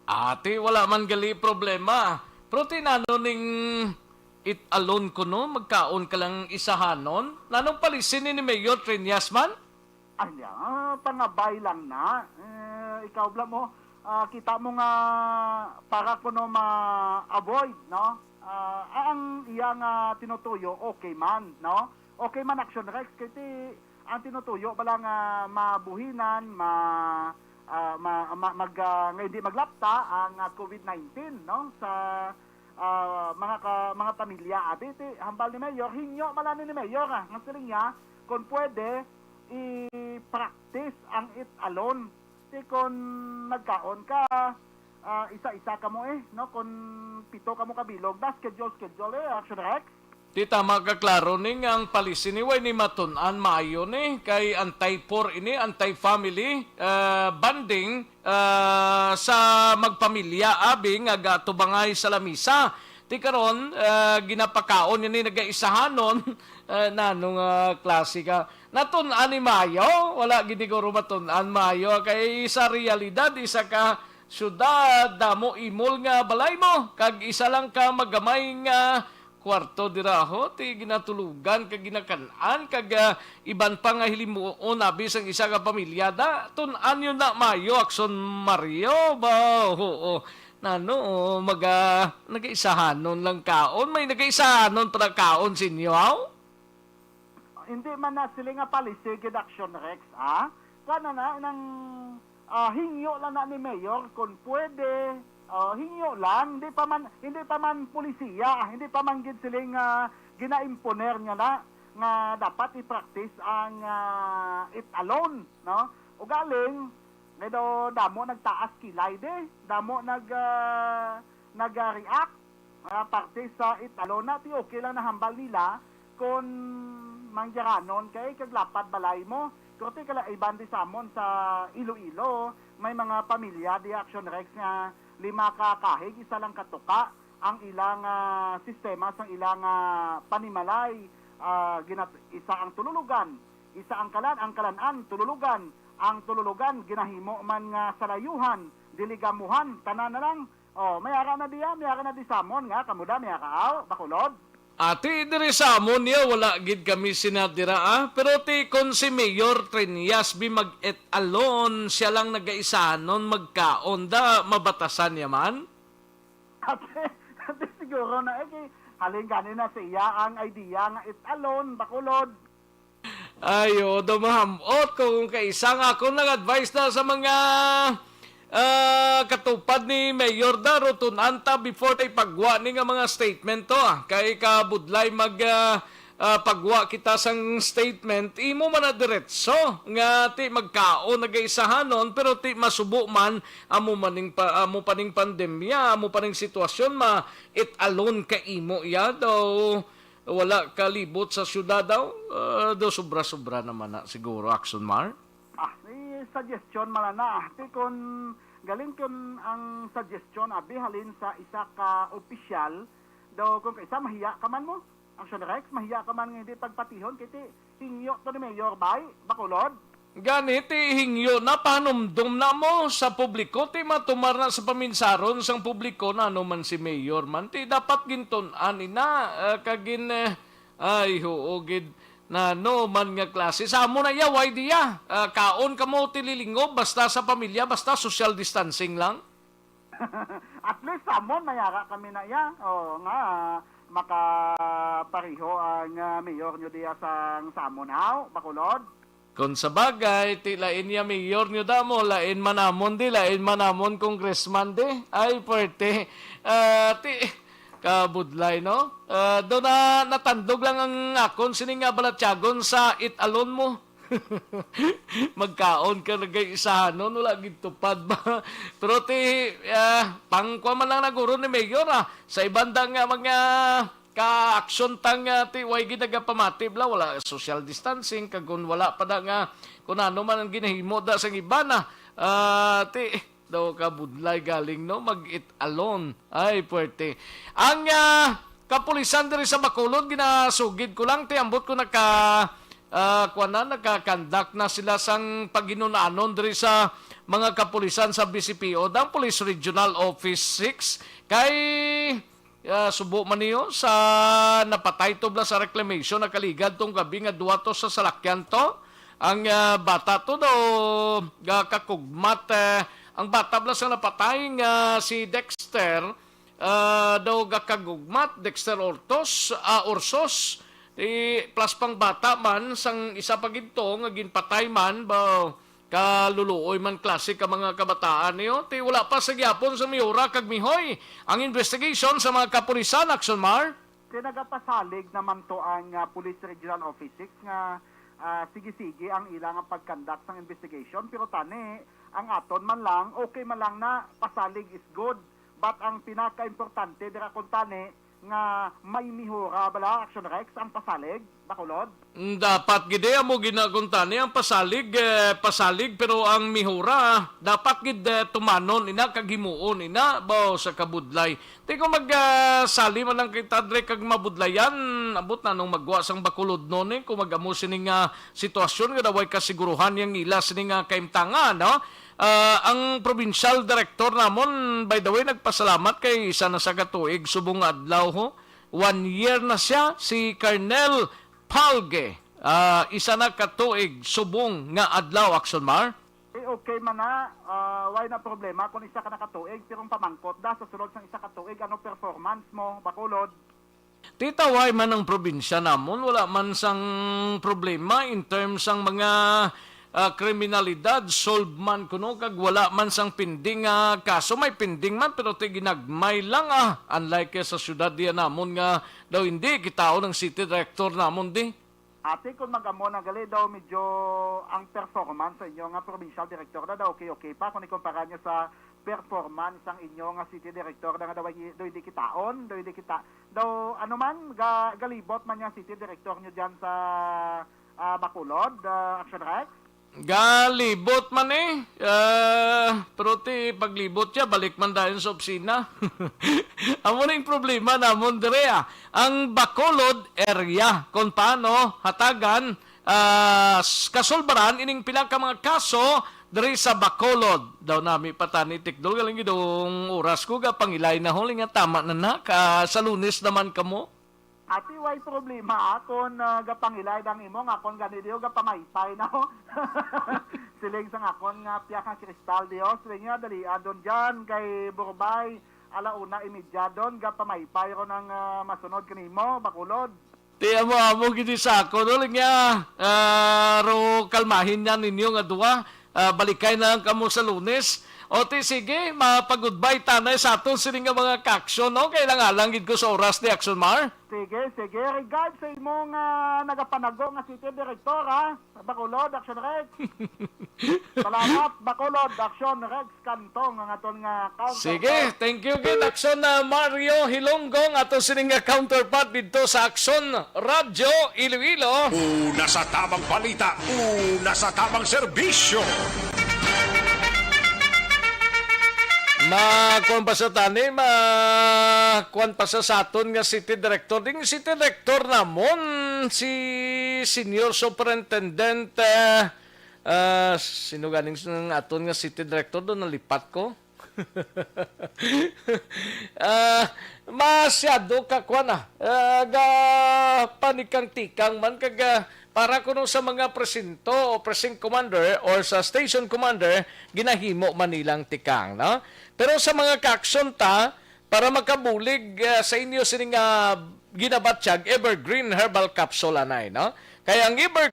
Ati, wala man gali problema. Pero ti nano ning it alone ko, no? Magkaon ka lang isahanon? Nanong policy ni, ni Mayor Triñas man? Ay, ah, pangabay lang na. Eh, ikaw bala mo, ah, kita mo nga para kuno ma-avoid, no? Ah, ang iya nga tinutuyo, okay man, no? Okay man, Action Rex, kay ti, ang tinutuyo bala nga mabuhinan, ma-, ah, ma-, ma-, mag-, ah, nga hindi maglapta ang, ah, covid nineteen, no? Sa, ah, mga ka, mga pamilya, abi, ti hambal ni Mayor, hingyo man lang ni Mayor, ah, nga siling niya, kung pwede, i-practice ang eat alone. Ti kung nagkaon ka, ah, isa-isa kamo eh, no? Kung pito kamo ka bilog, na schedule, schedule eh, Action Rex. Ti tama ka, klaro ni nga ang policy ni way ni matun-an maayo ni, kay anti-poor ini, anti-family, ah, bonding, ah, sa magpamilya, abi, nga gatubangay sa lamisa. Ti karon, ah, ginapakaon niya ni nagaisahanon. Ah, nano nga klase ka? Natun-an ni maayo? Wala gid siguro matun-an maayo, kay sa realidad, isa ka syudad, damo imol nga balay mo, kag isa lang ka magamay nga kwarto dira, ho, ti ginatulugan kag ginakan-an kag, ah, iban pa nga hilimuon, abi, sang isa ka pamilya. Da, tun-an yun na maayo, Akson Mario, ba? Oo. Nano, maga, nagaisahanon lang kaon? May nagaisahanon pa na kaon sa inyo, haw? Hindi man na sila nga policy gid, Action Rex, ah. Kuan na na, nang, ah, hingyo lang na ni Mayor kung pwede, ah, hingyo lang, hindi pa man, hindi pa man polisiya, hindi pa man gid sila nga ginaimponer niya na nga dapat i-practice ang, ah, eat alone, no? Ugaling, may do, damo nagtaas kilay di, damo nag, ah, nag-react, ah, parte sa eat alone na, ti okay lang nahambal nila kon mangyaranon kay kag lapad balay mo. Pero ti kala iban di samon sa Iloilo, may mga pamilya di, Action Rex, nga lima ka kahig, isa lang katuka ang ilang, ah, sistema sang ilang, ah, panimalay. Ah, ginat-, isa ang Tululugan, isa ang Kalan, ang Kalan-an, Tululugan, ang Tululugan ginahimo man nga salayuhan, dili gamuhan, tanan na lang. Oh, may ara na diya, may ara na di samon nga, kamo da, may ara, aw, Bacolod. Ati, diri sa amon niya, wala gid kami sina dira, ah. Pero ti, kon si Mayor Triñas bi mag-eat alone, siya lang nagaisanon, magkaon da, mabatasan niya man? Ate, ate, siguro na, eh, kay halin gani na sa iya ang idea nga eat alone, Bacolod. Ay, oo, daw maham-ot ko kung kaisa nga akon nag-advise na sa mga, ah, katupad ni Mayor Daro, tun-an ta before ta ipagwa ni nga mga statement to, ah. Kay kabudlay mag, ah, ah, pagwa kita sang statement, imo man na diretso nga ti magkaon nagaisahanon, pero ti masubo man, amo maning pa, amo pa ning pandemya, amo pa ning sitwasyon, ma-eat alone ka imo ya daw. Wala ka libot sa syudad daw? Ah, do sobra-sobra naman na siguro, Action Mar. Ah, may suggestion man na. Ti kun galing kun ang suggestion abi halin sa isa ka opisyal, do kun kaisa mahiya ka man mo. Action Rex, mahiya ka man nga hindi pagpatihon kay ti hingyo to ni Mayor, bay, Bacolod. Gani ti hingyo na, pahanumdom na mo sa publiko, ti matumar na sa paminsaron sang publiko, nano man si Mayor man, ti dapat gintun-an ina, ah, kag gin-, eh, ay, huo gid. Nano man nga klase. Sa amo na iya, way diya. Ah, kaon kamo ti lilingob, basta sa pamilya, basta social distancing lang. At least sa amon, may ara kami na iya. O, nga, makapareho ang, ah, mayor nyo diya sang sa amon, haw, Bacolod. Kon sa bagay, ti lain niya mayor nyo damo, lain man amon di, lain man amon congressman di. Ay, puwerte. Ah, ti, kabudlay, no? Ah, do na, natandog lang ang akon sini nga balatyagon sa eat alone mo. Magkaon ka nagay isahanon, wala gid tupad ba? Pero ti, ah, pangkuan man lang naguro ni Mayor, ah. Sa iban da nga mga ka-action tang, ah, ti, way gid nagapamati bla, wala social distancing, kag kun wala pa da nga kun ano man ang ginahimo da sang iban, ah. Ah, ti, daw kabudlay galing, no? Mag-eat alone. Ay, puwerte. Ang, ah, kapulisan diri sa Bacolod, ginasugid ko lang, ti, ambot ko naka, ah, kuwan na, naka-conduct na sila sang paghinunanon diri sa mga kapulisan sa B C P O, ang Police Regional Office six. Kay, ah, subo man niyo sa napatay to bla sa reclamation, nakaligad tong gabi nga duwa to sa salakyan to. Ang, ah, bata to daw, ah, kakugmat, eh, ang bata bla sa napatay nga si Dexter, ah, daw gakagugmat, Dexter Ortos, ah, Orsos, di, plus pang bata man, sang isa pa gid to nga ginpatay man, ba, kaluluoy man klase ka mga kabataan niyo. Ti wala pa sa gyapon sa Miura kag Mihoy ang investigation sa mga kapulisan, Action Mar. Ti nagapasalig naman to ang, ah, Police Regional Office Six nga, ah, sige-sige ang ila nga pag-conduct sang investigation, pero tani ang aton man lang, okay man lang na pasalig is good. But ang pinakaimportante dira kuntani nga may mihura bala, Action Rex, ang pasalig, Bacolod? Mm, dapat gid, eh, amo gina kuntani ang pasalig, eh, pasalig, pero ang mihura dapat gid, eh, tumanon ina kag himuon ina baw sa kabudlay. Ti kung mag, ah, sali man lang kita dre kag mabudlayan, ambot na nung magwa sang Bacolod nun, eh, kung mag-amo sini nga sitwasyon nga daw way kasiguruhan yang ila sini nga kaimtangan, no? Ah, ang provincial director namon, by the way, nagpasalamat kay isa na sa katuig subong nga adlaw, ho. One year na siya, si Colonel Palge. Ah, isa na katuig subong nga adlaw, Action Mar. Eh, okay man na, ah, why na problema kung isa ka na katuig, pero ang pamangkot da sa sulod sang isa katuig, ano performance mo, Bacolod? Titaway man ang probinsya namon, wala man sang problema in terms sang mga, ah, kriminalidad, solve man kuno, kag wala man sang pending nga kaso. May pending man, pero ti ginagmay lang, ah. Unlike sa syudad diya namon nga daw hindi kitaon ang city director namon di. Ate, kung mag-amo na gali daw, medyo ang performance sa inyo nga provincial director na daw okay-okay pa kung ikumpara niyo sa performance sang inyo nga city director na nga daw, daw hindi kitaon, daw hindi kita, daw ano man, ga, galibot man niya city director niyo diyan sa, ah, Bacolod, ah, Action Rex? Galibot man eh. Ah, pero ti paglibot siya, balik man dayon sa opisina. Amo na yung problema namon dire, ah. Ang Bacolod area, kung paano hatagan, ah, s-, kasulbaran ining pila ka mga kaso diri sa Bacolod. Daw nami pa tani tikdol, galing gid ang oras ko, gapangilay na huli nga tama na na, ka, sa Lunes naman kamo. Ati, way problema akon, ah, gapangilay dang imo nga akon gani diyo gapamaypay na ho. Siling sang akon nga piyak nga kristal diyo, siling niya, dali, ah, don dyan kay Burbay, ala una imidya don, gapamaypay ro nang, ah, masunod kanimo, Bacolod. Ti amo-amo gid sa ako, no, nga, ah, ro kalmahin niya ninyo nga duwa. Ah, balikay na lang kamo sa Lunes. O ti sige, mapag-goodbye tanay sa aton sini nga mga ka-aksyon, no? Kay lang-alang gid ko sa oras ni Action Mar. Sige, sige. Regards sa imo nga nagapanago nga city director, ha? Bacolod, Action Rex. Salamat, Bacolod, Action Rex Cantong, ang aton nga counterpart. Sige, thank you gid, Action, ah, Mario Hilonggo, ang aton sini nga counterpart didto sa Action Radyo Iloilo. Una sa tamang balita, una sa tamang serbisyo. Ma, kuwan pa sa tani, ma, kuwan pa sa, sa aton nga city director. Ding city director namon, si Senior Superintendent, eh, ah, sino ganing s-, ng aton nga city director doon, nalipat ko? Ah, masyado ka, kuwan, ah, ah, ga panikang-tikang man kag, ah, para kuno sa mga presinto o precinct commander or sa station commander, ginahimo man nilang tikang, no? Pero sa mga ka-aksyon ta, para makabulig, ah, sa inyo sini nga ginabatyag, Evergreen Herbal Capsule anay, no? Kay ang Ever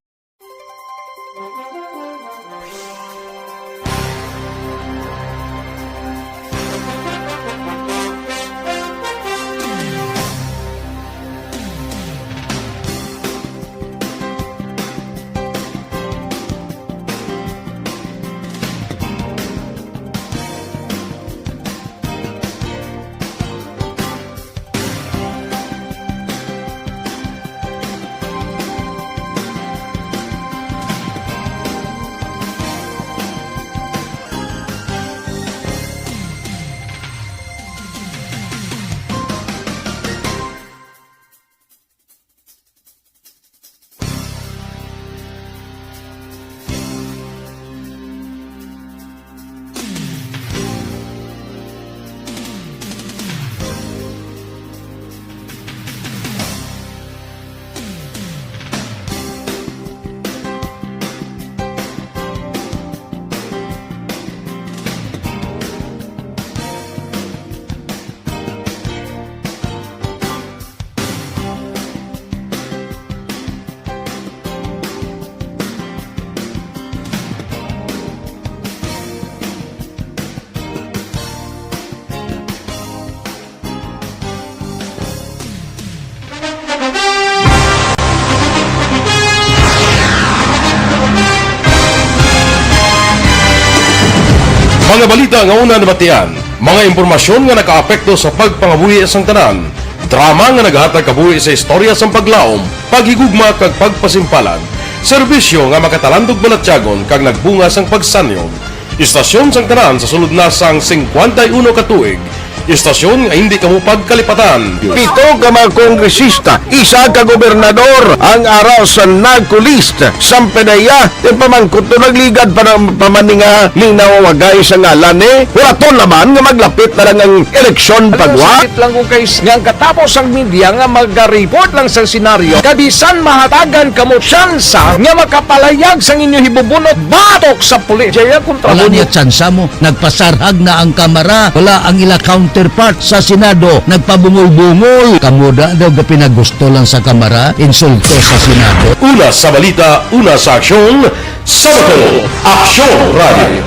Mga balita nga una nabatian, mga impormasyon nga nakaapekto sa pagpangabuhi sang tanan, drama nga nagahatag kabuhi sa istorya sang paglaom, paghigugma kag pagpasimpalan, serbisyo nga makatalandog balatyagon kag nagbunga sang pagsanyog. Istasyon sang tanan sa sulod na sang singkwenta y uno ka tuig, istasyon nga hindi kamo pagkalipatan. Pito ka mga kongresista, isa ka gobernador ang ara sa NARCO list. Sampanaya, ipamangkot to, nagligad pa ng pamaninga, linawagay sa ngalan ni. Huraton naman nga maglapit na lang ang eleksyon pagwa. Sakit lang kung kay nga ang katapos ang media nga magariport lang sa senaryo, kabisan mahatagan kamo tsansa nga makapalayag sang inyo hibubunot batok sa pulis. Jaya kontra Wala mo. Niya tsansa mo. Nagpasarhag na ang Kamara. Wala ang ila counterpart sa Senado. Nagpabungol-bungol. Kamo da daw gapinagusto lang sa Kamara. Insulto sa Senado. Una sa balita, una sa aksyon, sa Bacolod, Aksyon Radio.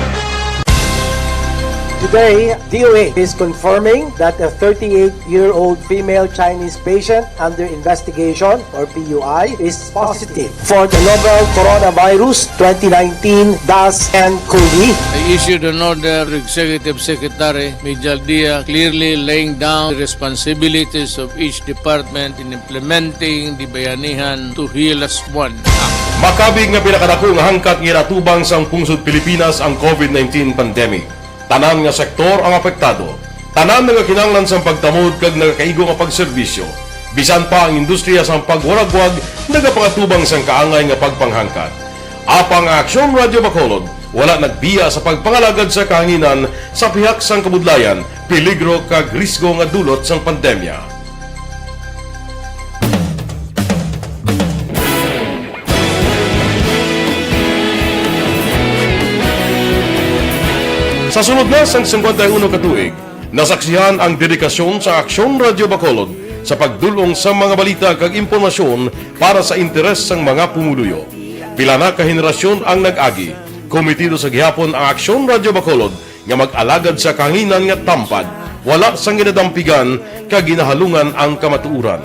Today, D O H is confirming that a thirty-eight-year-old female Chinese patient under investigation, or P U I, is positive for the novel coronavirus twenty nineteen dash N cov. I issued an order to Executive Secretary Mijal Dia, clearly laying down the responsibilities of each department in implementing the Bayanihan to Heal Us One Act. Makabig nga pinakadako nga hangkat nga ginatubang sang pungsod Pilipinas ang covid nineteen pandemic. Tanan nga sektor ang apektado. Tanan nagakinahanglan sang pagtamod kag nagakaigo nga pagserbisyo. Bisan pa ang industriya sang pagwaragwag nagapangatubang sang kaangay nga pagpanghangkat. Apang ang Aksyon Radyo Bacolod wala nagbiya sa pagpangalagad sa kahanginan sa pihak sang kabudlayan, peligro kag risgo nga dulot sang pandemya. Sa sulod na sang singkwenta y uno ka tuig, nasaksihan ang dedikasyon sa Aksyon Radyo Bacolod sa pagdul-ong sa mga balita kag impormasyon para sa interes sang mga pumuluyo. Pila na ka henerasyon ang nag-agi. Komitido sa gihapon ang Aksyon Radyo Bacolod nga mag-alagad sa kahanginan nga tampad, wala sang ginadampigan kag ginahalungan ang kamatuoran.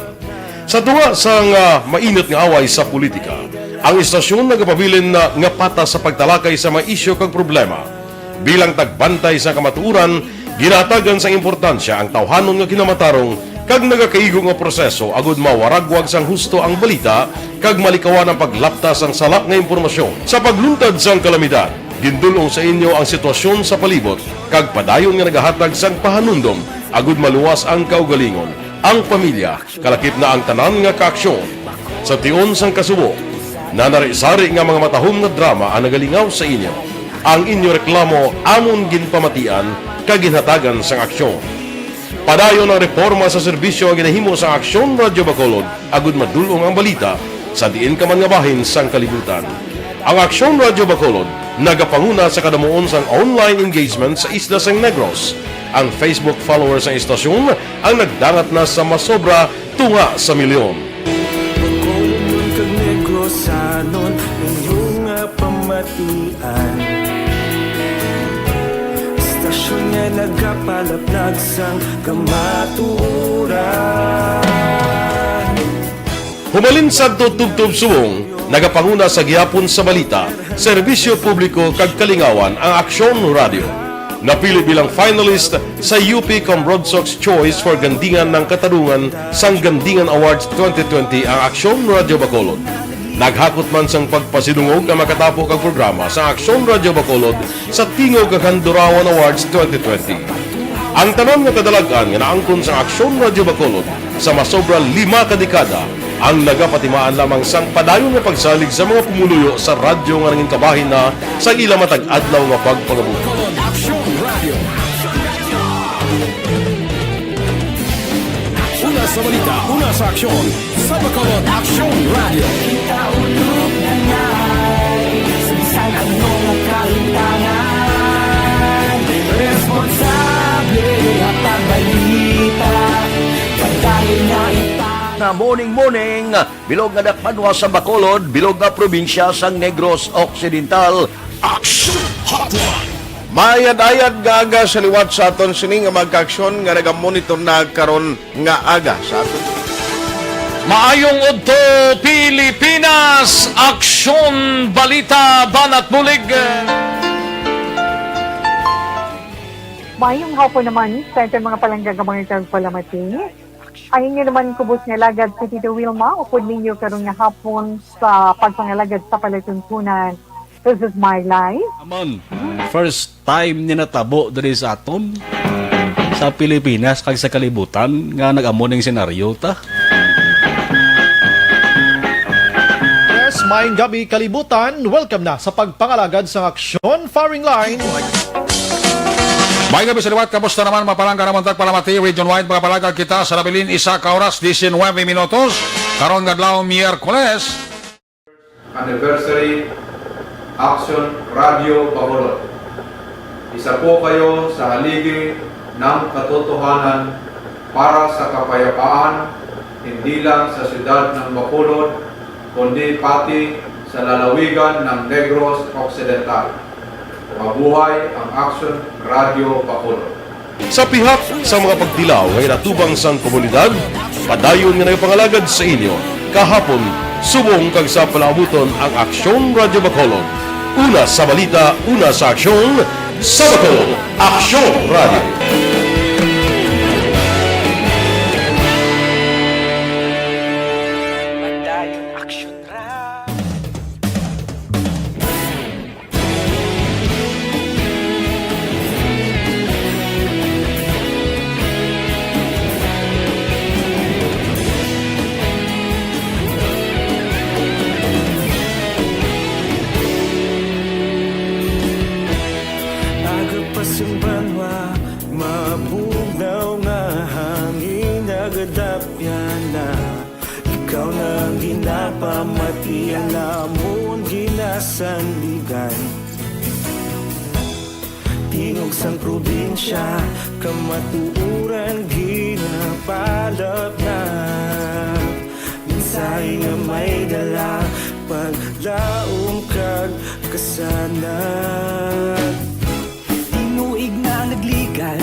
Sa tunga sang, ah, mainit nga away sa politika, ang istasyon nagapabilin na nga patas sa pagtalakay sa mga isyu kag problema. Bilang tagbantay sa kamatuoran, ginahatagan sang importansya ang tawhanon nga kinamatarong kag nagakaigo nga proseso agud mawaragwag sang husto ang balita kag malikawan ang paglapta sang sala nga impormasyon. Sa pagluntad sang kalamidad, gindul-ong sa inyo ang sitwasyon sa palibot kag padayon nga nagahatag sang pahanumdom agud maluwas ang kaugalingon, ang pamilya, kalakip na ang tanan nga kaaksyon. Sa tion sang kasubo, nanari-sari nga mga matahom nga drama ang nagalingaw sa inyo. Ang inyo reklamo amon ginpamatian kag ginhatagan sang aksyon. Padayon ang reporma sa serbisyo nga ginahimo sang Aksyon Radyo Bacolod agud madul-ong ang balita sa diin ka man nga bahin sang kalibutan. Ang Aksyon Radyo Bacolod nagapanguna sa kadamuon sang online engagement sa isla sang Negros. Ang Facebook followers sang istasyon ang nagdangat na sa masobra tunga sa milyon. Bacolodnon kag Negrosanon, inyo nga pamatian. Istasyon nga nagapalaplag sang kamatuoran. Humalin sadto tubtob subong, nagapanguna sa gihapon sa balita, serbisyo publiko kag kalingawan ang Aksyon Radyo. Napili bilang finalist sa U P Comrodsocs Choice for Gandingan ng Katarungan sang Gandingan Awards twenty twenty ang Aksyon Radyo Bacolod. Naghakot man sang pagpasidungog ang makatapo kag programa sa Aksyon Radyo Bacolod sa Tingog kag Handurawan Awards twenty twenty. Ang tanan nga kadalag-an nga naangkon sa Aksyon Radyo Bacolod sa masobra lima ka dekada ang nagapatimaan lamang sang padayon nga pagsalig sa mga pumuluyo sa radyo nga nangin kabahin na sa ila matag adlaw nga pagpangabuhi. Aksyon Radyo. Una sa balita, una sa aksyon, sa Bacolod Aksyon Radyo. Kita ulog na ngay, sa bisan ano nga kalintangan, responsable nga pagbalita, padayon na ita. Na morning, morning, bilog nga dakbanwa sa Bacolod, bilog nga probinsya sang Negros Occidental. Action Hotline. Maayad-ayad nga aga sa liwat sa aton sini nga mga kaaksyon nga nagamonitor na karon nga aga sa aton. Maayong udto, Pilipinas! Aksyon, balita, banat bulig. Mayong hapon naman sa aton mga palangga nga mga tagpalamati. Ang inyo naman kubos nga alagad si Tito Wilma, upod ninyo karon nga hapon sa pagpangalagad sa palatuntunan. This is my life. Aman, first time ni natabo diri sa aton, sa Pilipinas kag sa kalibutan nga nag-amo ning senaryo ta. Yes, maayong gabi, kalibutan. Welcome na sa pagpangalagad sang Aksyon Firing Line. Maayong gabi sa liwat. Kamusta naman, mga palangga nga mga tagpalamati? Region-wide, mga palangga, kita sa nabilin isa ka oras, diecinuebe minutos. Karon nga adlaw, Miyerkules. Anniversary, Aksyon Radio Bacolod. Isa po kayo sa haligi ng katotohanan para sa kapayapaan, hindi lang sa siyudad ng Bacolod, kundi pati sa lalawigan ng Negros Occidental. Mabuhay ang Aksyon Radio Bacolod! Sa pihak sa mga pagtilaw nga ginatubang sang komunidad, padayon nga nagapangalagad sa inyo kahapon, subong kag sa palaabuton ang Aksyon Radio Bacolod. Una sa balita, una sa aksyon, sa Bacolod, Aksyon Radio. Padayon Aksyon Radio. Aga pa sang banwa, mabugnaw nga hangin nagadapyan na. Ikaw na ang ginapamati, ang amon ginasandigan. Tingog sang probinsya, kamatuoran ginapalapnap. Mensahe nga may dala, paglaom kag kasanag. Tinuig na nagligan,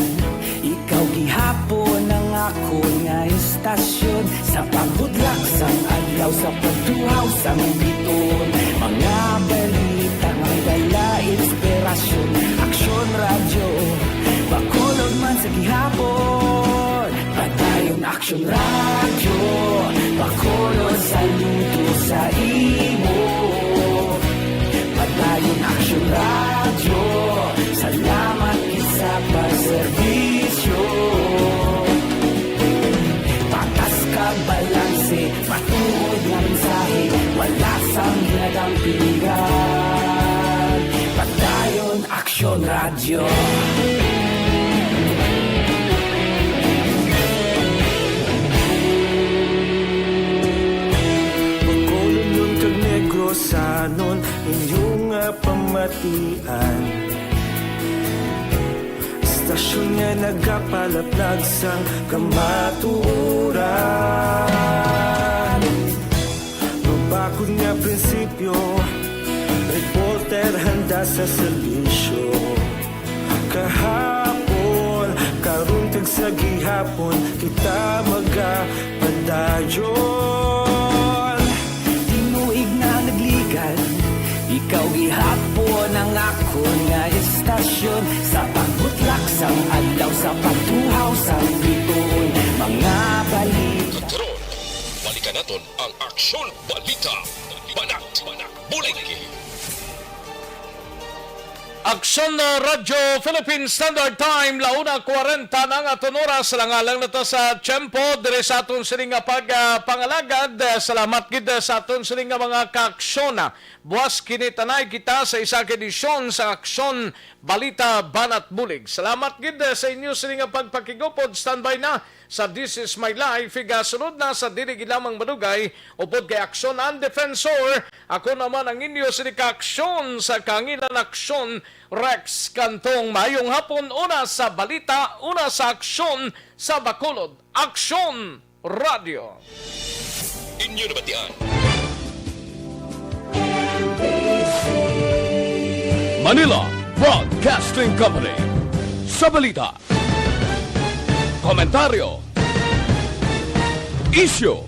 ikaw gihapon ang akon nga istasyon. Sa pagbutlak sang adlaw, sa pagtuhaw sang biton, mga balita nga dala inspirasyon. Aksyon Radyo Bacolod man sa gihapon. Padayon Aksyon Radyo Bacolod, saludo sa imo. Padayon Aksyon Radyo, salamat gid sa pagserbisyo. Patas kag balanse, matuod nga mensahe, wala sang ginadampingan. Padayon Aksyon Radyo. Bacolodnon kag Negrosanon, inyo nga pamatian. Istasyon nga nagapalaplag sang kamatuoran. Mabakod nga prinsipyo, reporter handa sa serbisyo. Kahapon, karon kag sa gihapon, kita magapadayon. Tinuig na nagligan, ikaw gihapon ang akon nga istasyon. Sa pagbutlak sang adlaw, sa pagtuhaw sang biton, mga balita. Karon, balikan naton ang Aksyon Balita. Banat, Banat, Bulig. Aksyon, uh, Radyo Philippine Standard Time, la una cuarenta na ang aton oras. Langalang na ta sa tiyempo diri sa aton sini nga pag, ah, pangalagad. Ah, salamat gid, ah, sa aton sini nga mga kaaksyon, ah. Buas kini tanay kita sa isa ka edisyon sa Aksyon Balita Banat Bulig. Salamat gid, ah, sa inyo sini nga pagpakigupod. Standby na sa This Is My Life, igasunod na sa Dili Gid Lamang Madugay, upod kay Aksyon ang Defensor. Ako naman ang inyo sini ka aksyon sa kahanginan, Aksyon Rex Cantong. Maayong hapon, una sa balita, una sa aksyon sa Bacolod. Aksyon Radio. Inyo nabatian. Manila Broadcasting Company. Sa balita, komentaryo, isyu,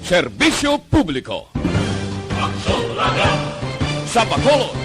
serbisyo publiko. Sa Bacolod,